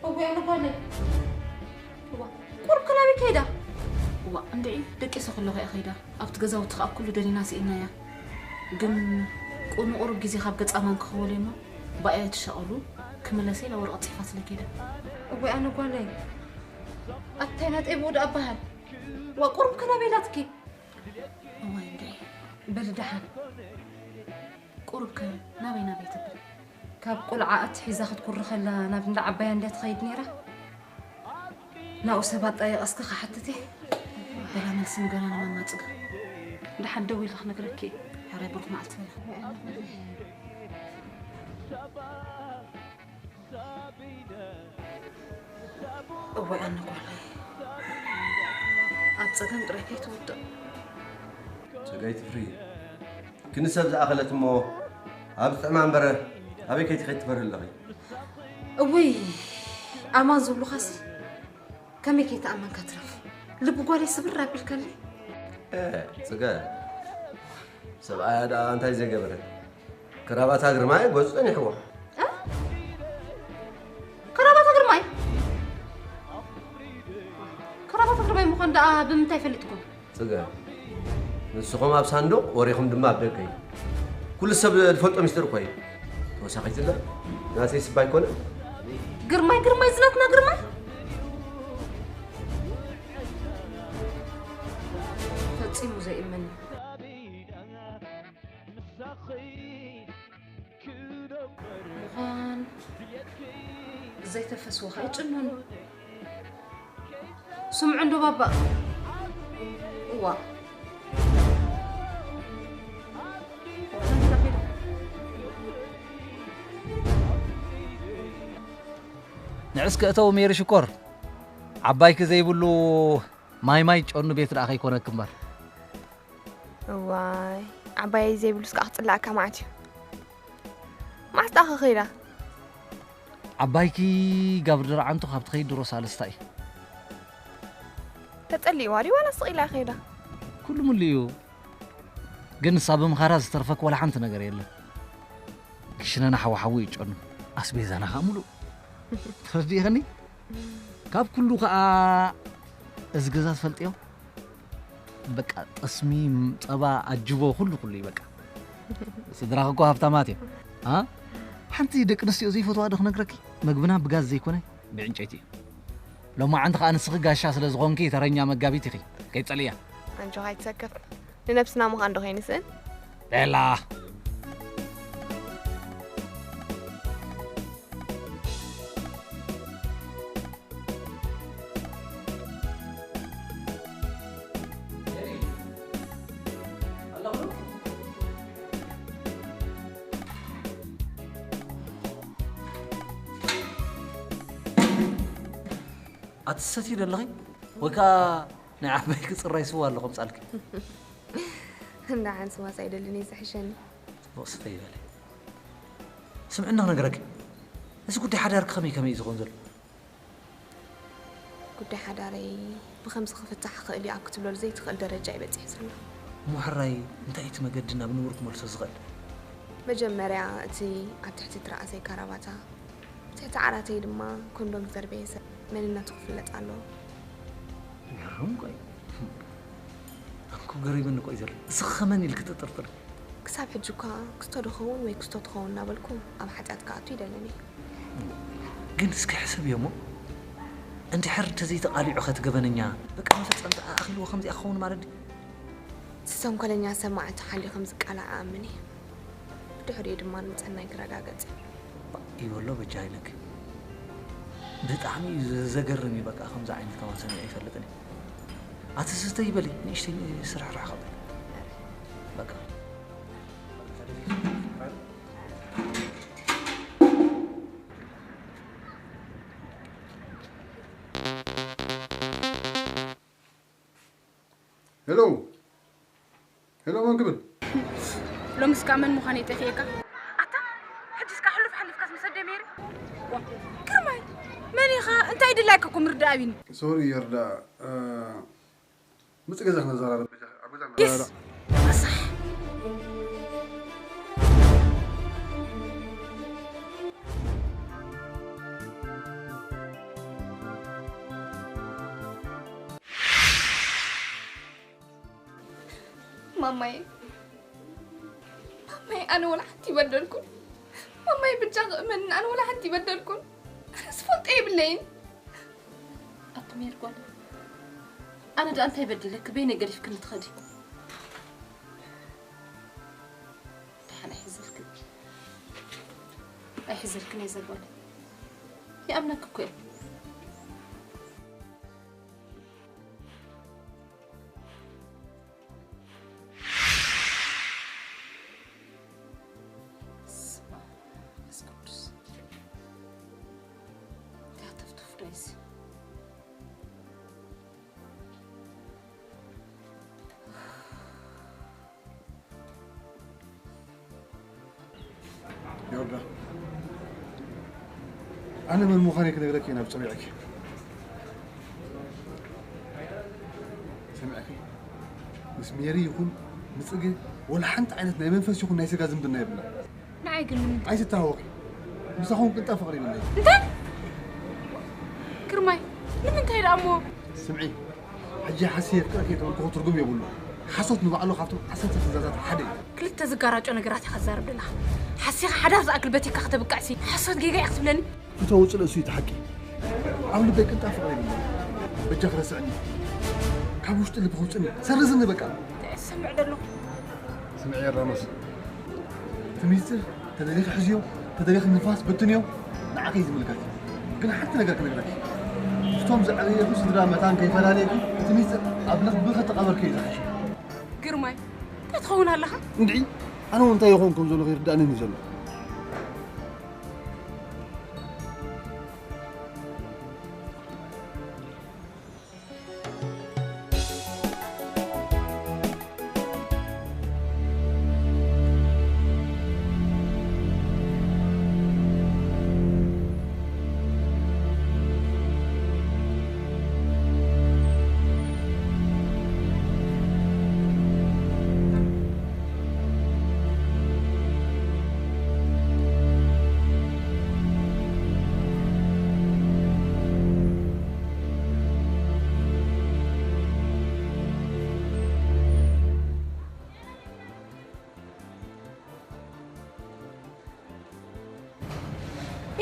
እወ፣ ኣነ ጓለይ። እዋ፣ ቁሩብ ከ ናበይ ከይዳ? እዋ፣ እንድዒ ደቂሰ ከለኹ እያ ከይዳ። ኣብቲ ገዛውቲ ከኣ ኩሉ ደሊና ስኢናያ። ግን ቁ-፣ ንቁሩብ ግዜ ካብ ገጻ ማን ክኽወል እሞ ብኣያ ትሻቐሉ ክምለስ ኢላ ወረቐት ጽሒፋትለይ ከይዳ። እወ ኣነ ጓለይ፣ ኣታይ ናጠይ ብኡ ደኣ ኣበሃል። ዋ ቁሩብ ከ ናበይ ኢላትኪ? እዋይ እንድዒ። በሊ ደሓን። ቁሩብ ከ ናበይ ናበይ ትብል? ካብ ቆልዓ ኣትሒዛ ክትኩሪ ከላ ናብ እንዳ ዓባያ እንድያ ትኸይድ ነይራ። ናብኡ ሰባት ጠይቐ እስከ ክሓትት እየ። በላ መልሲ ንገራ ንማማ ጽገ። ደሓን ደዊለ ክነግረኪ እየ። ሕራይ ብሩኽ መዓልቲ በላ። እዋይ ኣነ ጓለይ። ኣብ ጸገም ጥራይ ከይትውድቕ። ጸጋይ ትፍሪ። ክንሰብ ዝኣኸለት እሞ ኣብ ዝጥዕማ እምበር ኣበይ ከይትኸይድ ትፈሪ ኣለኺ? እውይ ኣማን ዝብሉኻሲ ከመይ ከይተኣመንካ ትረፍ። ልቢ ጓለይ ስብር ኣቢልካለይ። እ፣ ጽገ ሰብኣያ ደኣ እንታይ ዘገበረ? ክራባታ ግርማይ ገጹ ጸኒሕዎ። እ? ክራባታ ግርማይ? ክራባታ ግርማይ ምዃን ደኣ ብምንታይ ፈሊጥኩም? ጽገ ንስኹም ኣብ ሳንዱቕ ወሬኹም ድማ ኣብ ደገ እዩ። ኩሉ ሰብ ዝፈልጦ ሚስጥር እኮ እዩ። ተወሳኺት ዝለ ናተይ ስባ ኣይኮነ። ግርማይ ግርማይ ዝናትና ግርማይ ፈጺሙ ዘይእመን እዩ። ምዃን ዘይተፈስወ ኸኣ ይጭነኑ። ስምዑ እንዶ ባባ። እዋ። ንዕስ ክእተው ሜሪ ሽኮር። ዓባይኪ ዘይብሉ ማይ ማይ ጨኑ ቤት ደኣ ከይኮነኪ እምበር። እዋይ፣ ዓባየይ ዘይብሉስ ከኣ ክጽላኣካ መዓት እዩ። መዓስ ደኣ ከ ከይዳ? ዓባይኪ ጋብር ድርዓንቱ ካብ ትኸይድ ድሮ ሳልስታ እዩ። ተጸሊእዋ ድዩ ዋላ ስቕ ኢላ ከይዳ? ኩሉ ምሉእ እዩ። ግን ንሳ ብምኻራ ዝተርፈክ ዋላ ሓንቲ ነገር የለን። ክሽነና ሓዊ ሓዊ እዩ ጨኑ። ኣስቤዛና ከኣ ምሉእ። ተረዲእኽኒ? ካብ ኩሉ ከኣ እዚ ገዛ ትፈልጥዮ? በቃ ጠስሚ፣ ጸባ፣ ኣጅቦ፣ ኩሉ ኩሉ እዩ በቃ። ስድራኺ እኮ ሃብታማት እዮም። አ? ሓንቲ ደቂ ኣንስትዮ ዘይፈትዋ ዶ ክነግረኪ? መግብና ብጋዝ ዘይኮነ ብዕንጨይቲ እዩ። ሎማዓንቲ ከኣ ንስኺ ጋሻ ስለ ዝኾንኪ ተረኛ መጋቢት ኢኺ። ከይትጸልእያ። ኣጆኻ ኣይትሰከፍ። ንነብስና ምዃን ዶ ከይንስእን? ቤላ! ትሰትዩ ዶ ኣለኺ? ወይ ከኣ ናይ ዓባይ ክጽራይ ስዋ ኣሎ ከምጻልኪ? እንዳ ሓንስ ዋሳ ይደልኒ ዝሕሸኒ። ጽቡቕ ስተ ይበለ። ስምዕና ክነግረኪ፣ እዚ ጉዳይ ሓዳርኪ ከመይ ከመይ እዩ ዝኸውን ዘሎ? ጉዳይ ሓዳረይ ብኸምዚ ክፍታሕ ክኽእል እዩ ኣብ ክትብለሉ ዘይትኽእል ደረጃ እዩ በፂሑ ዘሎ። እሞ ሕራይ፣ እንታይ እቲ መገዲ ናብ ንቡር ክመልሶ ዝኽእል? መጀመርያ እቲ ኣብ ትሕቲ ትርኣሰይ ካራባታ፣ ትሕቲ ዓራተይ ድማ ኮንዶም ዝደርበየ ሰብ መንነቱ ክፍለጥ ኣለዎ። ይገርም ቆይ። ኣንኩ ገሪብኒ ቆይ ዘሎ። እስኺ ከመን ኢልኪ ትጥርጥሪ? ክሳብ ሕጂ እኳ ክስቶ ድኸውን ወይ ክስቶ ትኸውን እናበልኩ ኣብ ሓጢኣት ክኣቱ ይደልን እየ። ግን እስኪ ሕሰብዮ እሞ፣ እንድሕር እንተዘይተቓሊዑ ኸ እቲ ገበነኛ በቃ መፈጸምታ ኣኺልዎ ከምዚኣ ክኸውን ማለት ድዩ? እቲ ተንኮለኛ ሰብ መዓልቱ ሓልዩ ከም ዝቃላዕ እኣምን እየ። ብድሕሪኡ ድማ ንጽህናይ ክረጋገጽ እየ። ይበሎ በጃ ኢለኪ። ብጣዕሚ እዩ ዘ- ዘገርም እዩ በቃ ከምዚ ዓይነት ከማን ሰሚዐ ኣይፈልጥን እየ። ኣቲ ስተ ይበሊ ንእሽተይ ስራሕ ራሕ ኸብል በቃ ሄሎ ሄሎ መን ክብል ሎምስ ከኣ መን ምዃነይ ጠፊኤካ ኣታ ሕጅስ ከኣ ሕሉፍ ሓሊፍካስ ምስ ኣደ ሜሪ ዋ ግርማይ መን ኢኻ እንታይ ድላይካ እኮ ምርዳእ ኣቢኒ ሶሪ የርዳ ምጽ ገዛ ክነዘራረብ በጃ ኣብ ገዛ yes ኣሳሕ ማማየ ማማየ ኣነ ወላ ሓንቲ ይበደልኩን ማማየ ብቻ ክእመን ኣነ ወላ ሓንቲ ይበደልኩን ኣነ ዝፈልጦ የብለይን ኣቲ ሜሪ ጓል ኣነ ደኣ እንታይ በዲለኪ በይነይ ገዲፍክኒ ትኸዲ ደሓን ኣይሕዘልክን ኣይሕዘልክን እየ ዘጓል ይኣምነኪ እኮ እየ ስማ መንፈስ ቅዱስ እንታይ ተፍትፍ ዶ እዚ ዮርዳ ኣነ መን ምዃነይ ክነግረኪ ናብ ጸሚዐኪ ሰሚዐኪ ምስ ሜሪ ይኹን ምጽገ ወላ ሓንቲ ዓይነት ናይ መንፈስ ይኹን ናይ ስጋ ዝምድና የብልና ንዓይ ግን ኣይትተሃወቂ ምሳኹም ቅንጣ ፍቕሪ ይብለይ እንታይ ግርማይ ንምንታይ ደኣ እሞ ስምዒ ሕጂ ሓሲ የፍቅረኪ ተበልኩኹ ትርጉም የብሉ ሓሶት ንባዕሉ ካብቶም ዓሰርተ ትእዛዛት ሓደ እዩ ክልተ ዝጋራጮ ነገራት ኢኻ ትዛረብ ደለኻ ሓሲኻ ሓዳር ዝኣክል በቲካ ከተብቅዕሲ ሓሶት ጌጋ ኢኻ ትብለኒ እቶ ውፅእ ርእሱ እዩ እቲ ሓቂ ኣብ ልበይ ቅንጣ ፍቕሪ የብሉ በጃ ክረስዕኒ ካብ ውሽጢ ልቢ ክውፅእኒ ሰርዝኒ በቃ እንታይ ዝሰምዕ ደሎ ስምዒ የራመስ እቲ ሚስጥር ተደሊኺ ሕዝዮ ተደሊኺ ንፋስ በትንዮ ንዓኺ ዝምልከት ግን ሓንቲ ነገር ክነግረኪ ምስቶም ዘዕበየኪ ስድራ መታን ከይፈላለየኪ እቲ ሚስጥር ኣብ ልኽብኺ ተቐበርኪ እዩ ዝሓሸ ግርማይ እንታይ ትኸውን ኣለኻ እንድዒ ኣነ እውን እንታይ ይኸውን ከም ዘሎ ከይርዳእንን እዩ ዘሎ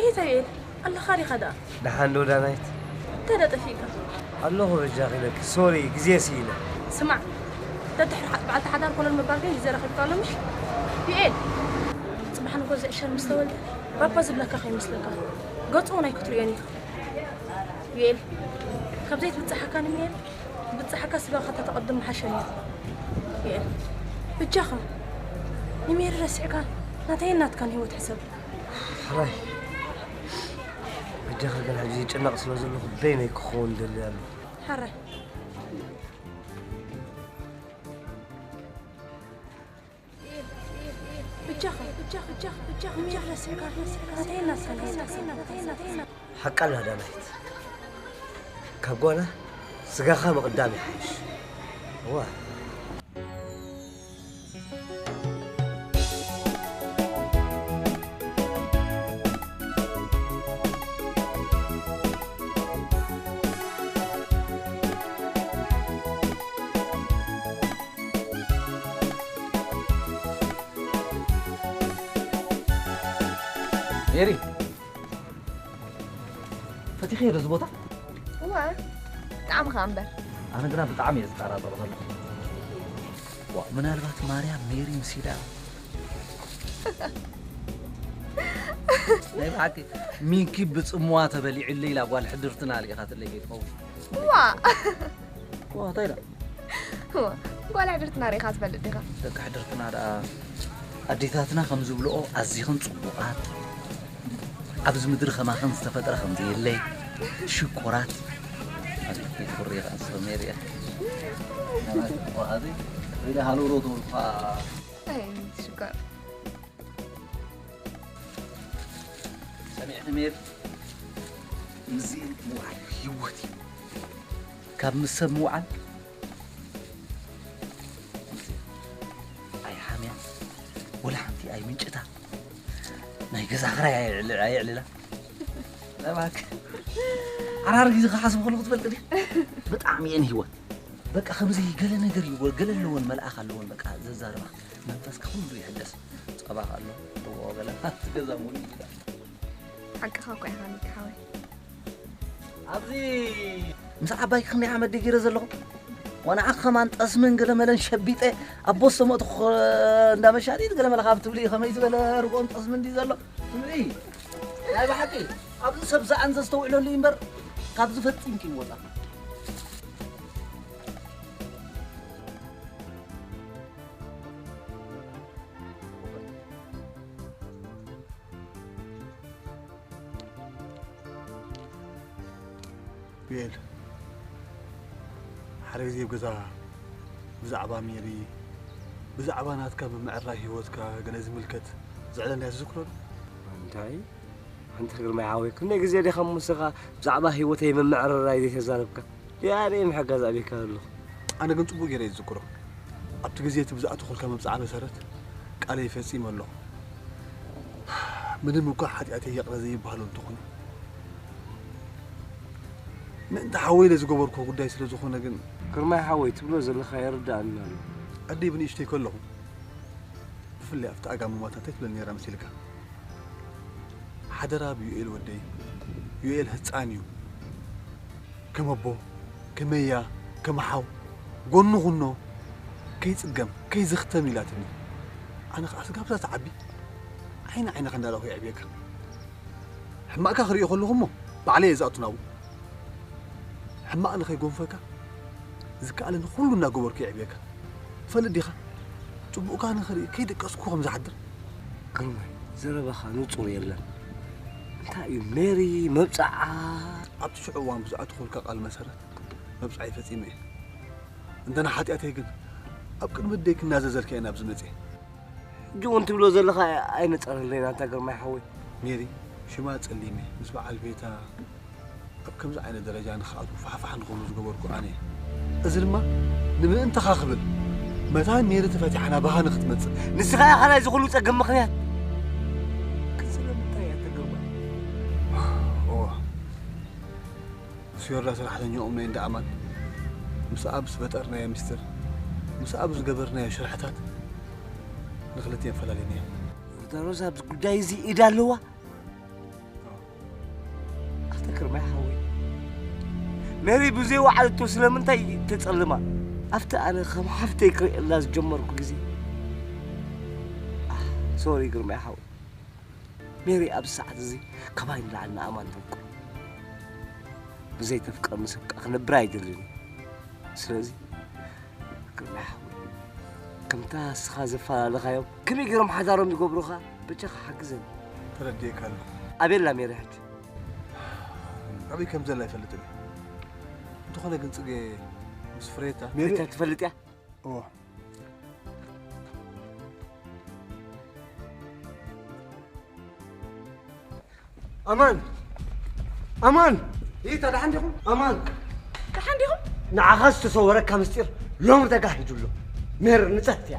ኢታይል ኣለኻ ዲኻ ደኣ ደሓን ዶ ዳናይት እንታይ ዶ ጠፊእካ ኣለኹ በጃኺ ኢለኪ ሶሪ ግዜ ስኢነ ስማዕ ደድሕሪ በዓልቲ ሓዳር ኮለል ምባልካ እዩ ዘረኺብካ ኣሎ ምሽ ዩኤል ጽባሕ ንጎ ዝዕሸር ምስ ተወልደ ባባ ዝብለካ ከይመስለካ ገጹ እውን ኣይክትርእዮን ኢኻ ዩኤል ካብ ዘይትብጽሓካ ንሚኤል ብጽሓካ ስጋኻ ተተቐድም ምሓሸ ነይሩ ዩኤል ብጃኻ ንሜሪ ረሲዕካ ናተይን ናትካን ህይወት ሕሰብ ሕራይ ጀኻ ግን ሕጂ ይጭነቕ ስለ ዘለኹ በይነይ ክኸውን ደሊ ኣሎ። ሕረ። ብጃኻ፣ ብጃኻ፣ ብጃኻ፣ ብጃኻ፣ ሓቃ ኣላ ዳናይት። ካብ ጓና ስጋኻ ምቕዳም ይሓይሽ። እዋ። ሜሪ፣ ፈቲኸዮ ዶ እዚ ቦታ? እዋ፣ ብጣዕሚ ከኣ እምበር። ኣነ ግና ብጣዕሚ እየ ዝጠራጠሮ ዘለኹ። ዋ፣ ምናልባት ማርያም ሜሪ ምሲላ። ናይ ብሓቂ ሚኪ ብጽምዋ ተበሊዑለይ ኢላ ጓል ሕድርትና ኣልኢኻትለይ ከይትኸውን። ዋ! ዋ፣ እንታይ ኢላ? ዋ፣ ጓል ሕድርትና ርኢኻ ትፈልጥ ዲኻ? ደቂ ሕድርትና ደኣ ኣዴታትና ከም ዝብልኦ ኣዚኽን ጽቡቓት፣ ኣብዚ ምድሪ ከማኽን ዝተፈጥረ ከም ዘየለ ሽኮራት። ኣዝኪ ኩሪ ኸኣ ሰሜር እያ። ወሃዚ ሪዳ ሃሎ ሮቶ ፋ። ኣይ፣ ሽኮር። ሰሚዕቲ ሜር፣ ምስዚ ምውዓል ህይወት እዩ። ካብ ምስ ሰብ ምውዓል ኣይሓምያ፣ ወላ ሓንቲ ኣይምንጭታ፣ ናይ ገዛ ክራይ ኣየዕል-፣ ኣየዕልላ። እባክህ፣ ዓራር ግዜ ክሓስብ ከለኹ ትፈልጥ ዲኻ? ብጣዕሚ እየን ህይወት። በቃ ከምዚ ገለ ነገር እዩ፣ ገለ ኣለወን፣ መልኣኽ ኣለወን፣ በቃ ዘዛርባ። መንፈስካ ኩሉ ይሕደስ። ጸባኻ ኣሎ፣ እዎ፣ ገለ ኣብቲ ገዛ ሙሉ ይላል። ሓቅኻ እኮ ኢኻ ሚኪ ሓወይ። ኣብዚ ምስ ዓባይ ክንደይ ዓመት ድየ ገይረ ዘለኹ? ዋና ዓኽ ከማን ጠስምን ገለ መለን ሸቢጠ ኣብ ቦስቶ መእትኹ እንዳ መሻጢት ገለ መለ ካብ ትብሊ ከመይ ዝበለ ርግኦም ጠስሚ እንዲ ዘሎ? ትብሊ። ናይ ብሓቂ ኣብዚ ሰብ ዝኣንዘ ዝተውዕለሉ እዩ እምበር ካብዚ ፈጺምኪ ይወጻ። ዩኤል፣ ሓደ ግዜ ኣብ ገዛ ብዛዕባ ሜሪ፣ ብዛዕባ ናትካ ምምዕራይ ህይወትካ ገለ ዝምልከት ዘዕለናዮ ትዝክሮ ዶ? እንታይ? ኣንታ ግርማይ ሓወይ፣ ክንደይ ግዜ ዲኻ ምሳኻ ብዛዕባ ህይወተይ ምምዕርራይ ዘይተዛረብካ? ዲኣ ኣነ ምሕጋዝ ኣበይካ ኣለኹ? ኣነ ግን ጽቡቕ ገይረ እየ ዝዝክሮ። ኣብቲ ግዜ እቲ ብዝኣተኹልካ መብጽዓ መሰረት ቃለይ ፈጺመ ኣለኹ። ምንም እኳ ሓጢኣተይ ይቕረ ዘይበሃሎ እንተኾነ፣ ምእንቲ ሓወይ ኢለ ዝገበርኩዎ ጉዳይ ስለ ዝኾነ ግን። ግርማይ ሓወይ፣ ትብሎ ዘለኻ ይርድኣኒ ኣሎ። ኣደይ ብንእሽተይ ከለኹ፣ ብፍላይ ኣብቲ ኣጋምማታ እንታይ ትብለኒ ነይራ መሲልካ? ሓደራ ብዩኤል ወደይ፣ ዩኤል ህጻን እዩ። ከም ኣቦ፣ ከም ኣያ፣ ከም ሓው፣ ጎኑ ኩኖ፣ ከይጽገም፣ ከይዝኽተም ኢላትኒ። ኣነ ኸዓ ስጋብዛ ትዓቢ፣ ዓይኒ ዓይንኻ እንዳረኣኹ የዕብየካ። ሕማቕካ ክርእዮ ከለኹ እሞ፣ ባዕለይ እየ ዝኣቱ ናብኡ። ሕማቕ ንኸይጎንፈካ፣ ዝከኣለኒ ኩሉ እናገበርኩ የዕብየካ። ትፈልጥ ዲኻ? ጽቡቕካ ንኽርኢ ከይደቀስኩ ከም ዝሓድር። ግርማይ፣ ዘረባኻ ንጹር የለን። እንታይ እዩ ሜሪ መብጽዓ? ኣብቲ ሽዑ እዋን ብዝኣተኹልካ ቃል መሰረት መብጽዓይ ፈጺመ እየ። እንተ ንሓጢኣተይ ግን ኣብ ቅድሚ ኣደይ ክናዘዘልካ እየ ናብዚ መጽየ። ሕጂ እውን ትብሎ ዘለኻ ኣይነጸረለይን ኣንታ ግርማይ ሓወይ። ሜሪ ሽማ ጸሊመ ምስ በዓል ቤታ ኣብ ከምዚ ዓይነት ደረጃ ንኽኣትዉ ፋሕፋሕ ንኽብሉ ዝገበርኩ ኣነ እየ። እዚ ድማ ንምእንታኻ ክብል መታን ሜሪ ተፈቲሓ ናባኻ ንኽትመጽእ። ንስኻ ኢኻ ናይዚ ኩሉ ጸገም ምኽንያት። ግን ስለምንታይ እያ ተገርማ? እዋ፣ ምስ ዮርዳ ሰራሕተኛኦም ናይ እንዳ ኣማን፣ ምስኣ ብዝፈጠርናዮ ሚስጥር፣ ምስኣ ብዝገበርናዮ ሽርሕታት ንኽልቲኤን ፈላሊናየን። ዮርዳኖስ ኣብዚ ጉዳይ እዚ ኢድ ኣለዋ? ኣታ ግርማይ ሓወይ፣ ሜሪ ብዘይ ወዓለቶ ስለምንታይ ተጸልማ? ኣብቲ ኣነ ከም ሓፍተይ ክርእየላ ዝጀመርኩ ግዜ፣ ኣህ፣ ሶሪ ግርማይ ሓወይ። ሜሪ ኣብዚ ሰዓት እዚ ካባይ ንላዕሊ ንኣማን ተፍቅሮ። ብዘይ ተፍቅረኒ ሰብ ከኣ ክነብር ኣይደልን እየ። ስለዚ ግርማይ ሓወይ፣ ከምታ ንስኻ ዘፈላለኻዮም ከመይ ገይሮም ሓዳሮም ይገብሩኻ? በጃኻ ሓግዘኒ። ተረዲኤካ ኣለኹ። ኣበይ ኣላ ሜሪ ሕጂ? ኣበይ ከም ዘላ ኣይፈልጥን እዩ። እንተኾነ ግን ጽጌ ምስ ፍሬታ ሜሪ፣ ፍሬታ ትፈልጥ እያ? እዎ። ኣማን! ኣማን! ይታ ደሓን ዲኹም? ኣማን! ደሓን ዲኹም? ንዓኻ ዝተሰወረካ ምስጢር ሎም ተጋሂዱ ኣሎ። ሜር ንጽሕቲ እያ።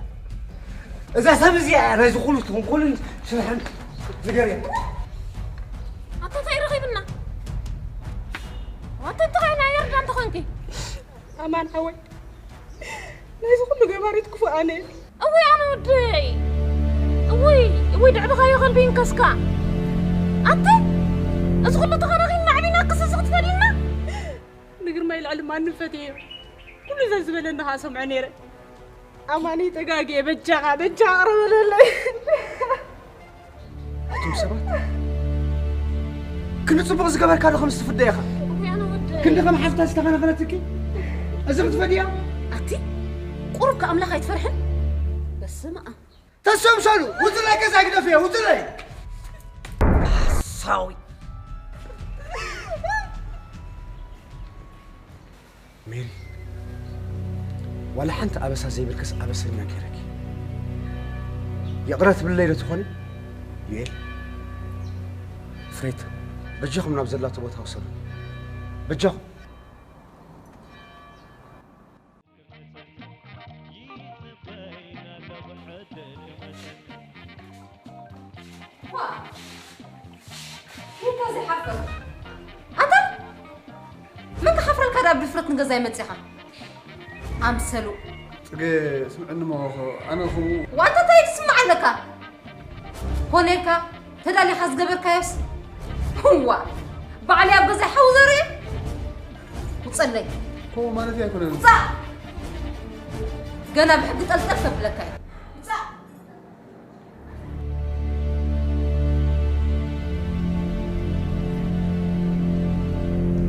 እዛ ሰብ እዚኣ እያ ናይዚ ኩሉ ተንኮልን ስርሕን ዝገርያ። ኣታ እንታይ ረኺብና? ኣታ እንታይ ኮይና የርዳ እንተኾንኪ? ኣማን ሓወይ፣ ናይዚ ኩሉ ገባሪት ክፉእ ኣነ እየ። እውይ ኣነ ወደይ፣ እውይ፣ እውይ ድዕብኻዮ ከልቢ ይንከስካ። ኣቲ፣ እዚ ኩሉ ተኸናኺንና ዕቢና ክስስኽ ትፈድይና? ንግርማይ ልዕሊ ማንም ፈትየዮ። ኩሉ ዘዝበለኒ ኸኣ ሰምዖ ነይረ። ኣማኒ ተጋግየ፣ በጃኻ፣ በጃኻ ቅረበለለይ። ኣቱም ሰባት፣ ክንዲ ጽቡቕ ዝገበርካ ዶ ከምዚ ትፍደ ኢኻ? እውይ ኣነ ወደይ። ክንዲ ከም ሓፍታ ዝተኸናኸነትኪ፣ እዚ ክትፈድያ? ኣቲ፣ ቁሩብ ከኣምላኽ ኣይትፈርሕን? በስመ ኣብ። ተሰምሰሉ፣ ውፅለይ ገዛ ግደፍዮ፣ ውፅለይ። ሓሳዊ። ሜሪ፣ ዋላ ሓንቲ ኣበሳ ዘይብልክስ ኣበሰኛ ገይረኪ። ይቕረ ትብለይ ዶ ትኾኒ? ዩኤል፣ ፍሬት፣ በጃኹም ናብ ዘላቶ ቦታ ውሰዱ። በጃኹም። ዋ! ሂብካ ዘይሓፍር። ኣታ! መን ክሓፍረልካ ደኣ ብድፍረት ንገዛይ መጺኻ? ኣምሰሉ። ጽገ፣ ስምዕኒ እሞ፣ ኣነ ኹ- ዋንታ እንታይ ትስማዕ ኣለካ? ኮነ ኢልካ ተዳሊኻ ዝገበርካዮስ? እዋ! ባዕለይ ኣብ ገዛይ ሓዊ ዘርኢ? ውጸለይ። ከምኡ ማለት ኣይኮነን። ውጻእ! ገና ብሕጊ ጠልጠል ከብለካ እየ። ውጻእ!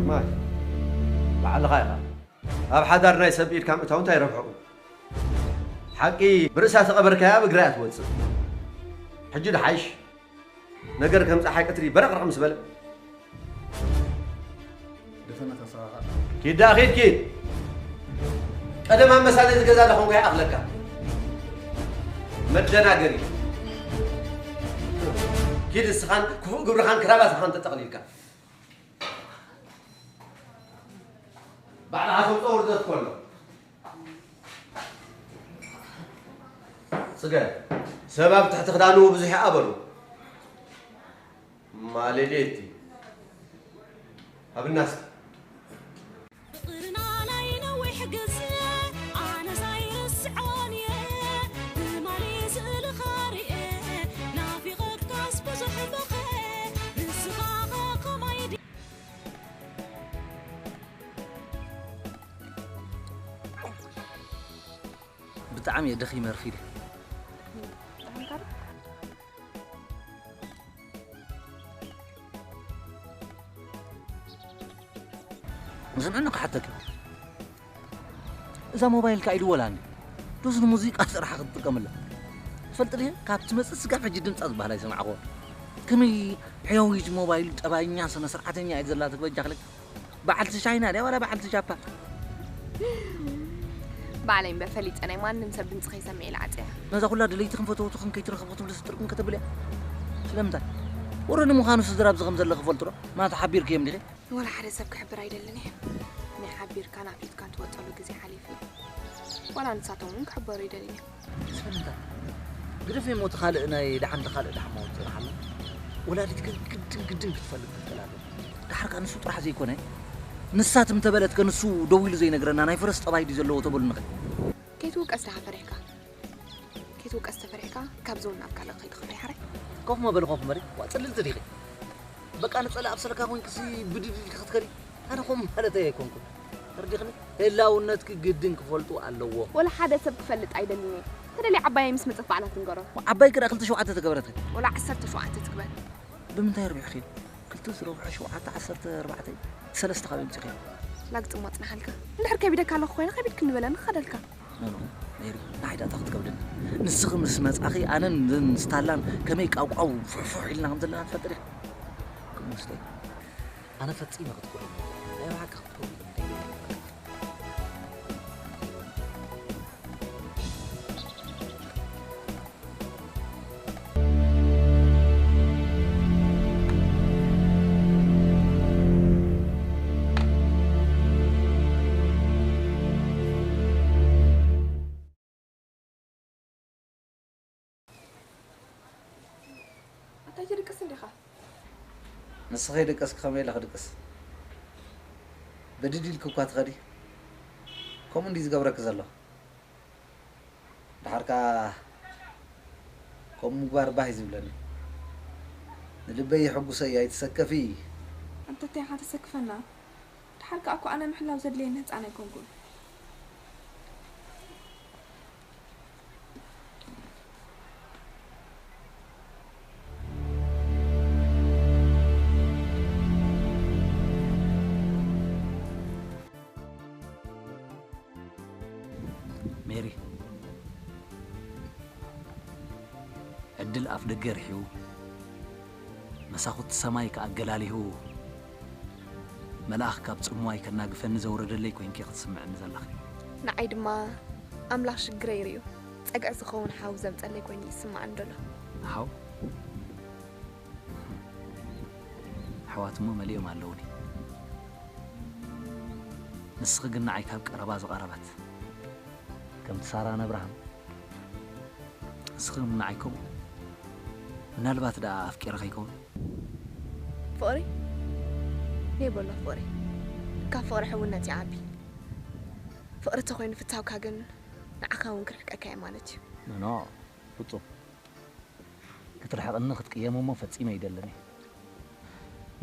ማይ፣ ባዕልኻ ኢኻ። ኣብ ሓዳር ናይ ሰብ ኢድካ ምእታው እንታይ ረብሕኡ? ሓቂ ብርእሳ ተቐበርካያ፣ ብእግራ እያ ትወጽእ። ሕጂ ድሓይሽ። ነገር ከም ጸሓይ ቀትሪ በረቕረቕ ምስ በለ። ደፈና ተሳኻ። ኪድ ደኣ ኪድ፣ ኪድ። ቀደም ኣመሳለ እዚ ገዛ ደኾንካ ይኣኽለካ። መደናገሪ። ኪድ እስኻን ክፉእ ግብርኻን ክራባትኻን ተጠቕሊልካ። ባዕልኻ ተውፅኦ ውርደት እኮ ኣሎ። ጽገ፣ ሰብ ኣብ ትሕቲ ክዳኑ ብዙሕ ይኣበሉ። ማሌሌቲ። ሃብና እስኪ። ፍቕርና ናይ ነዊሕ ግዜ ኣነስ ኣይርስዖን እየ። ትማሊ ስእልኻ ርኤ ናፊቐካስ ብዙሕ በኸ ንስኻ ኸ ከማይ ዲ- ብጣዕሚ እየ ደኺመ ኣርፊደ። ስምዕኒ ክሓተኪ፣ እዛ ሞባይልካ ኢድወላኒ ዶስ ንሙዚቃ ጥራሕ ክትጥቀመላ? ትፈልጥ ድየ? ካብ ትመጽእ ስጋብ ሕጂ ድምጻ ዝበሃል ኣይሰማዕኹ። ከመይ ሕያዊት ሞባይል፣ ጠባይኛ፣ ስነ ስርዓተኛ እየ ዘላ ትበጃኽለይ። በዓልቲ ቻይና ድያ ዋላ በዓልቲ ጃፓን? ባዕለይ እምበር ፈሊጠ ናይ ማንም ሰብ ድምፂ ከይሰምዕ ኢለ ዓፅያ። ነዛ ኩላ ድለይትኽን ፈተውትኽን ከይትረኸብኹ ትብሊ ስጥርቅን ከተብል እያ። ስለምንታይ? ወረ ንምዃኑ ስድራ ኣብዚ ከም ዘለኺ ፈልጡ ዶ? ማታ ሓቢርክዮም ዲኺ? ወላ ሓደ ሰብ ክሕብር ኣይደልን እየ። ናይ ሓቢርካን ኣፍሊጥካን ትወጠሉ ግዜ ሓሊፉ እዩ። ዋላ ንሳቶም እውን ክሕበሩ ኣይደልን እዮም። ስለምንታይ? ግደፍ እሞ እቲ ካልእ ናይ ደሓን እቲ ካልእ ደሓን መወፅኢ ረሓማ። ወላዲት ግን ግድን ግድን ክትፈልጥ ክትክእል ኣለዋ። ደሓር ከኣ ንሱ ጥራሕ ዘይኮነ፣ ንሳ ትም ተበለት ከ ንሱ ደው ኢሉ ዘይነግረና ናይ ፈረስ ጠባይ ድዩ ዘለዎ ተበሉኒ ኸ? ከይትውቀስ ደሓ ፈሪሕካ? ከይትውቀስ ተፈሪሕካ ካብ ዞን ናብ ካልእ ከይትኸዶ ይሓራይ። ኮፍ መበል ኮፍ መበል። ዋ፣ ጽልልቲ ዲኺ? በቃ ንጸላእ ኣብ ሰለካ ኮንክሲ ብድድ ኢልኪ ክትከዲ? ኣነ ከምኡ ማለተይ ኣይኮንኩን። ተረዲኽኒ? ህላውነትኪ ግድን ክፈልጡ ኣለዎ። ወላ ሓደ ሰብ ክፈልጥ ኣይደልን እየ። ተደልያ ዓባየይ ምስ መጸት ባዕላ ትንገሮ። ዓባይ ክዳ ክልተ ሸውዓተ ተገበረት። ወላ ዓሰርተ ሸውዓተ ትግበር። ብምንታይ ኣርቢሕኺ? ክልተ ዝረብሖ ሸውዓተ፣ ዓሰርተ ኣርባዕተ፣ ሰለስተ ካበይ ኣምጺእኺ? ላግጺ እሞ ኣጽንሓልካ። እንድሕር ከቢደካ ኣለኹ ኮይነ ከቢድክኒ በለ ንኽኸደልካ። ኖ፣ ኖ፣ ሜሪ፣ ንዓይ ዳታ ክትከብደኒ። ንስኺ ምስ መጻኺ ኣነን ስታላን ከመይ ቃውቃው ፉሕፉሕ ኢልና ከም ዘለና ትፈልጢ ዲኺ? ክምስተይ። ኣነ ፈጺመ ክትክእሎ ናይ ብሓቂ ክትከውን ኣታ ይድቅስ እንዲኻ? ንስኺ ደቀስኪ ከመይ ኢለ ክድቅስ? ብድድ ኢልኪ እኳ ትኸዲ። ከምኡ እንድዩ ዝገብረኪ ዘሎ። ደሓር ከኣ ከምኡ ምግባር ባህ እዩ ዝብለኒ። ንልበይ የሐጉሶ እዩ፣ ኣይትሰከፊ። ኣንተ እንታይ ኢኻ ተሰክፈና? ደሓር ከኣ እኮ ኣነ ምሕላው ዘድልየኒ ህጻን ኣይኮንኩን። ሜሪ፣ ዕድል ኣፍ ደገ ርሒቡ፣ መሳኹቲ ሰማይ ከኣ ገላሊሁ፣ መልኣኽ ካብ ጽምዋይ ከናግፈኒ ዘውረደለይ ኮይንኪ ክትስምዕኒ ዘለኺ። ንዓይ ድማ ኣምላኽ ሽግረይ ርእዩ፣ ጸግዒ ዝኸውን ሓው ዘምጸለይ ኮይኑ ይስምዓኒ ዘሎ። ሓው? ኣሕዋት እሞ መሊኦም ኣለዉኒ። ንስኺ ግን ንዓይ ካብ ቀረባ ዝቐረበት፣ ከምቲ ሳራን ኣብርሃም፣ ንስኺ ግን ንዓይ ከምኡ። ምናልባት ደኣ ኣፍቂረ ከይከውን? ፍቕሪ? ነይ በሎ ፍቕሪ። ካብ ፍቕሪ ሕውነት ይዓቢ። ፍቕሪ ተኾይኑ ፍታውካ ግን ንዓኻ እውን ክርሕቀካ እየ ማለት እዩ። ኖ፣ ፍጹም። ክትርሕቕኒ ክትቅየም እሞ ፈጺመ ኣይደልን እየ።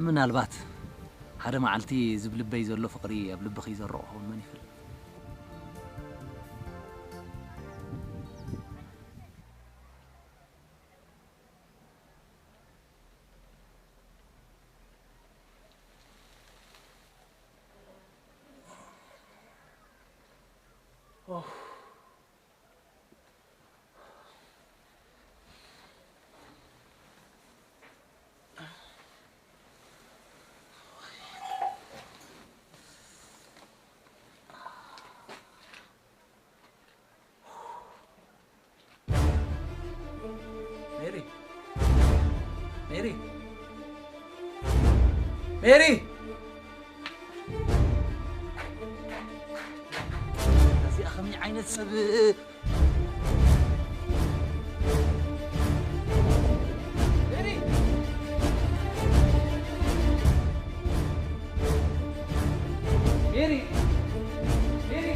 ምናልባት ሓደ መዓልቲ ዝብ ልበይ ዘሎ ፍቕሪ ኣብ ልብኺ ይዘርኦ ክኸውን መን ይፈልጥ? ሜሪ! ሜሪ! ሜሪ! እዚኣ ከመይ ዓይነት ሰብ? ሜሪ! ሜሪ! ሜሪ!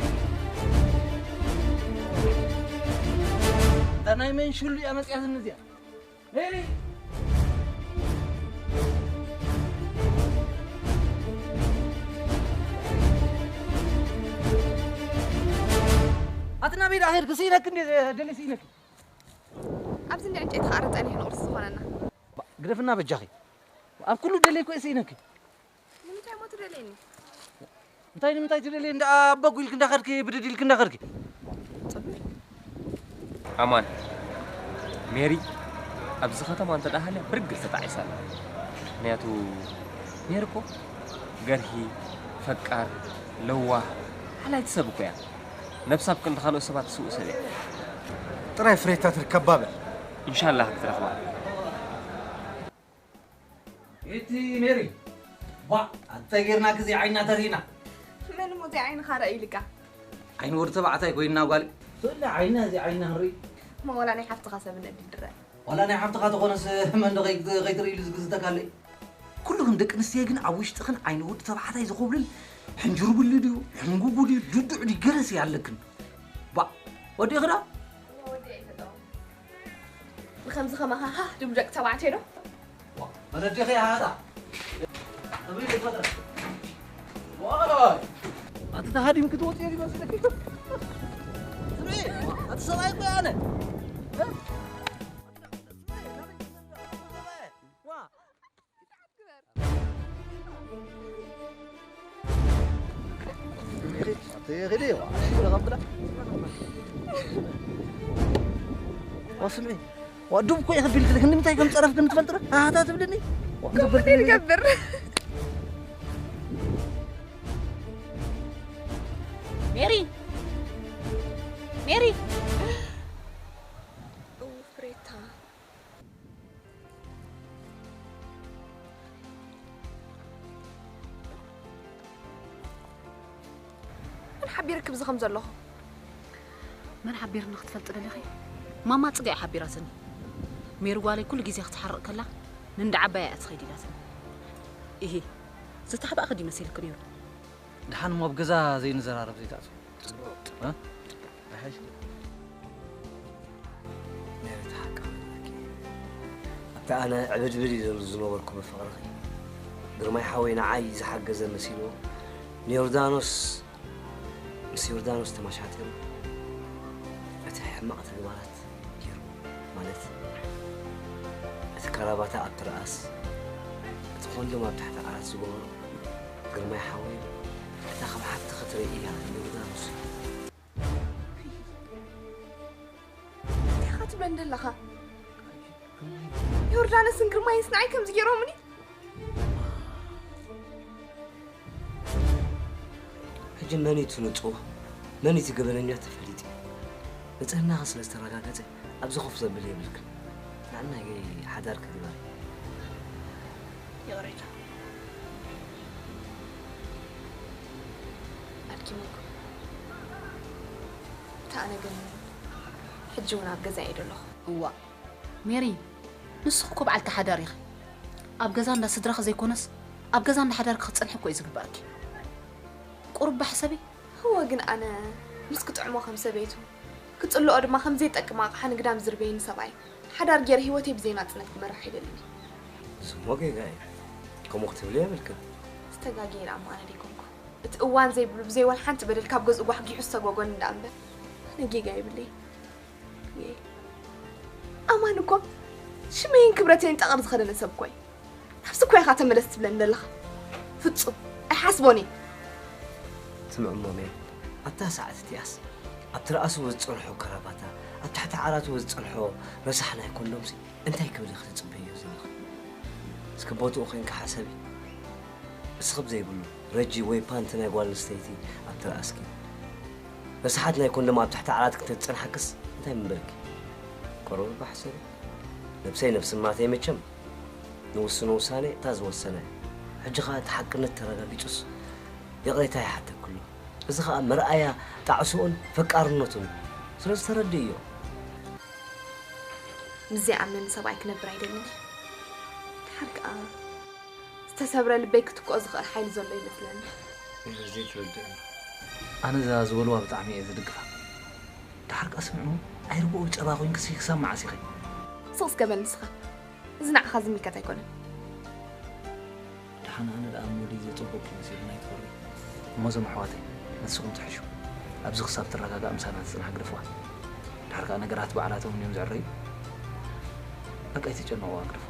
እታ ናይ መን ሽሉ እያ መጽያትኒ እዚኣ? ሜሪ! ኣቲ ናበይ ደኣ ኸድኪ? ስኢነኪ እንዴ? ደሊ ስኢነኪ። ኣብዚ እንዲ ዕንጨይቲ ክኣርጸን እዩ ንቑርሲ ዝኾነና። ባ-፣ ግደፍና በጃኺ። ኣብ ኩሉ ደለይኮ እየ ስኢነኪ። ንምንታይ እሞ ትደልየኒ? እንታይ ንምንታይ ትደልየኒ? ደኣ ኣቦ ጒልኪ እንዳኸድኪ፣ ብድድ ኢልኪ እንዳኸድኪ። ጽቡቕ። ኣማን፣ ሜሪ ኣብዚ ከተማ እንተ ደኣ ሃልያ ብርግጽ ተጣዒሳ ኣላ። ምኽንያቱ ሜሪ እኮ ገርሂ፣ ፈቃር፣ ለዋህ፣ ሓላይት ሰብ እኮ እያ። ነብሳ ኣብ ክንዲ ካልኦት ሰባት ትስውእ ሰብ እያ። ጥራይ ፍሬታ ትርከብ ባበ። ኢንሻላህ ክትረኽባ። እቲ ሜሪ፣ ቧዕ፣ ኣንታይ ጌርናኪ እዚ ዓይንና ተርሂና። መን እሞ እዚ ዓይንኻ ርኣይ ኢልካ? ዓይኒ ወዲ ተባዕታይ ኮይንና ጓል። ስእሊ ዓይንና እዚ ዓይንና ክንርኢ። እሞ ዋላ ናይ ሓፍትኻ ሰብ ነዲ ድረ። ዋላ ናይ ሓፍትኻ ተኾነስ መን ዶ ከይ-፣ ከይትርኢ ኢሉ ዝግዝተካ ኣለይ? ኩልኽን ደቂ ኣንስትዮ ግን ኣብ ውሽጥኽን ዓይኒ ወዲ ተባዕታይ ዝኾብልል ሕንጅርብሊ ድዩ፣ ሕንጉጉ ድዩ፣ ዱዱዕ ድዩ ገለስ እዩ ኣለክን። ቧዕ፣ ወዲእኺ ዶ? ንኸምዚ ከማኻ ሃህ ድብሉ ደቂ ተባዕትዮ ዶ? ዋ፣ መነዴኺ ሃታ። እብይ ልፈጥረ። ዋይ! ኣቲ ተሃዲምኪ ትወፅዮ ይመስለኪ? ስምዒ፣ ኣቲ ሰብኣይ እኮ ኣነ። እ? ዋ! ዋ ስምዒ፣ ዋ ዱብ እኮ እየ ከቢልክልክ፣ ንምንታይ ከም ጸረፍክን ትፈልጥ ዶ? ሃሃታ ትብልኒ? ዋ፣ ከምኡ እንታይ ንገብር? ከም ዘለኹ። መን ሓቢርኒ ክትፈልጢ ደሊኺ? ማማ ጽገ እያ ሓቢራትኒ። ሜሪ ጓለይ ኩሉ ግዜ ክትሓርቕ ከላ ንእንዳ ዓባይ እያ ትኸይድ ኢላትኒ። ኢሂ፣ ዝተሓባእኺ ድዩ መሲልኪ ነይሩ? ድሓን እሞ ኣብ ገዛ ዘይንዘራረብ ዘይትኣትው። እ? ሜሪ ትሓቃ። ኣብቲ ኣነ ዕብድብድ ኢለሉ ዝነበርኩ ብፍቕርኺ፣ ግርማይ ሓወይ ንዓይ ዝሓገዘ መሲልዎ፣ ንዮርዳኖስ ምስ ዮርዳኖስ ተመሻጢሩ እቲ ሕማቕ ተግባራት ገይሩ። ማለት እቲ ካራባታ ኣብ ትርኣስ፣ እቲ ኮንዶም ኣብ ትሕቲ ዓራት ዝገበሮ ግርማይ ሓወይ፣ እታ ከም ሓብቲ ክትርኢ እያ ዮርዳኖስ። እንታይ ኢኻ ትብለኒ ዘለኻ? ዮርዳኖስን ግርማይንስ ንዓይ ከምዚ ገይሮምኒ? ሕጂ መን እዩ እቲ ንጹህ መን እዩ እቲ ገበነኛ ተፈሊጡ እዩ። ንጽህናኺ ስለ ዝተረጋገጸ ኣብዚ ኮፍ ዘብል የብልክን። ንዕናይ ሓዳርኪ ግበሪ። ይቕሬታ። ኣድኪመኩም። እታ ኣነ ግን ሕጂ እውን ኣብ ገዛ እየ ዘለኹ። እዋእ ሜሪ፣ ንስኺ እኮ በዓልቲ ሓዳር ኢኺ። ኣብ ገዛ እንዳ ስድራኺ ዘይኮነስ ኣብ ገዛ እንዳ ሓዳርኪ ክትጸንሒ እኮ እዩ ዝግበኣኪ። ቁሩብ ባ ሕሰቢ። እወ ግን ኣነ ምስ ክጥዕሞ ከም ሰበይቱ ክጽልኦ ድማ ከም ዘይጠቅም ኣቕሓ ንግዳም ዝርበየኒ ሰብኣይ ሓዳር ገይረ ህይወተይ ብዘይ ናጽነት ክመርሕ ኣይደልን እየ። እሱ እሞ ጌጋ እዩ። ከምኡ ክትብሊ የብልክን። ዝተጋግየ ደኣ እሞ ኣነ ደይኮንኩ። እቲ እዋን ዘይብሉ ብዘይ ዋላ ሓንቲ በደል ካብ ገዝኡ ጓሕጊሑ ዝተጎጎኒ ደኣ እምበር ኣነ ጌጋ የብለይን። ኣማን እኮ ሽመይን ክብረተይን ጠቐር ዝኸደነ ሰብ እኮ እዩ። ናብዚ እኮ ኢኻ ተመለስ ትብለኒ ዘለኻ። ፍጹም ኣይሓስቦን እየ። ስምዕሞ ሜሪ፣ ኣብታ ሰዓት እቲኣስ ኣብቲ ርኣሱ ዝጸንሖ ከራባታ፣ ኣብ ትሕቲ ዓራቱ ዝጸንሖ ረሳሕ ናይ ኮንዶምሲ እንታይ ክብል ኢኺ ትጽበዮ ዘለኺ? እስኪ ቦትኡ ኮይንኪ ሓሰቢ። እስኺ ብዘይብሉ ረጂ ወይ ፓንቲ ናይ ጓል ኣንስተይቲ ኣብ ትርኣስኪ ረሳሓት ናይ ኮንዶም ኣብ ትሕቲ ዓራት ክተዝጸንሓክስ እንታይ ምበልኪ? ቆረብ እባ ሕሰቢ። ነብሰይ ነብሲ ማተይ መቸም ንውስኖ ውሳኔ እታ ዝወሰነ እያ። ሕጂ ኸኣ እቲ ሓቅነት ተረጋጊጹስ ይቕሬታ ይሓተኪ ኣሎ። እዚ ኸኣ መርኣያ ጣዕስኡን ፈቃርነቱን እዩ። ስለዚ ተረድእዮ። ምስ ዘይኣምነኒ ሰብኣይ ክነብር ኣይደልን እየ። ድሓር ከኣ ዝተሰብረ ልበይ ክትክኦ ዝኽእል ሓይሊ ዘሎ ይመስለኒ። ዘይትርድእኒ። ኣነ እዛ ዝበልዋ ብጣዕሚ እየ ዝድግፋ። ድሓር ከኣ ስምዑ፣ ኣይርብኡ ጨባ ኮይንክሲ ክሳብ መዓስ ኢኺ? ስቕ እስከ በል ንስኻ። እዚ ንዓኻ ዝምልከት ኣይኮነን። ደሓን ኣነ ደኣ ሞዴል ዘጸበቅኩ መሲሉኒ ኣይትኾሪ። እሞ እዞም ኣሕዋተይ፣ ንስኹም ትሕሹ። ኣብዚ ክሳብ ትረጋጋእ ምሳና ትጽናሕ ግደፍዋ። ድሓር ከኣ ነገራት ባዕላቶም እዮም ዝዕረዩ። በቃ ኣይትጨነቑዋ ግደፍዋ።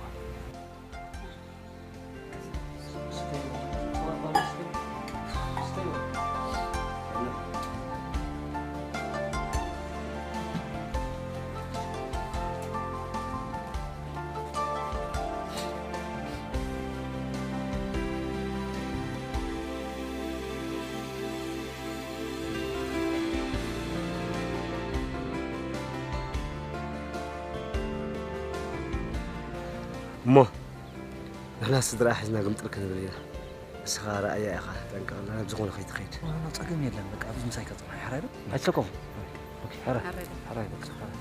እሞ ንሕና ስድራ ሒዝና ግምጥል ክንብል ኢና። ንስኻ ረኣያ ኢኻ፣ ጠንቀቐላ፣ ናብ ዝኾነ ከይትኸይድ። ጸገም የለን፣ በቃ ኣብዚ ምሳይ ከጽንሖ፣ ሕራይ ዶ? ኣይትሸከሙ። ኦኬ፣ ሕራይ። ሕራይ ዶ? ሕራይ ዶ? ሕራይ።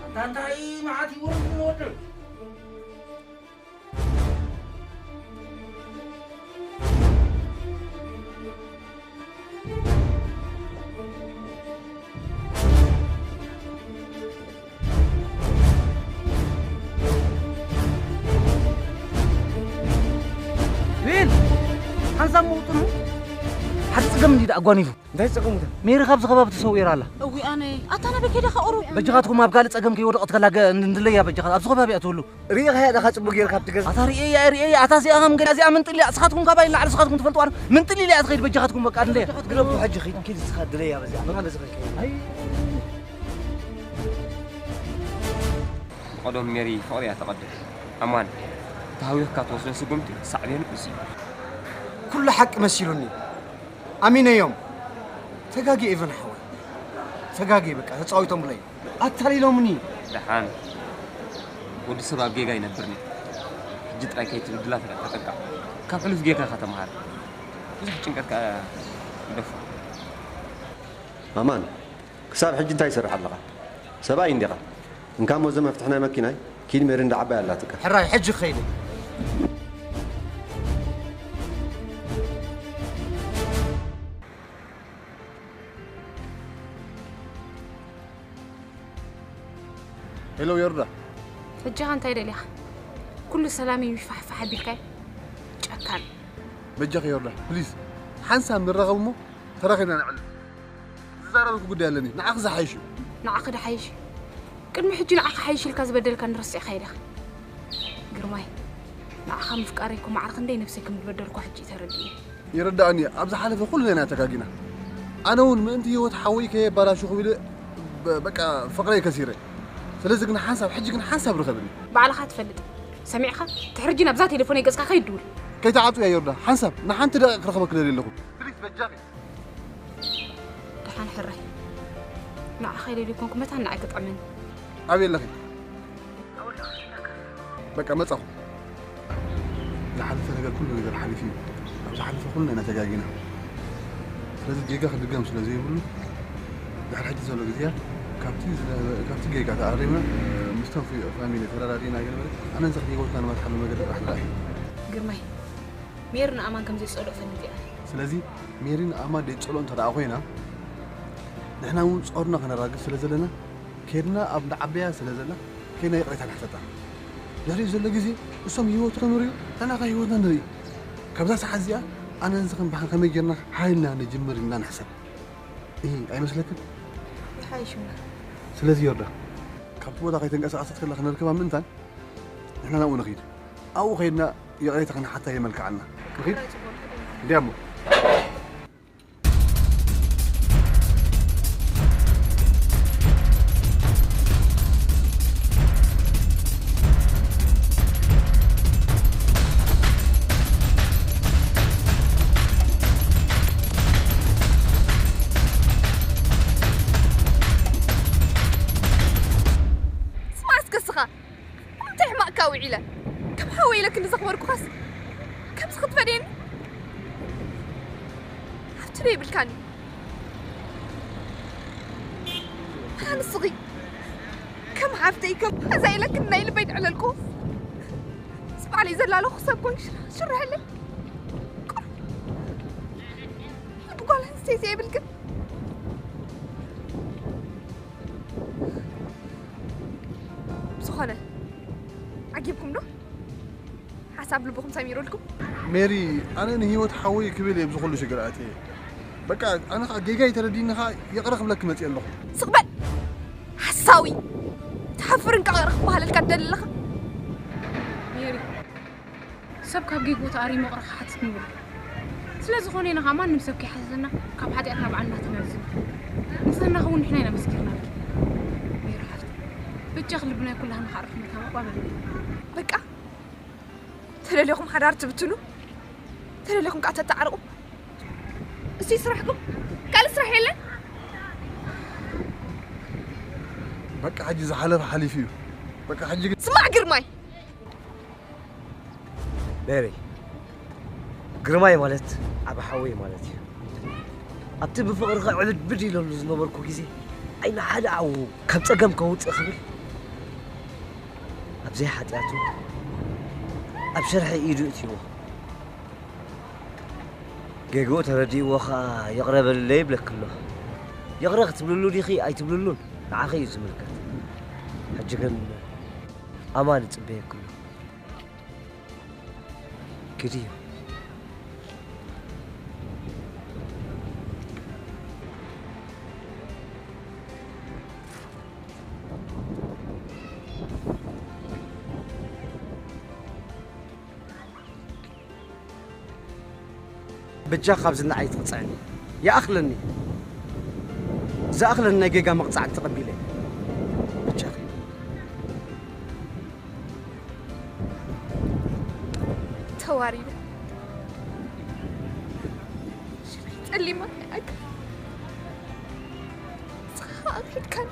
ኣታ እንታይ መዓት ይወርድ ንወድር ዊል፣ ሓንሳብ ምውጥኑ ሓደ ጸገም እንዲ ኣጓኒፉ። እንታይ ጸገም ውጥን? ሜሪ ካብዚ ከባቢ ተሰዊራ ኣላ። እዊ ኣነ፣ ኣታ ናበይ ከይዳ ከኣ ቁሩብ? በጃኻትኩም ኣብ ካልእ ጸገም ከይወደቐት ከላ ገ-፣ እንድለያ በጃኻት፣ ኣብዚ ከባቢ እያ ትህሉ። ርኢኻያ ዲኻ ጽቡቕ ጌርካ ኣብቲ ገዛ? ኣታ ርኤያ፣ ርኤያ፣ ኣታ እዚኣ ከም ገለ እዚኣ ምንጥልያ፣ ንስኻትኩም ካባይ ንላዕሊ ንስኻትኩም ትፈልጥዋ፣ ምንጥልያ እያ ትኸይድ በጃኻትኩም በቃ እንድለያ። ግደፎ ሕጂ ኺድ ኪድ ንስኻ ድለያ በዚኣ፣ መን በዚ ኸይድ? ኣይ። ብቐደም ሜሪ ፍቕሪ እያ ተቐድሕ። ኣማን፣ ተሃዊኽካ ትወስዶ ስጉምቲ ሳዕቤኑ እዚ እዩ። ኩሉ ሓቂ መሲሉኒ። ኣሚነዮም። ተጋጊ ኤቨን ሓወይ። ተጋጊ በቃ ተጻዊቶምለይ። ኣታሊሎምኒ። ደሓን። ወዲ ሰብ ኣብ ጌጋ ይነብርኒ። ሕጂ ጥራይ ከይትብድላ ተጠንቀቕ። ካብ ሕሉፍ ጌጋ ኢኻ ተምሃር። ብዙሕ ጭንቀት ከኣ ግደፎ። ኣማን፣ ክሳብ ሕጂ እንታይ ይሰርሕ ኣለኻ? ሰብኣይ እንዲኻ። እንካሞ እዚ መፍትሕ ናይ መኪናይ፣ ኪድ ሜሪ እንዳ ዓባይ ኣላትካ። ሕራይ፣ ሕጂ ክኸይድ። ሄሎ ዮርዳ። ሕጂ ኸ እንታይ ደሊኻ? ኩሉ ሰላም እዩ ይፋሕፋሕ ኣቢልካዮ? ጨካን። በጃኺ ዮርዳ፣ ፕሊዝ፣ ሓንሳብ ንራኸብ እሞ ተራኺብና ነዕልል። ዝዛረበልኩ ጉዳይ ኣለኒ፣ ንዓኺ ዝሓይሽ እዩ። ንዓኺ ድሓይሽ እዩ? ቅድሚ ሕጂ ንዓኺ ሓይሽ ኢልካ ዝበደልካኒ ረሲዕካዮ ዲኻ? ግርማይ፣ ንዓኻ ምፍቃረይ እኮ ማዕረ ክንደይ ነብሰይ ከም ዝበደልኳ ሕጂ እዩ ተረዲኡኒ። ይርዳእኒ፣ ኣብ ዝሓለፈ ኩሉ ኢና ተጋጊና። ኣነ እውን ምእንቲ ህይወት ሓወይ ከየባላሽኹ ኢለ በ-፣ በቃ ፍቕረይ ከሲረ። ስለዚ ግን ሓንሳብ፣ ሕጂ ግን ሓንሳብ ርኸብኒ። ባዕልኻ ትፈልጥ። ሰሚዕኻ? ትሕርጂ ናብዛ ቴሌፎነይ ገጽካ ከይትድውል። ከይትዓጹ እያ ዮርዳ። ሓንሳብ ንሓንቲ ደቂቕ ክረኽበኪ ደልየ ኣለኹ። ፕሊዝ በጃኺ። ደሓን ሕራይ። ንዓኻ ኢለ ዘይኮንኩ መታን ንዓይ ክጥዕመኒ። ኣበይ ኣለኺ? በቃ መጻኹ። ዝሓለፈ ነገር ኩሉ ነገር ሓሊፉ እዩ። ኣብ ዝሓለፈ ኩሉ ኢና ተጋጊና። ስለዚ ጌጋ ክድገም ስለ ዘይብሉ፣ ድሕሪ ሕጂ ዘሎ ግዜያት ካብቲ ዝነ-፣ ካብቲ ጌጋ ተኣሪምና፣ ምስቶም ፊ-፣ ፋሚሊ ተረዳዲእና ገለ መለ፣ ኣነ ንስኺ ህይወትና ንመርሓሉ መገዲ ጥራሕ ንርኣይ። ግርማይ፣ ሜሪ ንኣማን ከም ዘይጸልኦ ፈሊጠ እየ። ስለዚ ሜሪ ንኣማን ዘይጸልኦ እንተ ደኣ ኮይና፣ ንሕና እውን ጾርና ከነራግፍ ስለ ዘለና፣ ኬድና ኣብ እንዳ ዓበያ ስለ ዘላ፣ ኬድና ይቕሬታ ንሕተታ። ድሕሪኡ ዘሎ ግዜ እሶም ህይወት ከመርዩ፣ ንሕና ከ ህይወትና ንርኢ። ካብዛ ሰዓት እዚኣ ኣነ ንስኽን ብሓን ከመይ ጌርና ሓይልና ንጅምር ኢልና ንሕሰብ። እሂ፣ ኣይመስለክን? ይሓይሽ እምበር። ስለዚ ዮርዳ፣ ካብቲ ቦታ ከይተንቀሳቐሰት ከላ ክንርከባ ምእንታን፣ ንሕና ናብኡ ንኺድ። ኣብኡ ከይድና ይቕሬታ ክንሓታ የመልክዓልና። ንኺድ? እንዲያ እሞ። ስማ እስከ እስኻ፣ እንታይ ሕማቕካ ውዒለ? ከም ሓወይ ኢለ ክንዲ ዘኽበርኩኻስ፣ ከምዚ ክትፈድየኒ? ሃብቲ ዶ የብልካን እዩ? ኣንስኺ፣ ከም ሓፍተይ፣ ከም ሓዛ ኢለ ክንዲ ናይ ልበይ ድዕለልኩ። ምስ ባዕለይ ዘላለኹ ሰብ ኮንክ ሽር-፣ ሽርሕለይ። ቁሩብ ልቢ ጓል ኣንስተይቲ የብልክን። ብዝኾነ፣ ዓጊብኩም ዶ? ሓሳብ ልብኹም ሰሚሩልኩም? ሜሪ፣ ኣነ ንህይወት ሓወይ ክብል እየ ብዚ ኩሉ ሽግር ኣትየ። በቃ፣ ኣነ ኸዓ ጌጋይ ተረዲእኒ ኸዓ ይቕረ ክብለኪ መፅየ ኣለኹ። ስቕ በል! ሓሳዊ! ትሓፍር እንቃ ይቕረ ክበሃለልካ ትደሊ ኣለኻ? ሜሪ፣ ሰብ ካብ ጌግኡ ተኣሪሙ ይቕረ ክሓትት ንብሎ። ስለ ዝኾነ ኢና ኸዓ ማንም ሰብ ከይሓትተና ካብ ሓጢኣትና ባዕልና ተናዚና። ንስና ኸውን ንሕና ኢና መስኪርናልኪ። ሜሪ ሓፍቲ፣ በጃኺ ልብና ኩላህና ከዕርፍ መታን ቋበል። በቃ፣ ተደሊኹም ሓዳር ትብትኑ፣ ተደሊኹም ከዓ ተተዓርቑ። እሱ ስራሕኩም፣ ካልእ ስራሕ የለን። በቃ፣ ሕጂ ዝሓለፈ ሓሊፉ እዩ። በቃ፣ ሕጂ ግን ስማዕ ግርማይ! ሜሪ፣ ግርማይ ማለት ዓቢ ሓወይ ማለት እዩ። ኣብቲ ብፍቕሪ ከዕብድብድ ኢለሉ ዝነበርኩ ግዜ፣ ዓይኒ ሓደ ዓዉ ካብ ጸገም ከውጽእ ክብል፣ ኣብ ዘይሓጢኣቱ ኣብ ሸርሒ ኢዱ እትይዎ። ጌግኡ ተረዲእዎ ኸኣ ይቕረ በልለይ ይብለኪ ኣሎ። ይቕረ ክትብልሉ ዲኺ ኣይትብልሉን ንዓኺ እዩ ዝምልከት። ሕጂ ግን ኣማን ይጽበየኪ ኣሎ። ግዲ እዩ። በጃ ካብዚ ንዓይ ትቕጽዐኒ። ይኣኽለኒ። ዝኣኽለኒ ናይ ጌጋ መቕጻዕቲ ተቐቢለ። በጃኺ። ተዋሪደ። ጸሊማ ኣይከ ንስኻ ኸኣ ሒድካኒ።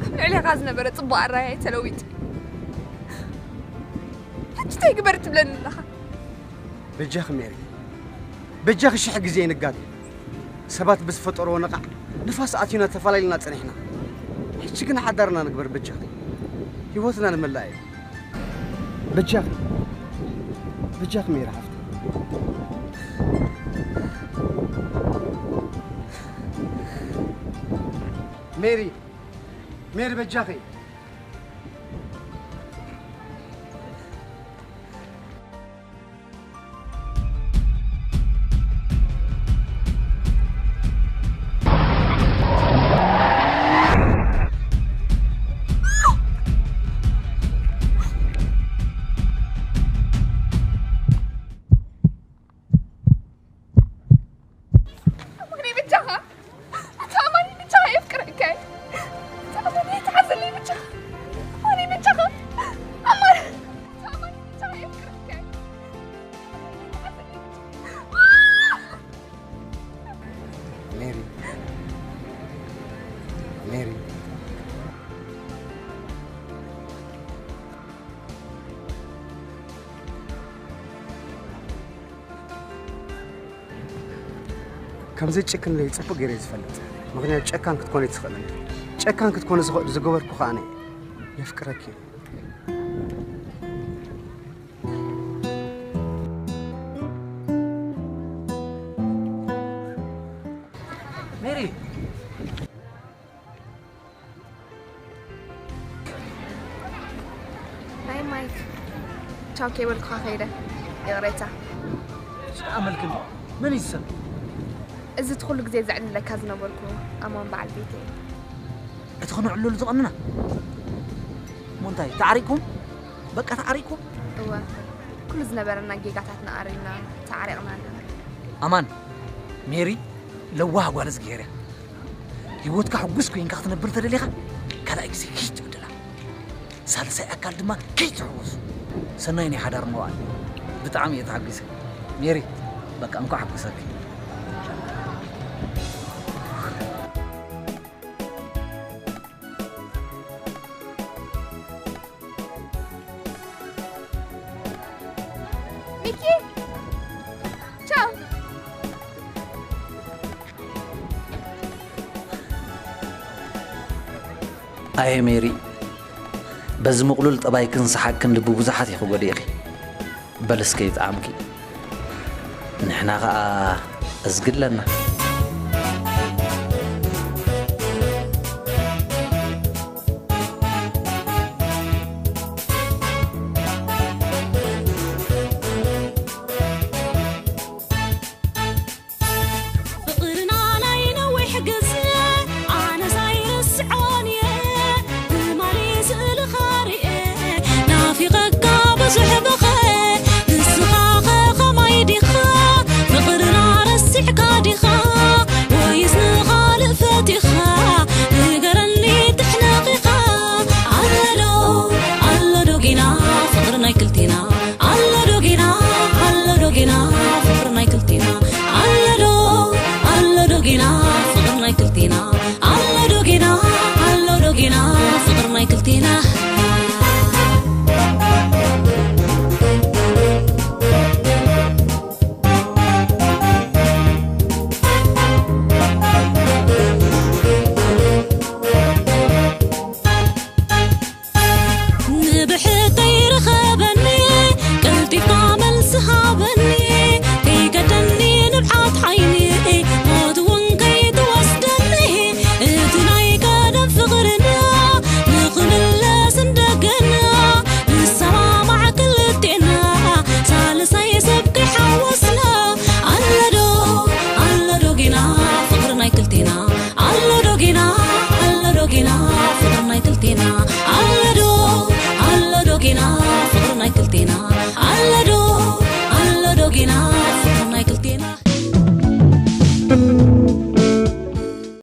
ኣብ ልዕሌኻ ዝነበረ ጽቡቕ ኣረኣእያ ተለዊጡ። ሕጂ እንታይ ግበር ትብለኒ ኣለኻ? በጃኺ ሜሪ፣ በጃኺ ሽሕ ግዜ ይንጋድ። ሰባት ብዝፈጠርዎ ነቓዕ ንፋስ ኣትዩና ተፈላለና ጸኒሕና። ሕጂ ግን ሓዳርና ንግበር በጃኺ። ህይወትና ንመላእ እዩ። በጃኺ፣ በጃኺ ሜሪ ሓፍቲ። ሜሪ፣ ሜሪ በጃኺ። ኣማኒ ብቻኻ፣ ኣታ ኣማኒ ብቻኻ የፍቅረካ። ኣታ ኣማኒ ተሓዘለይ ብቻኻ። ኣማኒ ብቻኻ። ኣማኒ፣ ኣታ ኣማኒ ብቻኻ የፍቅረካ። ሜሪ፣ ሜሪ። ከም ዘይጭክንለይ ጽቡቕ ገይረ እየ ዝፈልጥ። ምኽንያቱ ጨካን ክትኮኒ ትኽእልን። ጨካን ክትኮኒ ዝኸ-፣ ዝገበርኩ ከኣ ኣነ እየ። የፍቅረኪ። ሜሪ። ናይ ማይክ ቻው ከይበልኩኻ ከይደ። ይቕሬታ። ኣመልክን መን እዩ ሰብ? እዚ እቲ ኩሉ ግዜ ዘዕልለካ ዝነበርኩ ኣማን በዓል ቤተይ እዩ። እቲ ክነዕልሉ ዝቐንና እሞ እንታይ ተዓሪቅኩም? በቃ ተዓሪቅኩም? እወ፣ ኩሉ ዝነበረና ጌጋታትና ኣሪምና ተዓሪቕና ኣለና። ኣማን፣ ሜሪ ለዋህ ጓል እዝግሄር እያ። ህይወትካ ሕጉስ ኮይንካ ክትነብር ተደሊኻ ካልኣይ ግዜ ከይትዕድላ፣ ሳልሳይ ኣካል ድማ ከይትሕውስ። ሰናይ ናይ ሓዳር መዋእል። ብጣዕሚ እየ ተሓጒሰ ሜሪ። በቃ እንኳዕ ሓጎሰኪ። ሚኪ፣ ቻው። ኣየ ሜሪ፣ በዚ ምቕሉል ጠባይክን ሰሓቅክን ልቢ ብዙሓት ኢኺ ጎዲእኺ። በል እስከ ይጥዓምኪ፣ ንሕና ኸኣ እዝጊ ኣለና። ፍቕርና ናይ ነዊሕ ግዜ ኣነስ ኣይርስዖን እየ። ትማሊ ስእልኻ ርኤ ናፊቐካ ብዙሕ በኸ። ንስኻኸ ኸማይ ዲኻ? ፍቕርና ረሲዕካ ዲኻ? ወይስ ንኻልእ ፈቲኻ? ንገረኒ ትሕነቕ ኢኻ። ኣሎዶ ኣሎዶ ጌና ፍቕሪ ናይ ክልቴና። ኣሎዶ ጌና ኣሎዶ ጌና ፍቕሪ ናይ ክልቴና። ኣሎዶ ኣሎዶ ጌና